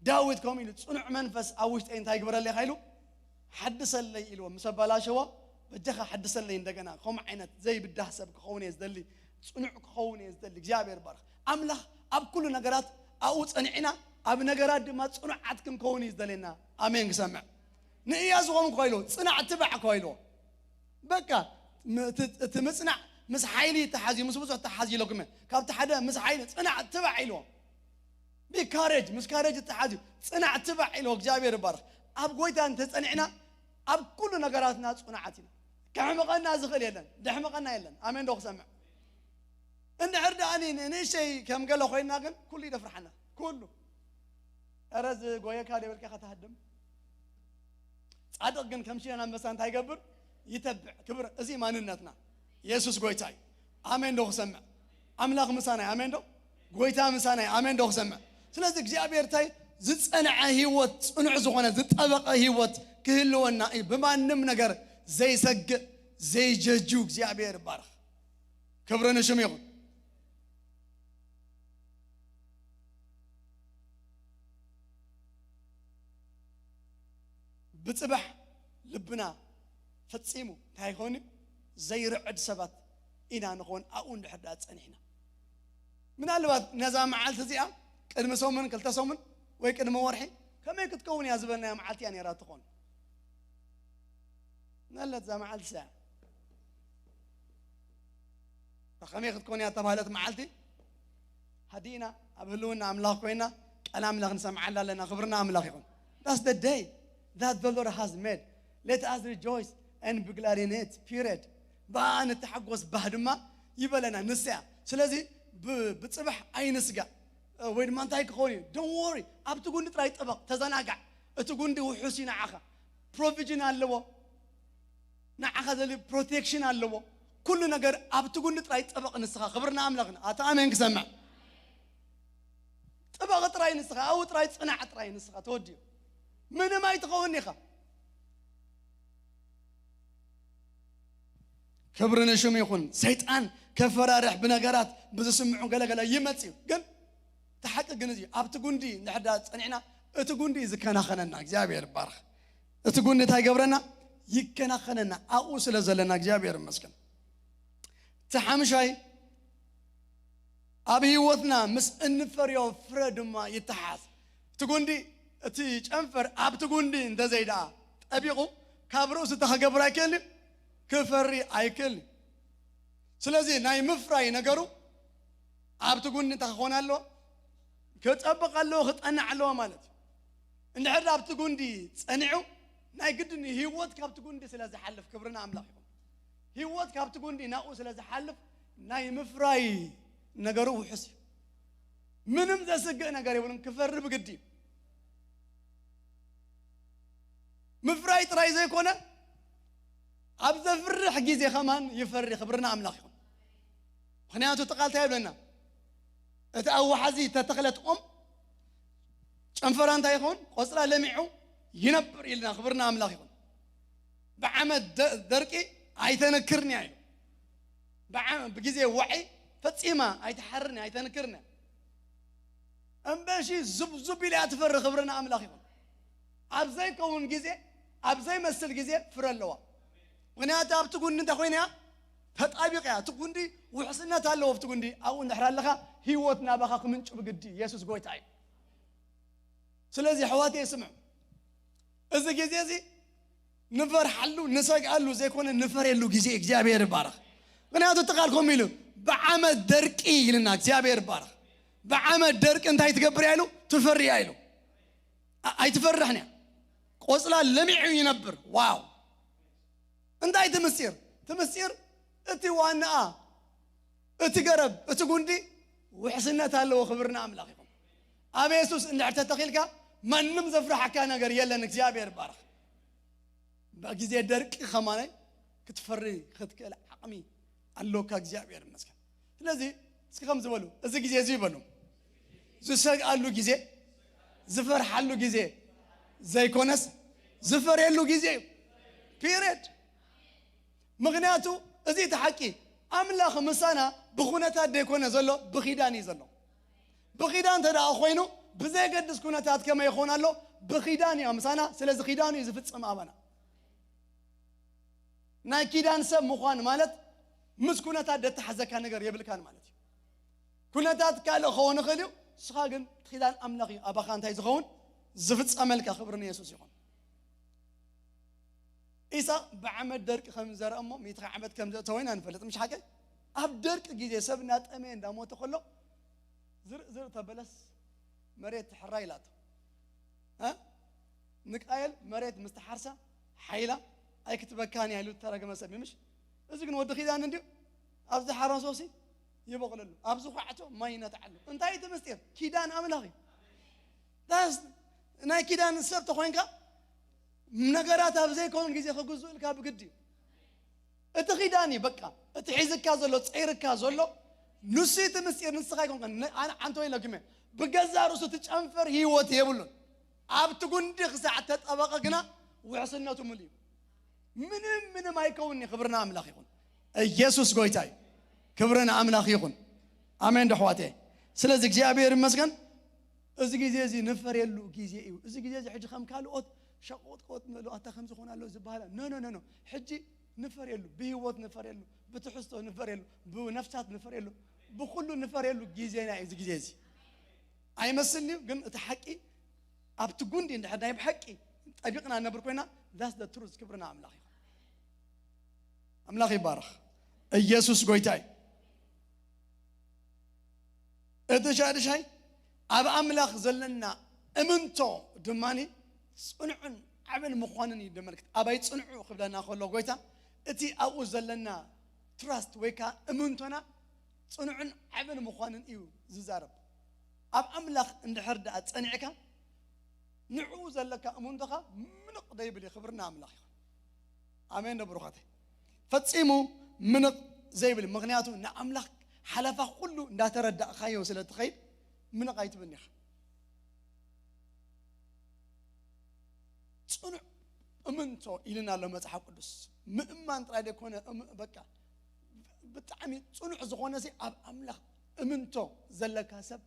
ዳዊት ከምኡ ኢሉ፣ "ጽኑዕ መንፈስ ኣብ ውሽጠይ እንታይ ይግበረለይ?" ኢሉ፣ "ሓድሰለይ" ኢልዎ ምስ ኣባላሸዎ፣ "በጃኻ ሓድሰለይ እንደገና፣ ከምኡ ዓይነት ዘይብዳህ ሰብ ክኸውን እየ ዝደሊ፣ ጽኑዕ ክኸውን እየ ዝደሊ። እግዚኣብሔር ይባርኽ። ኣምላኽ ኣብ ኩሉ ነገራት ኣብኡ ጸኒዕና፣ ኣብ ነገራት ድማ ጽኑዓት ክንከውን እዩ ዝደልየና።" ኣሜን ክሰምዕ። ንእያሱ ከምኡ እኳ ኢልዎ፣ "ጽናዕ ትባዕ" እኳ ኢልዎ። በቃ ም-፣ እቲ፣ እቲ ምጽናዕ ምስ ሓይሊ ይተሓዝ እዩ፣ ምስ ብዙሕ ተሓዝ ኢለኩም እየ። ካብቲ ሓደ ምስ ሓይሊ ጽናዕ ትባዕ ኢልዎ። ቢ ካሬጅ፣ ምስ ካሬጅ ይተሓዝ እዩ። ጽናዕ ትባዕ ኢልዎ። እግዚኣብሔር ይባረኽ። ኣብ ጎይታ እንተጸኒዕና ኣብ ኩሉ ነገራትና ጽኑዓት ኢና። ከሕምቐና ዝኽእል የለን፣ ደሕምቐና የለን። ኣሜን ዶ ክሰምዕ? እንድሕር ደኣ ን-፣ ንእሽተይ ከም ገለ ኮይና ግን ኩሉ ይደፍርሓና። ኩሉ። ኧረ ዝጎየካ ዶ ይበልካ ኢኻ ትሃድም። ጻድቕ ግን ከም ሽደን ኣንበሳ እንታይ ይገብር? ይተብዕ። ክብር፣ እዚ ማንነትና። ኢየሱስ ጎይታ እዩ። ኣሜን ዶ ክሰምዕ? ኣምላኽ ምሳና እዩ። ኣሜን ዶ? ጎይታ ምሳና እዩ። ኣሜን ዶ ክሰምዕ? ስለዚ እግዚኣብሔር እንታይ? ዝጸንዐ ህይወት፣ ጽኑዕ ዝኾነ፣ ዝጠበቐ ህይወት ክህልወና እዩ። ብማንም ነገር ዘይሰግእ፣ ዘይጀጁ እግዚኣብሔር ይባረኽ። ክብሪ ንሽሙ ይኹን። ብጽባሕ ልብና ፈጺሙ እንታይ ይኸውን እዩ? ዘይርዕድ ሰባት ኢና ንኸውን፣ ኣብኡ እንድሕር ደኣ ጸኒሕና። ምናልባት ነዛ መዓልቲ እዚኣ ቅድሚ ሰሙን፣ ክልተ ሰሙን ወይ ቅድሚ ወርሒ ከመይ ክትከውን እያ ዝበልናያ መዓልቲ እያ ነይራ ትኾን። ምናልባት እዛ መዓልቲ እዚኣ ከመይ ክትኮን እያ እተባህለት መዓልቲ ሃዲእና ኣብ ህልውና ኣምላኽ ኮይና ቃል ኣምላኽ ንሰምዓላ ኣለና። ክብርና ኣምላኽ ይኹን። That's the day that the Lord has made. Let us rejoice and be glad in it. Period። ብኣ ንተሓጎስ ባህ ድማ ይበለና ንስያ። ስለዚ ብ-፣ ብጽባሕ ኣይንስጋእ። እ፣ ወይ ድማ እንታይ ክኸውን እዩ? Don't worry። ኣብቲ ጉንዲ ጥራይ ጥበቕ፣ ተዘናጋዕ። እቲ ጉንዲ ውሑስ እዩ ንዓኻ። ፕሮቪዥን ኣለዎ። ንዓኻ ዘድሊ ፕሮቴክሽን ኣለዎ። ኩሉ ነገር ኣብቲ ጉንዲ ጥራይ ጥበቕ ንስኻ። ክብርና ኣምላኽና። ኣታ ኣሜን ክሰምዕ። ጥበቕ ጥራይ ንስኻ፣ ኣብኡ ጥራይ ጽናዕ ጥራይ ንስኻ። ተወዲኡ። ምንም ኣይትኸውን ኢኻ። ክብሪ ንሽሙ ይኹን። ሰይጣን ከፈራርሕ ብነገራት ብዝስምዑ ገለገለ ይመጽእ እዩ። ግን እቲ ሓቂ ግን እዚ እዩ። ኣብቲ ጉንዲ እንድሕር ደኣ ጸኒዕና፣ እቲ ጉንዲ እዩ ዝከናኸነና። እግዚኣብሔር ይባረኽ። እቲ ጉንዲ እንታይ ይገብረና? ይከናኸነና። ኣብኡ ስለ ዘለና እግዚኣብሔር ይመስገን። እቲ ሓምሻይ ኣብ ህይወትና ምስ እንፈርዮ ፍረ ድማ ይተሓዝ። እቲ ጉንዲ፣ እቲ ጨንፈር ኣብቲ ጉንዲ እንተዘይደኣ ጠቢቑ ካብ ርእሱ እንታይ ክገብር ኣይክእልን እዩ? ክፈሪ ኣይክእል። ስለዚ ናይ ምፍራይ ነገሩ ኣብቲ ጉንዲ እንታይ ክኾን ኣለዎ? ክጸብቕ ኣለዎ፣ ክጸንዕ ኣለዎ ማለት እዩ። እንድሕር ኣብቲ ጉንዲ ጸኒዑ፣ ናይ ግድን ህይወት ካብቲ ጉንዲ ስለ ዝሓልፍ፣ ክብርና ኣምላኽ ይኹን። ህይወት ካብቲ ጉንዲ ናብኡ ስለ ዝሓልፍ፣ ናይ ምፍራይ ነገሩ ውሑስ እዩ። ምንም ዘስግእ ነገር የብሉን። ክፈሪ ብግዲ እዩ። ምፍራይ ጥራይ ዘይኮነ፣ ኣብ ዘፍርሕ ግዜ ከማን ይፈሪ። ክብርና ኣምላኽ ይኹን። ምኽንያቱ እቲ ቃል እንታይ ይብለና? እቲ ኣብ ወሓዚ እተተኽለት ኦም ጨንፈራ እንታይ ይኸውን? ቆጽላ ለሚዑ ይነብር ኢልና። ክብርና ኣምላኽ ይኹን። ብዓመት ደ-፣ ደርቂ ኣይተነክርንያ እዩ። ብዓ-፣ ብግዜ ዋዒ ፈጺማ ኣይትሓርንያ፣ ኣይተነክርንያ። እምበሺ ዙብ ዙብ ኢላ እያ ትፈሪ። ክብርና ኣምላኽ ይኹን። ኣብ ዘይከውን ግዜ፣ ኣብ ዘይመስል ግዜ ፍረ ኣለዋ። ምኽንያቱ ኣብቲ ጉንዲ እንታይ ኮይና እያ? ተጣቢቕ እያ። እቲ ጉንዲ ውሕስነት ኣለዎ። ኣብቲ ጉንዲ ኣብኡ እንድሕር ኣለኻ፣ ህይወት ናባኻ ክምንጩ ብግዲ። ኢየሱስ ጎይታ እዩ። ስለዚ ኣሕዋተይ ስምዑ፣ እዚ ግዜ እዚ ንፈርሓሉ፣ ንሰግኣሉ ዘይኮነ ንፈርየሉ ግዜ። እግዚኣብሔር ይባረኽ። ምኽንያቱ እቲ ቃል ከምኡ ኢሉ፣ "ብዓመት ደርቂ" ኢልና። እግዚኣብሔር ይባረኽ። ብዓመት ደርቂ እንታይ ትገብር እያ ኢሉ? ትፈሪ እያ ኢሉ። ኣ-፣ ኣይትፈርሕን እያ። ቆጽላ ለሚዑ ይነብር። ዋው! እንታይ እቲ ምስጢር? እቲ ምስጢር እቲ ዋናኣ፣ እቲ ገረብ፣ እቲ ጉንዲ ውሕስነት ኣለዎ። ክብርና ኣምላኽ ይኹን። ኣብ የሱስ እንድሕር ተተኺልካ ማንም ዘፍርሓካ ነገር የለን። እግዚኣብሔር ይባረኽ። ብግዜ ደርቂ ከማናይ ክትፈሪ ክትክእል ዓቕሚ ኣለካ። እግዚኣብሔር ይመስገን። ስለዚ እስኪ ከምዚ በሉ፣ እዚ ግዜ እዚ በሉ፣ ዝሰግኣሉ ግዜ፣ ዝፈርሓሉ ግዜ ዘይኮነስ ዝፈርየሉ ግዜ እዩ። ፒሪየድ። ምኽንያቱ እዚ እቲ ሓቂ፣ ኣምላኽ ምሳና ብኹነታት ዘይኮነ ዘሎ፣ ብኺዳን እዩ ዘሎ። ብኺዳን እንተ ደኣ ኮይኑ፣ ብዘየገድስ ኩነታት ከመይ ይኸውን ኣሎ? ብኺዳን እዩ ምሳና። ስለዚ ኺዳኑ እዩ ዝፍጽም ኣባና። ናይ ኪዳን ሰብ ምዃን ማለት ምስ ኩነታት ደተሓዘካ ነገር የብልካን ማለት እዩ። ኩነታት ካልእ ክኸውን ይኽእል እዩ፣ ንስኻ ግን እቲ ኪዳን ኣምላኽ እዩ ኣባኻ እንታይ ዝኸውን? ዝፍጸመልካ። ክብሪ ንየሱስ ይኹን። ኢሳቕ ብዓመት ደርቂ ከም ዝዘርአ እሞ፣ ሚእቲ ዓመት ከም ዘእተወ ኢና ንፈልጥ፣ ምሽ ሓቀይ? ኣብ ደርቂ ግዜ ሰብ እናጠመየ እንዳሞተ ከሎ፣ ዝርእ ዝርእ ተበለስ መሬት ትሕራ ኢላቶ። እ? ንቃየል መሬት ምስ ተሓርሳ ሓይላ ኣይክትበካን እያ ኢሉ እተረገመ ሰብ እዩ፣ ምሽ? እዚ ግን ወዲ ኪዳን እንድዩ። ኣብ ዝሓረሶ ሲ ይበቕለሉ፣ ኣብ ዝኹዓቶ ማይ ይነትዓሉ። እንታይ እቲ ምስጢር? ኪዳን ኣምላኽ እዩ። ዳስ ናይ ኪዳን ሰብ ተኾይንካ፣ ነገራት ኣብ ዘይከውን ግዜ ክግዝኡልካ ብግዲ እዩ። እቲ ኪዳን እዩ በቃ። እቲ ሒዝካ ዘሎ፣ ጸይርካ ዘሎ፣ ንሱ እቲ ምስጢር፣ ንስኻ ኣይኮንካን። ነ-፣ ኣነ ዓንቶ ኢለኩም እየ። ብገዛ ርእሱ እቲ ጨንፈር ህይወት የብሉን። ኣብቲ ጉንዲ ክሳዕ ተጠበቐ ግና ውሕስነቱ ምሉእ እዩ። ምንም፣ ምንም ኣይከውንኒ። ክብርና ኣምላኽ ይኹን። ኢየሱስ ጎይታ እዩ። ክብርና ኣምላኽ ይኹን። ኣሜን ዶ ኣሕዋተይ? ስለዚ እግዚኣብሔር ይመስገን። እዚ ግዜ እዚ ንፈርየሉ ግዜ እዩ። እዚ ግዜ እዚ ሕጂ ከም ካልኦት ሸቆጥቆጥ ንብሎ ኣታ ከም ዝኾነ ኣሎ ዝበሃላ። ኖ፣ ኖ፣ ኖ፣ ኖ። ሕጂ ንፈርየሉ፣ ብህይወት ንፈርየሉ፣ ብትሕዝቶ ንፈርየሉ፣ ብነፍሳት ንፈርየሉ፣ ብኹሉ ንፈርየሉ ግዜና እዩ እዚ ግዜ እዚ። ኣይመስልንዩ፣ ግን እቲ ሓቂ ኣብቲ ጉንዲ እንድሕር ናይ ብሓቂ ጠቢቕና ንነብር ኮይና፣ that's the truth። ክብርና ኣምላኽ ይኹን። ኣምላኽ ይባረኽ። ኢየሱስ ጎይታ እዩ። እቲ ሻድሻይ ኣብ ኣምላኽ ዘለና እምንቶ ድማኒ ጽኑዕን ዓብን ምዃንን እዩ ዘመልክት። ኣባይ ጽንዑ ክብለና ከሎ ጎይታ፣ እቲ ኣብኡ ዘለና ትራስት ወይ ከኣ እምንቶና ጽኑዕን ዓብን ምዃንን እዩ ዝዛረብ። ኣብ ኣምላኽ እንድሕር ደኣ ጸኒዕካ፣ ንዕኡ ዘለካ እምንቶኻ ምንቕ ደይብል እዩ። ክብርና ኣምላኽ ይኹን። ኣሜን ዶ ብሩኻተይ? ፈጺሙ ምንቕ ዘይብል፣ ምኽንያቱ ንኣምላኽ ሓለፋ ኩሉ እንዳተረዳእካዮ ስለ ትኸይድ ምንቕ ኣይትብልን ኢኻ። ጽኑዕ እምንቶ ኢልና ኣሎ መጽሓፍ ቅዱስ። ምእማን ጥራይ ደይኮነ፣ እም-፣ በቃ ብጣዕሚ ጽኑዕ ዝኾነ ሲ ኣብ ኣምላኽ እምንቶ ዘለካ ሰብ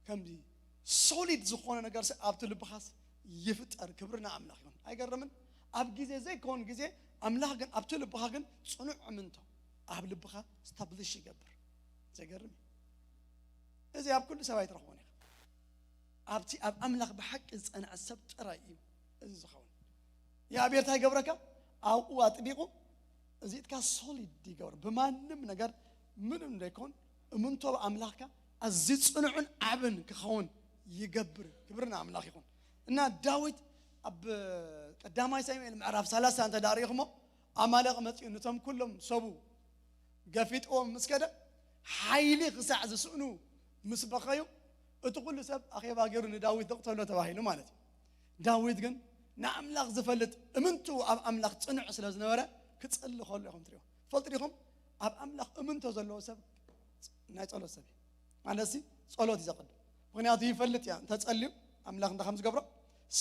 ከምዚ ሶሊድ ዝኾነ ነገር ሲ ኣብቲ ልብኻስ ይፍጠር። ክብሪ ንኣምላኽ ይኹን። ኣይገርምን? ኣብ ግዜ ዘይከውን ግዜ ኣምላኽ ግን ኣብቲ ልብኻ ግን ጽኑዕ እምንቶ ኣብ ልብኻ ስታብሊሽ ይገብር። ዘገርም እዩ። እዚ ኣብ ኩሉ ሰብ ኣይትረኽቦን ኢኻ። ኣብቲ ኣብ ኣምላኽ ብሓቂ ዝጸንዐ ሰብ ጥራይ እዩ እዚ ዝኸውን። እግዚኣብሔር እንታይ ይገብረካ? ኣብኡ ኣጥቢቑ እዚትካ ሶሊድ ይገብር። ብማንም ነገር ምንም እንዳይኮን እምንቶ ኣምላኽካ ኣዝዩ ጽኑዕን ዓብን ክኸውን ይገብር። ክብርና ኣምላኽ ይኹን። እና ዳዊት ኣብ ቀዳማይ ሳሙኤል ምዕራፍ ሰላሳ እንተ ደኣ ርኢኹሞ፣ ኣማሌቕ መጺኡ ነቶም ኩሎም ሰቡ ገፊጥዎም ምስ ከደ፣ ሓይሊ ክሳዕ ዝስእኑ ምስ በኸዩ፣ እቲ ኩሉ ሰብ ኣኼባ ገይሩ ንዳዊት ደቕተሎ ተባሂሉ ማለት እዩ። ዳዊት ግን ንኣምላኽ ዝፈልጥ እምንቱ ኣብ ኣምላኽ ጽኑዕ ስለ ዝነበረ ክጸሊ ከሎ ኢኹም ትሪኦ። ፈልጥ ዲኹም? ኣብ ኣምላኽ እምንቶ ዘለዎ ሰብ ናይ ጸሎት ሰብ እዩ። ማለት ሲ ጸሎት እዩ ዘቐድም። ምኽንያቱ ይፈልጥ እያ እንተጸልዩ ኣምላኽ እንታይ ከም ዝገብሮ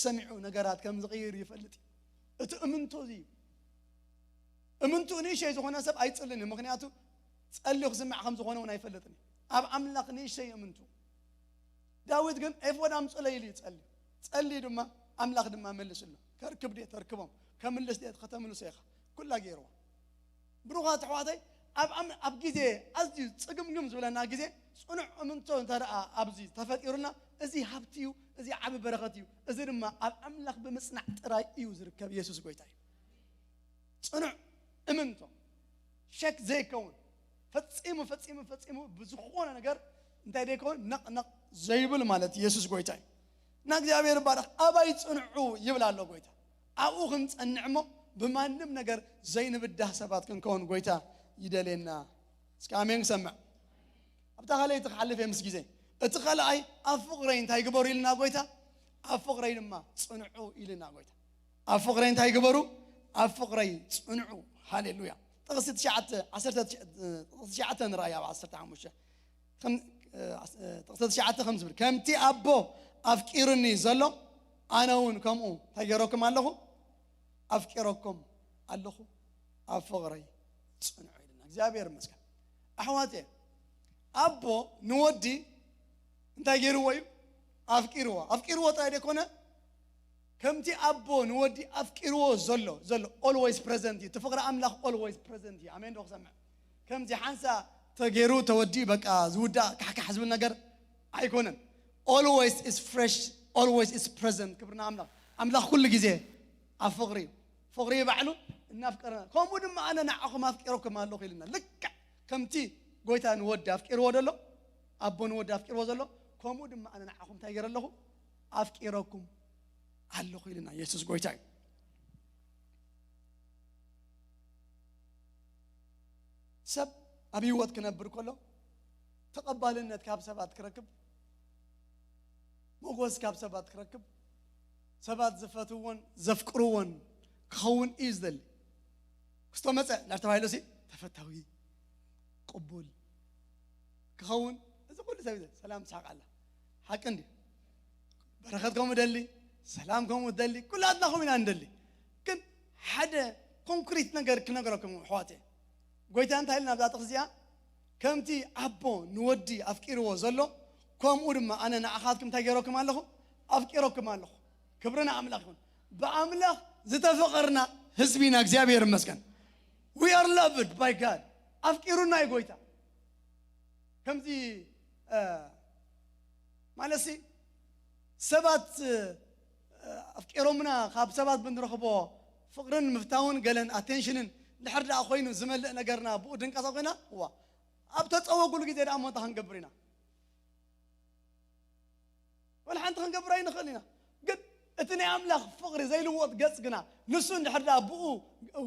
ሰሚዑ ነገራት ከም ዝቕይር ይፈልጥ እዩ። እቲ እምንቶ እዚ እዩ። እምንቱ ንእሸይ ዝኾነ ሰብ ኣይጽልን እዩ። ምኽንያቱ ጸልዩ ክስማዕ ከም ዝኾነ እውን ኣይፈልጥን እዩ። ኣብ ኣምላኽ ንእሸይ እምንቱ። ዳዊት ግን ኤፎድ ኣምጽለይ ኢሉ ይጸልዩ። ጸልዩ ድማ ኣምላኽ ድማ መልስሉ። ከርክብ ድየ ተርክቦም፣ ከምልስ ድየ ከተምልሶ ኢኻ። ኩላ ገይርዎ። ብሩኻት ኣሕዋተይ፣ ኣብ ኣም- ኣብ ግዜ ኣዝዩ ጽግምግም ዝብለና ግዜ ጽኑዕ እምንቶ እንተ ደኣ ኣብዚ ተፈጢሩና፣ እዚ ሃብቲ እዩ፣ እዚ ዓቢ በረኸት እዩ። እዚ ድማ ኣብ ኣምላኽ ብምጽናዕ ጥራይ እዩ ዝርከብ። የሱስ ጎይታ እዩ። ጽኑዕ እምንቶ ሸክ ዘይከውን ፈጺሙ ፈጺሙ ፈጺሙ ብዝኾነ ነገር እንታይ ዘይከውን ነቕ ነቕ ዘይብል ማለት የሱስ ጎይታ እዩ። እና እግዚኣብሔር ይባረኽ። ኣባይ ጽንዑ ይብል ኣሎ ጎይታ። ኣብኡ ክንጸንዕ እሞ ብማንም ነገር ዘይንብዳህ ሰባት ክንከውን ጎይታ ይደልየና። እስከ ኣሜን ክሰምዕ። ኣብታ ካልኣይቲ ክሓልፍ እየ ምስ ግዜ። እቲ ካልኣይ ኣብ ፍቕረይ እንታይ ግበሩ ኢልና ጎይታ? ኣብ ፍቕረይ ድማ ጽንዑ ኢልና ጎይታ። ኣብ ፍቕረይ እንታይ ግበሩ? ኣብ ፍቕረይ ጽንዑ። ሃሌሉያ። ጥቕሲ ትሽዓተ፣ ዓሰርተ፣ ጥቕሲ ትሽዓተ ንርኣይ ኣብ ዓሰርተ ሓሙሽተ። ከም፣ እ፣ ዓስ-፣ እ፣ ጥቕሲ ትሽዓተ ከም ዝብል፣ ከምቲ ኣቦ ኣፍቂሩኒ ዘሎ ኣነ እውን ከምኡ እንታይ ገይረኩም ኣለኹ? ኣፍቂረኩም ኣለኹ። ኣብ ፍቕረይ ጽንዑ ኢልና። እግዚኣብሔር ይመስገን። ኣሕዋት፣ ኣቦ ንወዲ እንታይ ገይርዎ እዩ? ኣፍቂርዎ። ኣፍቂርዎ ጥራይ ደይኮነ፣ ከምቲ ኣቦ ንወዲ ኣፍቂርዎ ዘሎ፣ ዘሎ፣ ኦልዌይስ ፕረዘንት እዩ። እቲ ፍቕሪ ኣምላኽ ኦልዌይስ ፕረዘንት እዩ። ኣሜን ዶ ክሰምዕ? ከምዚ ሓንሳ ተገይሩ ተወዲኡ በቃ ዝውዳእ ካሕካሕ ዝብል ነገር ኣይኮነን። Always is fresh, always is present። ክብርና ኣምላኽ። ኣምላኽ ኩሉ ግዜ ኣብ ፍቕሪ እዩ። ፍቕሪ ባዕሉ እናፍቀረና። ከምኡ ድማ ኣነ ንዓኹም ኣፍቂረኩም ኣለኹ ኢልና። ልክዕ ከምቲ ጎይታ ንወዲ ኣፍቂርዎ ዘሎ፣ ኣቦ ንወዲ ኣፍቂርዎ ዘሎ፣ ከምኡ ድማ ኣነ ንዓኹም እንታይ ገይረ ኣለኹ? ኣፍቂረኩም ኣለኹ ኢልና። የሱስ ጎይታ እዩ። ሰብ ኣብ ህይወት ክነብር ከሎ ተቐባልነት ካብ ሰባት ክረክብ፣ ሞጎስ ካብ ሰባት ክረክብ፣ ሰባት ዝፈትዎን ዘፍቅርዎን ክኸውን እዩ ዝደሊ። ክስቶ መጸ እንዳተባሂሉ ሲ ተፈታዊ፣ ቅቡል ክኸውን፣ እዚ ኩሉ ሰብ ይደሊ። ሰላም ትስሓቕ ኣላ። ሓቂ እንድዩ። በረኸት ከምኡ ደሊ፣ ሰላም ከምኡ ደሊ፣ ኩላትና ከምኡ ኢና ንደሊ። ግን ሓደ ኮንክሪት ነገር ክነግረኩም ኣሕዋተይ። ጎይታ እንታይ ኢልና ኣብዛ ጥቕሲ እዚኣ? ከምቲ ኣቦ ንወዲ ኣፍቂርዎ ዘሎ፣ ከምኡ ድማ ኣነ ንዓኻትኩም እንታይ ገይረኩም ኣለኹ? ኣፍቂረኩም ኣለኹ። ክብሪ ንኣምላኽ ይኹን። ብኣምላኽ ዝተፈቐርና ህዝቢ ኢና፣ እግዚኣብሔር ይመስገን። We are loved by God። ኣፍቂሩና እዩ ጎይታ። ከምዚ፣ እ፣ ማለትሲ ሰባት፣ እ፣ ኣፍቂሮምና ካብ ሰባት ብንረኽቦ ፍቕርን ምፍታውን ገለን ኣቴንሽንን ድሕር ደኣ ኮይኑ ዝመልእ ነገርና ብኡ ድንቀሳ ኮይና፣ እዋ፣ ኣብ ተጸወጉሉ ግዜ ደኣ እሞ እንታይ ክንገብር ኢና? ወላ ሓንቲ ክንገብር ኣይንኽእል ኢና። ግን እቲ ናይ ኣምላኽ ፍቕሪ ዘይልወጥ ገጽ ግና፣ ንሱ እንድሕር ደኣ ብኡ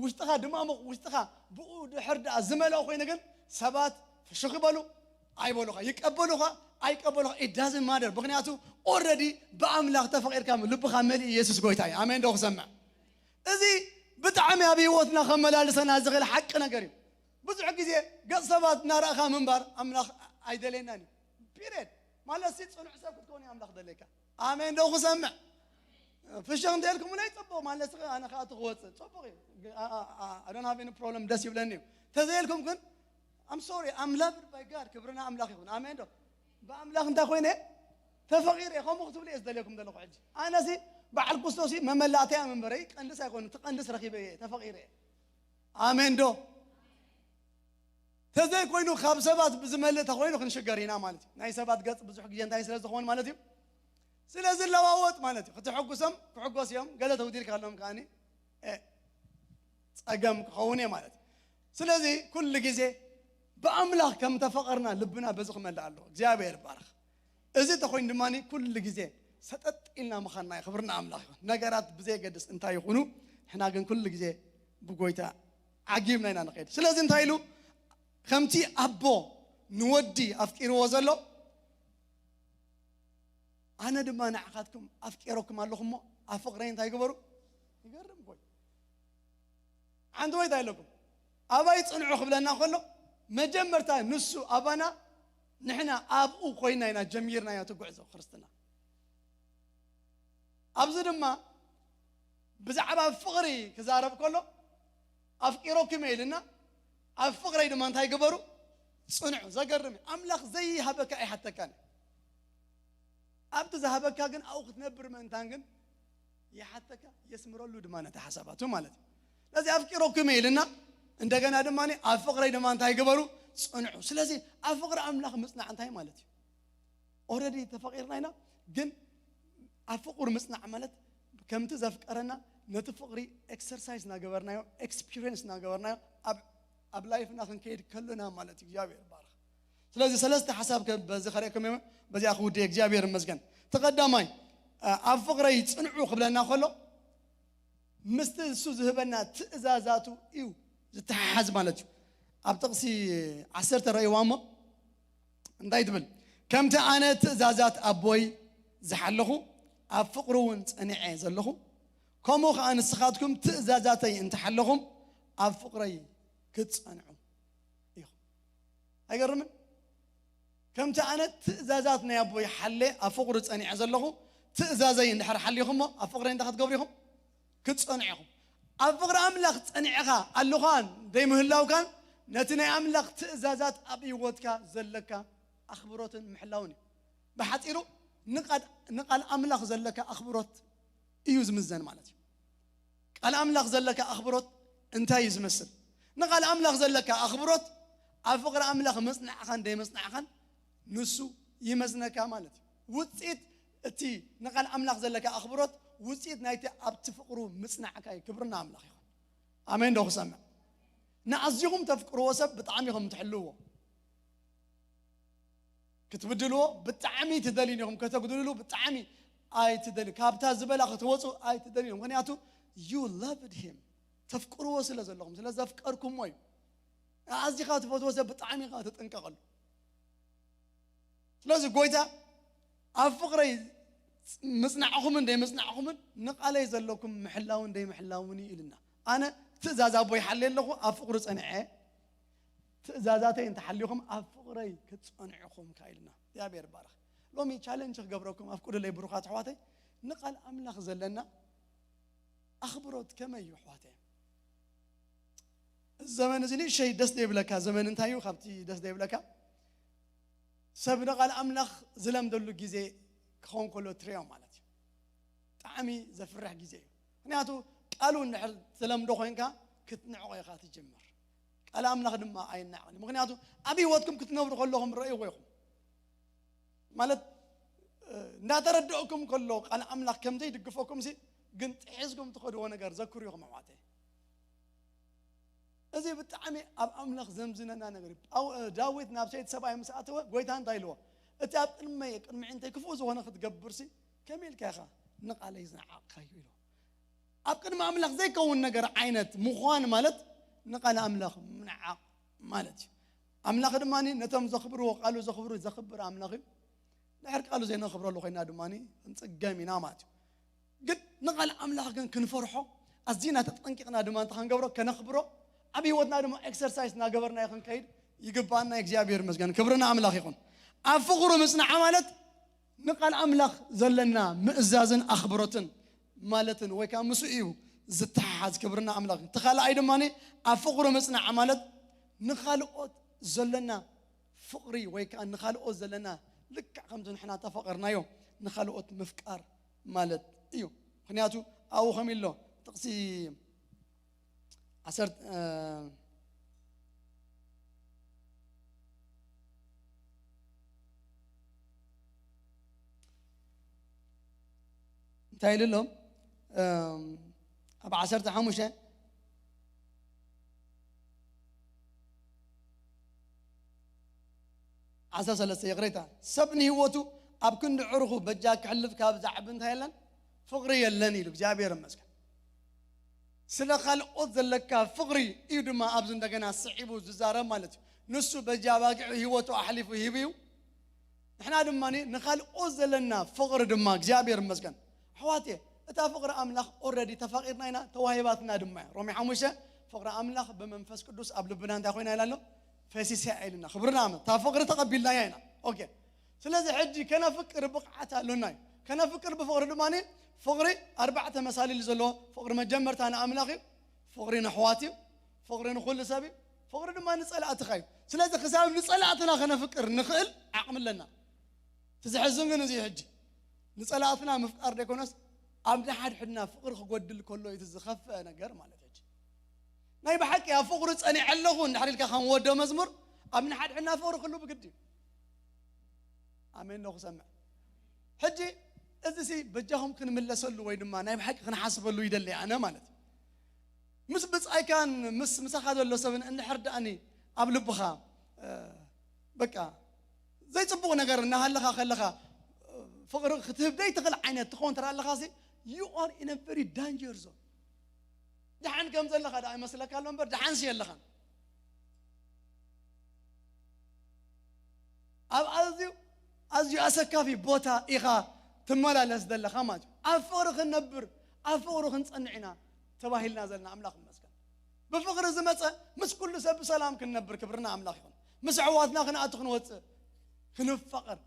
ውሽጥኻ ድማሙቕ፣ ውሽጥኻ ብኡ ድሕር ደኣ ዝመልኦ ኮይኑ ግን፣ ሰባት ፍሽኽ ይበሉ ኣይበሉኻ፣ ይቀበሉኻ ኣይቀበሉኻ፣ it doesn't matter። ምኽንያቱ ኦልረዲ ብኣምላኽ ተፈቒርካ፣ ልብኻ መሊኡ የሱስ ጎይታ እዩ። ኣሜን ዶ ክሰምዕ? እዚ ብጣዕሚ ኣብ ህይወትና ከመላልሰና ዝኽእል ሓቂ ነገር እዩ። ብዙሕ ግዜ ገጽ ሰባት እናረእኻ ምንባር ኣምላኽ ኣይደልየናን እዩ። ፒሪየድ። ማለት ሲ ጽኑዕ ሰብ ክትከውን እዩ ኣምላኽ ደለካ። ኣሜን ዶ ክሰምዕ? ፍሽኽ እንተልኩምለይ ጽቡቕ፣ ማለት ሲ ኣነ ከኣ እቲ ክወጽእ ጽቡቕ እዩ። ግ-፣ ኣ-፣ ኣ-፣ ኣ-፣ I don't have any problem፣ ደስ ይብለኒ እዩ። ተዘይልኩም ግን፣ I'm sorry፣ I'm loved by God፣ ክብርና ኣምላኽ ይኹን። ኣሜን ዶ? ብኣምላኽ እንታይ ኮይነ? ተፈቒረ፣ ከምኡ ክትብሉ እየ ዝደልየኩም ዘለኹ ሕጂ። ኣነ ሲ በዓል ኩስቶ ሲ መመላእተያ መንበረይ ቀንድስ ኣይኮነ፣ ትቐንድስ ረኺበ እየ፣ ተፈቒረ እየ። ኣሜን ዶ? ተዘይኮይኑ ካብ ሰባት ብዝመልእ ተኮይኑ ክንሽገር ኢና ማለት እዩ። ናይ ሰባት ገጽ ብዙሕ ግዜ እንታይ ስለ ዝኸውን ማለት እዩ? ስለ ዝለዋወጥ ማለት እዩ። ክትሕጉሶም ክሕጎስ እዮም፣ ገለ ተውዲልካሎም ከኣኒ፣ እ፣ ጸገም ክኸውን እየ ማለት እዩ። ስለዚ ኩሉ ግዜ ብኣምላኽ ከም ተፈቐርና ልብና በዚ ክመልእ ኣለዎ። እግዚኣብሔር ይባረኽ። እዚ ተኾይኑ ድማ ኩሉ ግዜ ሰጠጥ ኢልና ምዃንና እዩ። ክብርና ኣምላኽ ይኹን። ነገራት ብዘየገድስ እንታይ ይኹኑ፣ ንሕና ግን ኩሉ ግዜ ብጎይታ ዓጊብና ኢና ንኸይድ። ስለዚ እንታይ ኢሉ፣ ከምቲ ኣቦ ንወዲ ኣፍቂርዎ ዘሎ፣ ኣነ ድማ ንዓኻትኩም ኣፍቂረኩም ኣለኹ እሞ ኣብ ፍቕረይ እንታይ ግበሩ። ይገርም እኮ እዩ። ሓንቲ ወይ እንታይ ኣለኩም፣ ኣባይ ጽንዑ ክብለና ከሎ፣ መጀመርታ ንሱ ኣባና፣ ንሕና ኣብኡ ኮይና ኢና ጀሚርናዮ እቲ ጉዕዞ ክርስትና። ኣብዚ ድማ ብዛዕባ ፍቕሪ ክዛረብ ከሎ፣ ኣፍቂረኩም እየ ኢልና፣ ኣብ ፍቕረይ ድማ እንታይ ግበሩ፣ ጽንዑ። ዘገርም እዩ። ኣምላኽ ዘይሃበካ ኣይሓተካን እዩ። ኣብቲ ዝሃበካ ግን ኣብኡ ክትነብር ምእንታን ግን ይሓተካ፣ የስምረሉ ድማ ነቲ ሓሳባቱ ማለት እዩ። ስለዚ ኣፍቂረኩም እየ ኢልና፣ እንደገና ድማ ኣብ ፍቕረይ ድማ እንታይ ግበሩ፣ ጽንዑ። ስለዚ ኣብ ፍቕሪ ኣምላኽ ምጽናዕ እንታይ ማለት እዩ? ኦረዲ ተፈቒርና ኢና፣ ግን ኣብ ፍቕሩ ምጽናዕ ማለት ከምቲ ዘፍቀረና ነቲ ፍቕሪ ኤክሰርሳይዝ እናገበርናዮ፣ ኤክስፒሪየንስ እናገበርናዮ ኣብ ኣብ ላይፍና ክንከይድ ከሎና ማለት እዩ። እግዚኣብሔር ይባረኽ። ስለዚ ሰለስተ ሓሳብ ከ-፣ በዚ ከርእየኩም እየ፣ በዚኣ ክውድእ እግዚኣብሔር ይመስገን። እቲ ቀዳማይ፣ እ፣ ኣብ ፍቕረይ ጽንዑ ክብለና ከሎ ምስቲ እሱ ዝህበና ትእዛዛቱ እዩ ዝተሓሓዝ ማለት እዩ። ኣብ ጥቕሲ ዓሰርተ ረእይዋ እሞ እንታይ ትብል? ከምቲ ኣነ ትእዛዛት ኣቦይ ዝሓለኹ ኣብ ፍቕሩ እውን ጸኒዐ ዘለኹ፣ ከምኡ ኸዓ ንስኻትኩም ትእዛዛተይ እንተሓለኹም ኣብ ፍቕረይ ክትጸንዑ ኢኹም። ኣይገርምን? ከምቲ ኣነ ትእዛዛት ናይ ኣቦይ ሓለ ኣብ ፍቕሩ ጸኒዐ ዘለኹ፣ ትእዛዘይ እንድሕር ሓሊኹሞ ኣብ ፍቕረይ እንታይ ክትገብሩ ኢኹም? ክትጸንዑ ኢኹም። ኣብ ፍቕሪ ኣምላኽ ጸኒዕኻ ኣለኻን ዘይምህላውካን ነቲ ናይ ኣምላኽ ትእዛዛት ኣብ ህይወትካ ዘለካ ኣኽብሮትን ምሕላውን እዩ። ብሓጺሩ ንቓል፣ ንቓል ኣምላኽ ዘለካ ኣኽብሮት እዩ ዝምዘን ማለት እዩ። ቃል ኣምላኽ ዘለካ ኣኽብሮት እንታይ እዩ ዝመስል? ንቓል ኣምላኽ ዘለካ ኣኽብሮት ኣብ ፍቕሪ ኣምላኽ ምጽናዕኻን ዘይምጽናዕኻን ንሱ ይመዝነካ ማለት እዩ። ውጽኢት እቲ ንቓል ኣምላኽ ዘለካ ኣኽብሮት ውጽኢት ናይቲ ኣብቲ ፍቕሩ ምጽናዕካ እዩ። ክብርና ኣምላኽ ይኹን። ኣሜን ዶ ክሰምዕ? ንኣዝኹም ተፍቅርዎ ሰብ ብጣዕሚ ኢኹም ትሕልዎ። ክትብድልዎ ብጣዕሚ ትደልዩ ኢኹም፣ ከተጉድልሉ ብጣዕሚ ኣይትደልዩ። ካብታ ዝበላ ክትወፁ ኣይትደልዩ ኢኹም። ምኽንያቱ you loved him፣ ተፍቅርዎ ስለ ዘለኹም፣ ስለ ዘፍቀርኩሞ እዩ። ኣዚኻ ትፈትዎ ሰብ ብጣዕሚ ኢኻ ትጥንቀቐሉ። ስለዚ ጎይታ ኣብ ፍቕረይ ምጽናዕኹምን ደይምጽናዕኹምን ንቓለይ ዘለኩም ምሕላውን ደይምሕላውን እዩ ኢልና። ኣነ ትእዛዝ ኣቦይ ሓልየ ኣለኹ፣ ኣብ ፍቕሩ ጸኒዐ። ትእዛዛተይ እንተሓሊኹም ኣብ ፍቕረይ ክትጸንዑኹም ከኣ ኢልና። እግዚኣብሔር ይባረኽ። ሎሚ ቻለንጅ ክገብረኩም ኣፍቅዱለይ ብሩኻት ኣሕዋተይ፣ ንቓል ኣምላኽ ዘለና ኣኽብሮት ከመይ እዩ ኣሕዋተይ? እዚ ዘመን እዚ ንእሸይ ደስ ዘይብለካ ዘመን እንታይ እዩ? ካብቲ ደስ ዘይብለካ ሰብ ንቓል ኣምላኽ ዝለምደሉ ግዜ ክኸውን ከሎ ትርእዮ ማለት እዩ። ብጣዕሚ ዘፍርሕ ግዜ እዩ። ምኽንያቱ ቃሉ እንድሕር ትለምዶ ኮይንካ ክትንዕቆ ኢኻ ትጅምር። ቃል ኣምላኽ ድማ ኣይናዕቕን እዩ። ምኽንያቱ ኣብ ህይወትኩም ክትነብሩ ከለኹም ረእይዎ ኢኹም። ማለት፣ እ፣ እንዳተረድኦኩም ከሎ ቃል ኣምላኽ ከም ዘይድግፈኩም ሲ ግን ጥሒዝኩም ትኸድዎ ነገር ዘክሩ ኢኹም ኣሕዋተይ። እዚ ብጣዕሚ ኣብ ኣምላኽ ዘምዝነና ነገር እዩ። ጳው-፣ እ፣ ዳዊት ናብ ሰይድ ሰብኣይ ምስ ኣተወ ጎይታ እንታይ ኢልዎ? እቲ ኣብ ቅድመይ፣ ቅድሚ ዕንተይ ክፉእ ዝኾነ ክትገብር ሲ ከመይ ኢልካ ኢኻ ንቓለይ ዝነዓቕካዮ? ኢልዎ። ኣብ ቅድሚ ኣምላኽ ዘይከውን ነገር ዓይነት ምዃን ማለት ንቓል ኣምላኽ ምንዓቕ ማለት እዩ። ኣምላኽ ድማ ነቶም ዘኽብርዎ፣ ቃሉ ዘኽብሩ ዘኽብር ኣምላኽ እዩ። ድሕር ቃሉ ዘይነኽብረሉ ኮይና ድማ ክንጽገም ኢና ማለት እዩ። ግን ንቓል ኣምላኽ ግን ክንፈርሖ፣ ኣዚና ተጠንቂቕና ድማ እንተ ክንገብሮ፣ ከነኽብሮ፣ ኣብ ህይወትና ድማ ኤክሰርሳይዝ እናገበርናዮ ክንከይድ ይግባኣና። እግዚኣብሔር ይመስገን። ክብሪ ንኣምላኽ ይኹን። ኣብ ፍቕሩ ምጽናዕ ማለት ንቓል ኣምላኽ ዘለና ምእዛዝን ኣኽብሮትን ማለትን ወይ ከኣ ምስኡ እዩ ዝተሓሓዝ። ክብሪ ንኣምላኽ። እቲ ካልኣይ ድማ ኣብ ፍቕሩ ምጽናዕ ማለት ንኻልኦት ዘለና ፍቕሪ ወይ ከኣ ንኻልኦት ዘለና ልክዕ ከምቲ ንሕና ተፈቐርናዮ ንኻልኦት ምፍቃር ማለት እዩ። ምኽንያቱ ኣብኡ ከምኡ ኣሎ ጥቕሲ ዓሰርተ፣ እ፣ እንታይ ኢሉ ኣሎ? እም፣ ኣብ ዓሰርተ ሓሙሽተ ዓሰርተ ሰለስተ ይቕሬታ፣ ሰብ ንህይወቱ ኣብ ክንዲ ዕሩኹ በጃ ክሕልፍ ካብ ዛዕቢ እንታይ የለን? ፍቕሪ የለን ኢሉ። እግዚኣብሔር ይመስገን። ስለ ካልኦት ዘለካ ፍቕሪ እዩ ድማ ኣብዚ እንደገና ስዒቡ ዝዛረብ ማለት እዩ። ንሱ በጃ ኣባጊዑ ህይወቱ ኣሕሊፉ ሂቡ እዩ። ንሕና ድማ ንኻልኦት ዘለና ፍቕሪ ድማ እግዚኣብሔር ይመስገን። ኣሕዋት እየ፣ እታ ፍቕሪ ኣምላኽ ኦረዲ ተፋቒርና ኢና፣ ተዋሂባትና ድማ እያ። ሮሜ ሓሙሽተ ፍቕሪ ኣምላኽ ብመንፈስ ቅዱስ ኣብ ልብና እንታይ ኮይና ኢላ ኣሎ? ፈሲሳ ኢልና። ክብርና ኣመ-፣ እታ ፍቕሪ ተቐቢልናያ ኢና። ኦኬ። ስለዚ ሕጂ ከነፍቅር ብቕዓት ኣሎና እዩ። ከነፍቅር ብፍቕሪ ድማ ፍቕሪ ኣርባዕተ መሳልል ዘለዎ ፍቕሪ መጀመርታ ንኣምላኽ እዩ። ፍቕሪ ንኣሕዋት እዩ። ፍቕሪ ንኹሉ ሰብ እዩ። ፍቕሪ ድማ ንጸላእትኻ እዩ። ስለዚ ክሳብ ንጸላእትና ከነፍቅር ንኽእል ዓቕሚ ኣለና። እቲ ዘሕዝን ግን እዚ እዩ። ሕጂ ንጸላእትና ምፍቃር ደይኮነስ ኣብ ንሓድሕድና ፍቕሪ ክጎድል ከሎ እዩ እቲ ዝኸፍአ ነገር ማለት እዩ። ሕጂ ናይ ብሓቂ ኣብ ፍቕሪ ጸኒዐ ኣለኹ እንድሕር ኢልካ ከም ወዶ መዝሙር ኣብ ንሓድሕድና ፍቕሪ ክህሉ ብግዲ እዩ። ኣሜን ዶ ክሰምዕ? ሕጂ እዚ ሲ በጃኹም ክንምለሰሉ ወይ ድማ ናይ ብሓቂ ክንሓስበሉ ይደሊ ኣነ ማለት እዩ። ምስ ብጻይካን ምስ ምሳኻ ዘሎ ሰብን እንድሕር ደኣኒ ኣብ ልብኻ፣ እ፣ በቃ ዘይጽቡቕ ነገር እናሃለኻ ከለኻ፣ እ፣ ፍቕሪ ክትህብ ዘይትኽእል ዓይነት ትኸውን ተራ ኣለኻ ሲ፣ you are in a very danger zone። ደሓን ከም ዘለኻ ደኣ ይመስለካ ኣሎ እምበር ደሓንሲ የለኻን። ኣብ ኣዝዩ ኣዝዩ ኣሰካፊ ቦታ ኢኻ ትመላለስ ዘለኻ ማለት እዩ። ኣብ ፍቕሪ ክንነብር ኣብ ፍቕሪ ክንጸንዕ ኢና ተባሂልና ዘለና። ኣምላኽ ይመስገን። ብፍቕሪ ዝመጸ ምስ ኩሉ ሰብ ብሰላም ክንነብር ክብርና ኣምላኽ ይኹን። ምስ ኣሕዋትና ክንኣቱ ክንወጽእ ክንፋቐር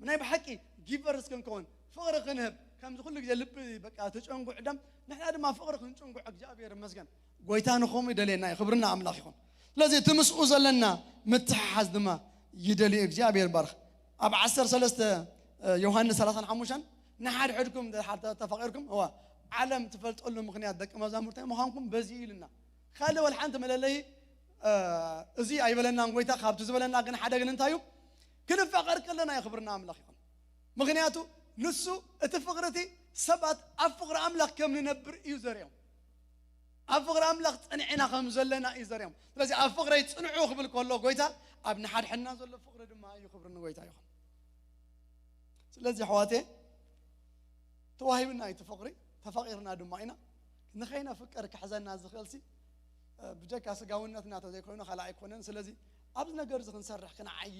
ናይ ብሓቂ ጊቨርስ ክንከውን ፍቕሪ ክንህብ ከምዚ ኩሉ ግዜ ልቢ በቃ ተጨንጉዕ ደም ንሕና ድማ ፍቕሪ ክንጭንጉዕ እግዚኣብሔር ይመስገን። ጎይታ ንኸምኡ ይደልየና እዩ። ክብርና ኣምላኽ ይኹን። ስለዚ እቲ ምስኡ ዘለና ምትሕሓዝ ድማ ይደልዩ እግዚኣብሔር ባርኽ። ኣብ ዓሰርተ ሰለስተ ዮሃንስ ሰላሳን ሓሙሽተን ንሓድሕድኩም እንድሕር ተፋቒርኩም እዋ ዓለም ትፈልጠሉ ምኽንያት ደቂ መዛሙርታይ ምዃንኩም በዚ እዩ ኢልና። ካልእ ወላ ሓንቲ መለለዪ፣ እ፣ እዚ ኣይበለናን ጎይታ። ካብቲ ዝበለና ግን ሓደ ግን እንታይ እዩ? ክንፋቐር ከለና እዩ ክብርና ኣምላኽ ይኹን። ምኽንያቱ ንሱ እቲ ፍቕሪ እቲ ሰባት ኣብ ፍቕሪ ኣምላኽ ከም ንነብር እዩ ዘርእዮም። ኣብ ፍቕሪ ኣምላኽ ጸኒዕና ከም ዘለና እዩ ዘርእዮም። ስለዚ ኣብ ፍቕረይ ጽንዑ ክብል ከሎ ጎይታ ኣብ ንሓድሕድና ዘሎ ፍቕሪ ድማ እዩ። ክብሪ ንጎይታ ይኹን። ስለዚ ኣሕዋቴ ተዋሂብና እዩ እቲ ፍቕሪ፣ ተፋቒርና ድማ ኢና። ንኸይነፍቅር ክሕዘና ዝኽእል ሲ፣ እ፣ ብጀካ ስጋውነትና ተዘይኮይኑ ካልእ ኣይኮነን። ስለዚ ኣብዚ ነገር እዚ ክንሰርሕ ክንዓዪ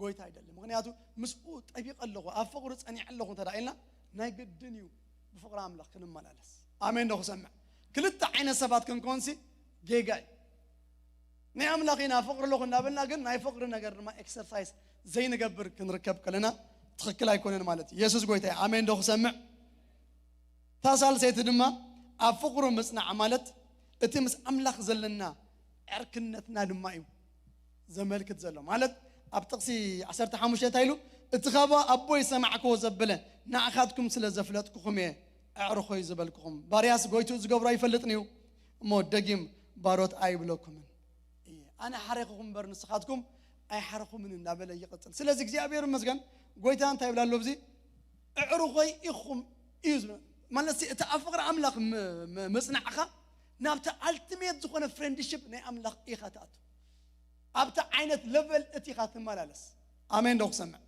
ጎይታ ይደሊ። ምኽንያቱ ምስኡ ጠቢቐ ኣለኹ፣ ኣብ ፍቕሩ ጸኒዐ ኣለኹ እንተ ደኣ ኢልና ናይ ግድን እዩ ብፍቕሪ ኣምላኽ ክንመላለስ። ኣሜን ዶ ክሰምዕ? ክልተ ዓይነት ሰባት ክንኮንሲ ጌጋ እዩ። ናይ ኣምላኽ ኢና ፍቕሪ ኣለኹ እናበልና ግን ናይ ፍቕሪ ነገር ድማ ኤክሰርሳይዝ ዘይንገብር ክንርከብ ከለና ትኽክል ኣይኮነን ማለት እዩ። የሱስ ጎይታ እዩ። ኣሜን ዶ ክሰምዕ? እታ ሳልሰይቲ ድማ ኣብ ፍቕሩ ምጽናዕ ማለት እቲ ምስ ኣምላኽ ዘለና ዕርክነትና ድማ እዩ ዘመልክት ዘሎ። ማለት ኣብ ጥቕሲ ዓሰርተ ሓሙሽተ እንታይ ኢሉ? "እቲ ካብ ኣቦይ ዝሰማዕክዎ ዘበለ ንኣኻትኩም ስለ ዘፍለጥኩኹም እየ ኣዕሩኾይ ዝበልኩኹም። ባርያስ ጎይትኡ ዝገብሮ ኣይፈልጥን እዩ፣ እሞ ደጊም ባሮት ኣይብለኩምን እየ። ኣነ ሓሬኹኹም እምበር ንስኻትኩም ኣይሓረኹምን" እናበለ ይቕጽል። ስለዚ እግዚኣብሔር ይመስገን፣ ጎይታ እንታይ ይብል ኣሎ ኣብዚ? "ኣዕሩኾይ ኢኹም" እዩ ዝብል። ማለት እቲ ኣብ ፍቕሪ ኣምላኽ ም-፣ ም-፣ ምጽናዕኻ ናብቲ ኣልቲሜት ዝኾነ ፍሬንድሽፕ ናይ ኣምላኽ ኢኻ ትኣቱ። ኣብቲ ዓይነት ለቨል እቲ ኢኻ ትመላለስ። ኣሜን ዶ ክሰምዕ?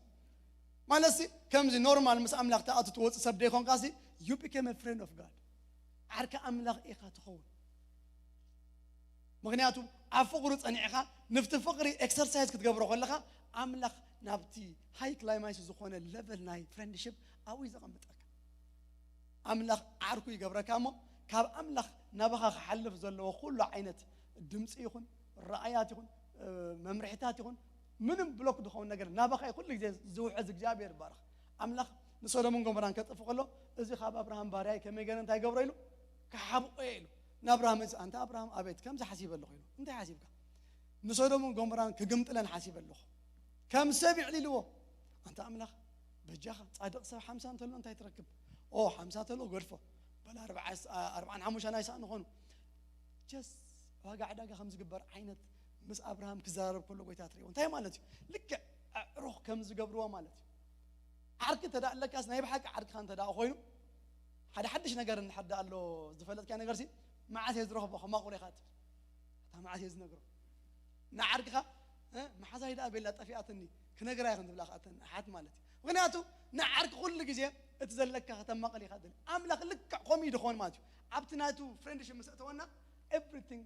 ማለት ሲ ከምዚ ኖርማል ምስ ኣምላኽ ትኣቱ ትወጽእ ሰብ ደይኮንካ ሲ you became a friend of God። ዓርኪ ኣምላኽ ኢኻ ትኸውን። ምኽንያቱ ኣብ ፍቕሩ ጸኒዕኻ ንፍቲ ፍቕሪ ኤክሰርሳይዝ ክትገብሮ ከለኻ ኣምላኽ ናብቲ ሃይ ክላይማክስ ዝኾነ ለቨል ናይ ፍሬንድሽፕ ኣብኡ እዩ ዘቐምጠካ። ኣምላኽ ዓርኩ ይገብረካ እሞ ካብ ኣምላኽ ናባኻ ክሓልፍ ዘለዎ ኩሉ ዓይነት ድምፂ ይኹን ራእያት ይኹን፣ እ፣ መምርሒታት ይኹን ምንም ብሎክ ዝኸውን ነገር ናባኻ እዩ ኩሉ ግዜ ዝውሕዝ። እግዚኣብሔር ይባረኽ። ኣምላኽ ንሶዶምን ጎሞራን ከጥፍ ከሎ እዚ ካብ ኣብርሃም ባርያይ ከመይ ገይረ እንታይ ገብሮ ኢሉ ክሓብኦ እየ ኢሉ ንኣብርሃም። እዚ ኣንታ ኣብርሃም ኣቤት ከምዚ ሓሲበ ኣለኹ ኢሉ። እንታይ ሓሲብካ? ንሶዶምን ጎሞራን ክግምጥለን ሓሲበ ኣለኹ። ከም ሰብ ይዕሊልዎ። ኣንታ ኣምላኽ በጃኻ ጻድቕ ሰብ ሓምሳ እንተሎ እንታይ ትረክብ? ኦ ሓምሳ ተሎ ገድፎ በል ኣርብዓ፣ ኣርብዓን ሓሙሽተን ኣይሳእ ንኾኑ። ጀስ ዋጋ ዕዳጋ ከም ዝግበር ዓይነት ምስ ኣብርሃም ክዘራረብ ከሎ ጎይታ ትርእይዎ። እንታይ ማለት እዩ? ልክዕ ኣዕሩኽ ከም ዝገብርዎ ማለት እዩ። ዓርኪ እንተ ደኣ ኣለካስ ናይ ብሓቂ ዓርክኻ እንተ ደኣ ኮይኑ ሓደ ሓድሽ ነገር እንድሕር ደኣ ኣሎ ዝፈለጥካዮ ነገር ሲ መዓስ እየ ዝረኽቦ ከማቑረ ኢኻ ትብል። እታ መዓስ እየ ዝነግሮ ንዓርክኻ? እ፣ መሓዛይ ደኣ ቤላ ጠፊኣትኒ ክነግራ ይኽን ዝብላ ከኣተን ኣሓት ማለት እዩ። ምኽንያቱ ንዓርኪ ኩሉ ግዜ እቲ ዘለካ ከተማቕል ኢኻ ትደሊ። ኣምላኽ ልክዕ ከምኡ እዩ ድኾን ማለት እዩ። ኣብቲ ናቱ ፍሬንድሽፕ ምስ ኣእተወና ኤቭሪቲንግ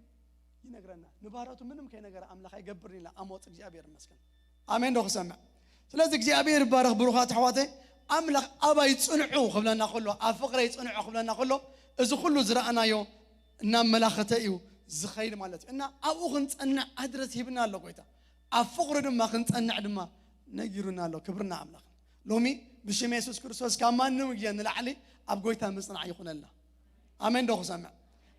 ይነግረና። ንባሮቱ ምንም ከይነገረ ኣምላኽ ኣይገብርን ኢላ ኣሞጽ። እግዚኣብሔር ይመስገን። ኣሜን ዶ ክሰምዕ? ስለዚ እግዚኣብሔር ይባረኽ። ብሩኻት ኣሕዋተይ፣ ኣምላኽ ኣባይ ጽንዑ ክብለና ከሎ፣ ኣብ ፍቕረይ ጽንዑ ክብለና ከሎ፣ እዚ ኩሉ ዝረኣናዮ እናመላኸተ እዩ ዝኸይድ ማለት እዩ። እና ኣብኡ ክንጸንዕ ኣድረስ ሂብና ኣሎ ጎይታ። ኣብ ፍቕሩ ድማ ክንጸንዕ ድማ ነጊሩና ኣሎ። ክብርና ኣምላኽ። ሎሚ ብሽም የሱስ ክርስቶስ ካብ ማንም ግዜ ንላዕሊ ኣብ ጎይታ ምጽናዕ ይኹነልና። ኣሜን ዶ ክሰምዕ?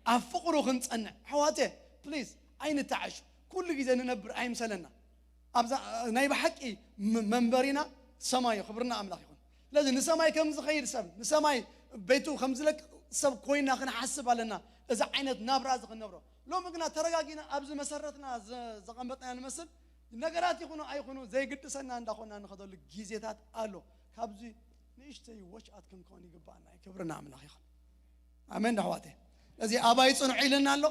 ኣብ ፍቕሩ ክንጸንዕ ኣሕዋተ፣ ፕሊዝ ኣይንተዓሹ። ኩሉ ግዜ ንነብር ኣይምሰለና። ኣብዛ ናይ ብሓቂ ም-፣ መንበሪና ሰማይ እዩ። ክብርና ኣምላኽ ይኹን። ስለዚ ንሰማይ ከም ዝኸይድ ሰብ፣ ንሰማይ ቤቱ ከም ዝለቅቕ ሰብ ኮይና ክንሓስብ ኣለና። እዚ ዓይነት ናብራ እዚ ክንነብሮ። ሎሚ ግና ተረጋጊና ኣብዚ መሰረትና ዘ-፣ ዘቐመጥና ንመስል። ነገራት ይኹኑ ኣይኹኑ ዘይግድሰና እንዳኾና ንኸደሉ ግዜታት ኣሎ። ካብዚ ንእሽተይ ወሽኣት ክንከውን ይግባኣና እዩ። ክብርና ኣምላኽ ይኹን። ኣሜን ዶ ኣሕዋተይ? እዚ ኣባይ ጽንዑ ኢልና ኣሎ።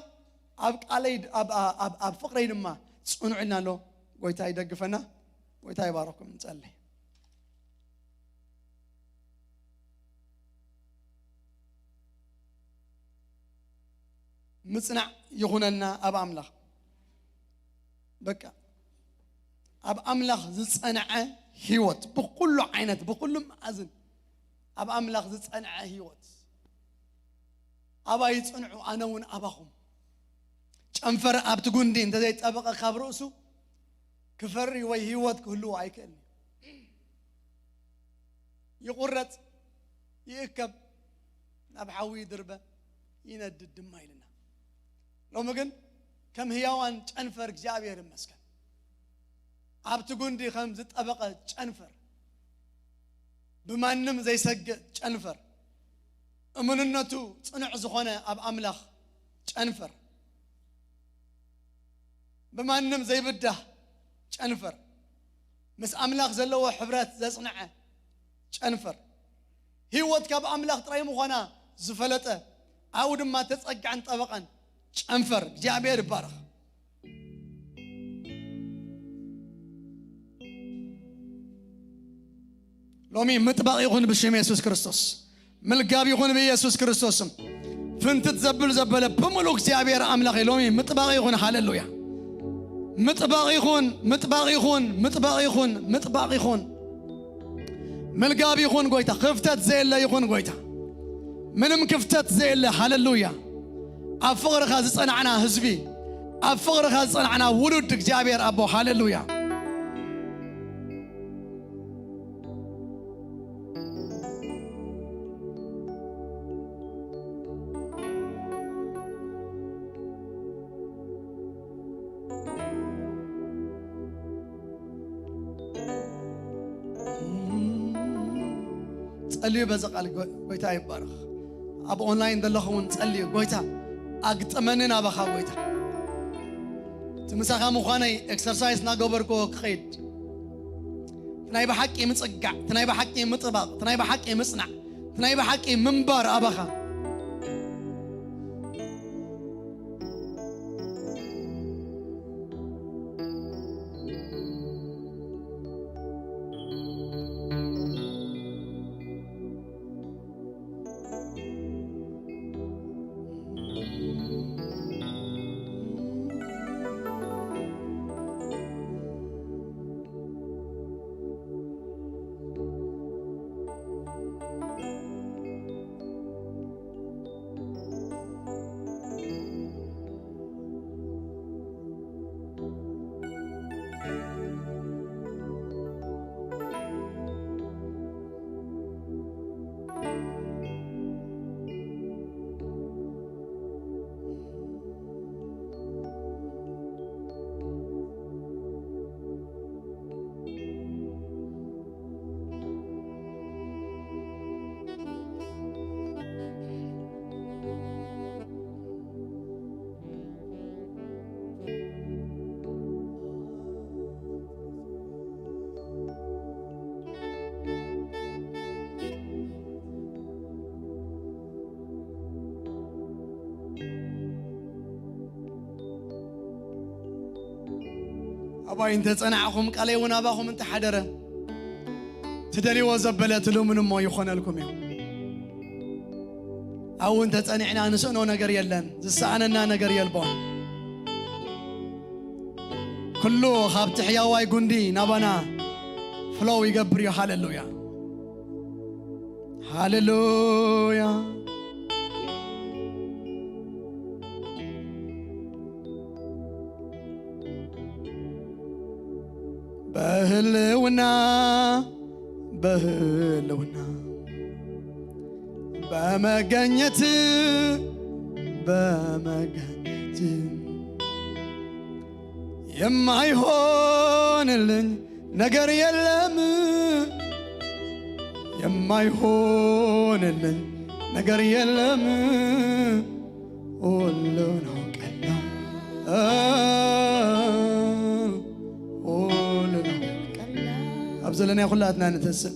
ኣብ ቃለይ ድ-፣ ኣብ፣ ኣብ፣ ኣብ ፍቕረይ ድማ ጽንዑ ኢልና ኣሎ። ጎይታ ይደግፈና። ጎይታ ይባረኩም። ንጸልይ። ምጽናዕ ይኹነልና ኣብ ኣምላኽ። በቃ ኣብ ኣምላኽ ዝጸንዐ ህይወት ብኹሉ ዓይነት፣ ብኹሉ መኣዝን ኣብ ኣምላኽ ዝጸንዐ ህይወት። ኣባይ ጽንዑ፣ ኣነ እውን ኣባኹም። ጨንፈር ኣብቲ ጉንዲ እንተዘይጠበቐ ካብ ርእሱ ክፈሪ ወይ ህይወት ክህልዎ ኣይክእልን እዩ። ይቑረጽ፣ ይእከብ፣ ናብ ሓዊ ይድርበ፣ ይነድድ ድማ ኢልና። ሎሚ ግን ከም ህያዋን ጨንፈር እግዚኣብሔር ይመስገን። ኣብቲ ጉንዲ ከም ዝጠበቐ ጨንፈር፣ ብማንም ዘይሰግእ ጨንፈር፣ እሙንነቱ ጽኑዕ ዝኾነ ኣብ ኣምላኽ ጨንፈር፣ ብማንም ዘይብዳህ ጨንፈር፣ ምስ ኣምላኽ ዘለዎ ሕብረት ዘጽንዐ ጨንፈር፣ ህይወት ካብ ኣምላኽ ጥራይ ምዃና ዝፈለጠ፣ ኣብኡ ድማ ተጸግዐን ጠበቐን ጨንፈር። እግዚኣብሔር ይባረኽ። ሎሚ ምጥባቕ ይኹን ብሽም የሱስ ክርስቶስ። ምልጋብ ይኹን ብኢየሱስ ክርስቶስ ስም። ፍንትት ዘብል ዘበለ ብምሉእ እግዚኣብሔር ኣምላኸይ ሎሚ ምጥባቕ ይኹን። ሃሌሉያ። ምጥባቕ ይኹን፣ ምጥባቕ ይኹን፣ ምጥባቕ ይኹን፣ ምጥባቕ ይኹን። ምልጋብ ይኹን ጎይታ። ክፍተት ዘየለ ይኹን ጎይታ። ምንም ክፍተት ዘየለ። ሃሌሉያ። ኣብ ፍቕርኻ ዝጸናዕና ህዝቢ፣ ኣብ ፍቕርኻ ዝጸናዕና ውሉድ እግዚኣብሔር ኣቦ። ሃሌሉያ። ጸልዩ በዚ ቃል ጎ-፣ ጎይታ ይባረኽ። ኣብ ኦንላይን ዘለኹ እውን ጸልዩ፣ ጎይታ ኣግጥመኒ ናባኻ ጎይታ። እቲ ምሳኻ ምዃነይ ኤክሰርሳይዝ እናገበርኩ ክኸይድ፣ እቲ ናይ ብሓቂ ምጽጋዕ፣ እቲ ናይ ብሓቂ ምጥባቕ፣ እቲ ናይ ብሓቂ ምጽናዕ፣ እቲ ናይ ብሓቂ ምንባር ኣባኻ። ኣባይ እንተ ጸናዕኹም፣ ቃለይ እውን ኣባኹም እንተ ሓደረ፣ ትደልይዎ ዘበለ ትልምኑ እሞ ይኾነልኩም እዩ። ኣብኡ እንተ ጸኒዕና ንስእኖ ነገር የለን፣ ዝሰኣነና ነገር የልቦን። ኩሉ ካብቲ ሕያዋይ ጉንዲ ናባና ፍሎው ይገብር እዩ። ሃሌሉያ፣ ሃሌሉያ። በህልውና፣ በህልውና፣ በመገኘት፣ በመገኘት የማይሆንልኝ ነገር የለም፣ የማይሆንልኝ ነገር የለም። ሁሉ ነው ቀላል፣ ሁሉ ነው ቀላል። ኣብ ዘለናዮ ኩላትና ንተስእ።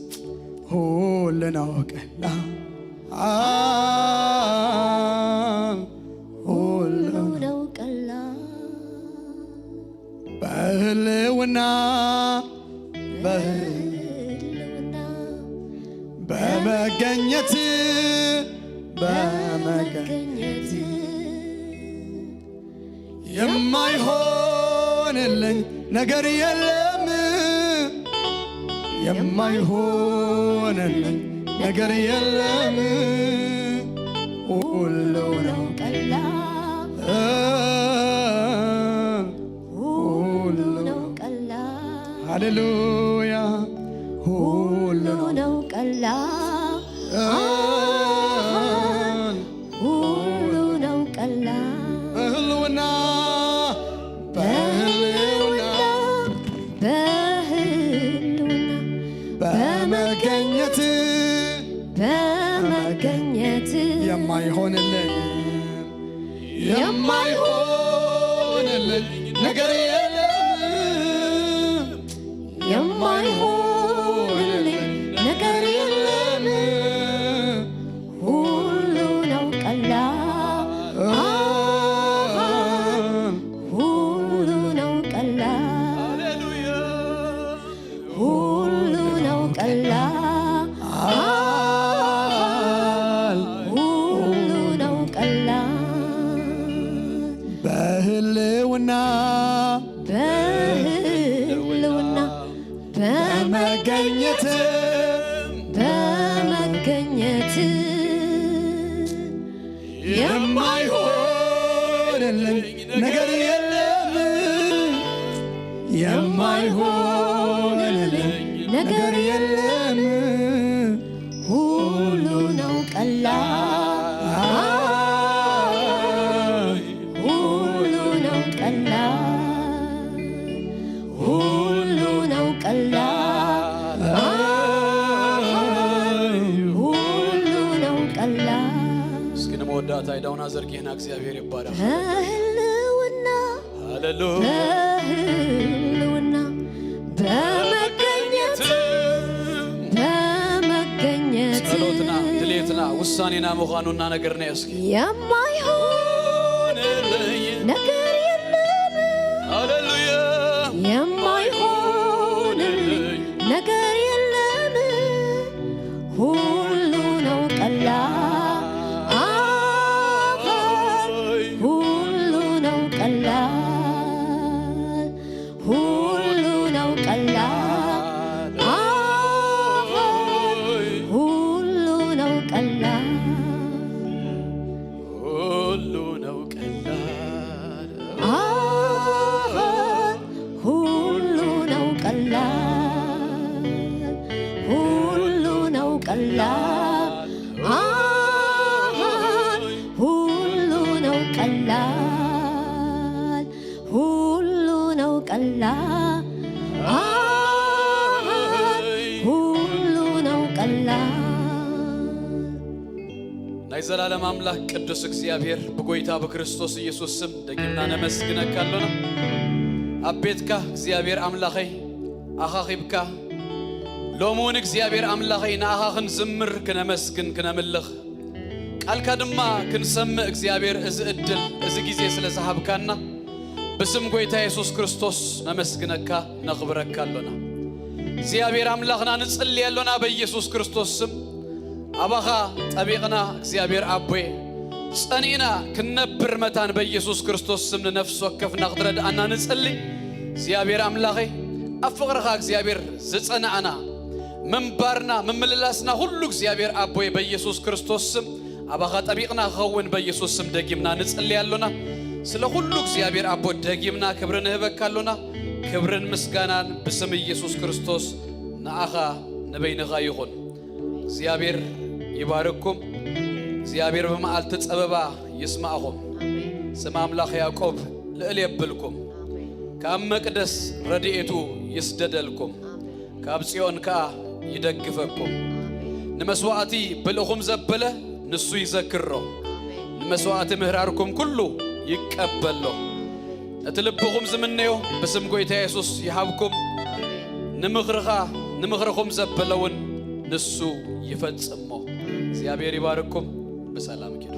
ሁሉ ነው ቀላል፣ ሁሉ ነው ቀላል። በህልውና፣ በህልውና፣ በመገኘት፣ በመገኘት የማይሆንልኝ ነገር የለም፣ የማይሆንልኝ ነገር የለም። ሁሉ ነው ቀላል፣ ሁሉ ነው ቀላል። ሃሌሉያ። ሁሉ ነው ቀላል፣ ሁሉ ነው ቀላል። በህልውና፣ በህልውና፣ በህልውና፣ በመገኘት፣ በመገኘት የማይሆንልኝ፣ የማይሆንልኝ ነገር የለም፣ የማይሆንልኝ ነገር የለም። ሁሉ ነው ቀላል፣ ሁሉ ነው ቀላል፣ ሃሌሉያ። ሁሉ ነው ቀላል፣ ሁሉ ነው ቀላል። በህልውና፣ በህልውና፣ በመገኘት፣ በመገኘት የማይሆንልኝ ነገር የለም፣ የማይሆንልኝ ነገር የለም። ሁሉ ነው ቀላል፣ ሁሉ ነው ቀላል፣ ሁሉ ነው ቀላል፣ ሁሉ ነው ቀላል። እስኪ ንመወዳእታ ኢዳውና ዘርጊሕና እግዚኣብሔር ይባረክ። በህልውና፣ ሃሌሉያ። በህልውና፣ በመገኘት፣ በመገኘት ጸሎትና፣ ድሌትና፣ ውሳኔና ምዃኑ እናነገርና እስኪ። የማይሆን ነገር የለም፣ ሃሌሉያ። የማይሆንልኝ ነገር የለም። ሁሉ ነው ቀላል፣ አሃ፣ ሁሉ ነው ቀላል፣ ሁሉ ነው ቀላል፣ አሃ፣ ሁሉ ነው ቀላል። ሁሉ ነው ቀላል። አሃ፣ ሁሉ ነው ቀላል፣ ሁሉ ነው ቀላል። አሃ፣ ሁሉ ነው ቀላል፣ ሁሉ ነው ቀላል። አሃ፣ ሁሉ ነው ቀላል። ናይ ዘላለም ኣምላኽ ቅዱስ እግዚኣብሔር ብጎይታ ብክርስቶስ ኢየሱስ ስም ደጊምና ነመስግነካ ኣሎና። ኣብ ቤትካ እግዚኣብሔር ኣምላኸይ ኣኻኺብካ ሎሚ እውን እግዚኣብሔር ኣምላኸይ ንኣኻ ክንዝምር ክነመስግን ክነምልኽ ቃልካ ድማ ክንሰምዕ እግዚኣብሔር እዚ ዕድል እዚ ግዜ ስለ ዝሃብካና ብስም ጎይታ የሱስ ክርስቶስ ነመስግነካ፣ ነኽብረካ ኣሎና። እግዚኣብሔር ኣምላኽና ንጽሊ ኣሎና በኢየሱስ ክርስቶስ ስም። ኣባኻ ጠቢቕና እግዚኣብሔር ኣቦየ፣ ጸኒዕና ክንነብር መታን በኢየሱስ ክርስቶስ ስም ንነፍሲ ወከፍና ክትረድኣና ንጽሊ። እግዚኣብሔር ኣምላኸይ፣ ኣብ ፍቕርኻ እግዚኣብሔር ዝጸናዕና ምንባርና ምምልላስና ኩሉ እግዚኣብሔር ኣቦየ በኢየሱስ ክርስቶስ ስም ኣባኻ ጠቢቕና ክኸውን በኢየሱስ ስም ደጊምና ንጽሊ ኣሎና። ስለ ኩሉ እግዚኣብሔር ኣቦ ደጊምና ክብሪ ንህበካ ኣሎና። ክብርን ምስጋናን ብስም ኢየሱስ ክርስቶስ ንኣኻ ንበይንኻ ይኹን። እግዚኣብሔር ይባርኩም። እግዚኣብሔር ብመዓልቲ ጸበባ ይስማዕኹም። ስም ኣምላኽ ያዕቆብ ልዕል የብልኩም። ካብ መቅደስ ረድኤቱ ይስደደልኩም። ካብ ጽዮን ከኣ ይደግፈኩም። ንመስዋዕቲ ብልእኹም ዘበለ ንሱ ይዘክሮ። ንመስዋዕቲ ምህራርኩም ኩሉ ይቀበሎ። ነቲ ልብኹም ዝምነዮ ብስም ጎይታ የሱስ ይሃብኩም። ንምኽርኻ ንምኽርኹም ዘበለ እውን ንሱ ይፈጽሞ። እግዚኣብሔር ይባርኩም። ብሰላም ኪዱ።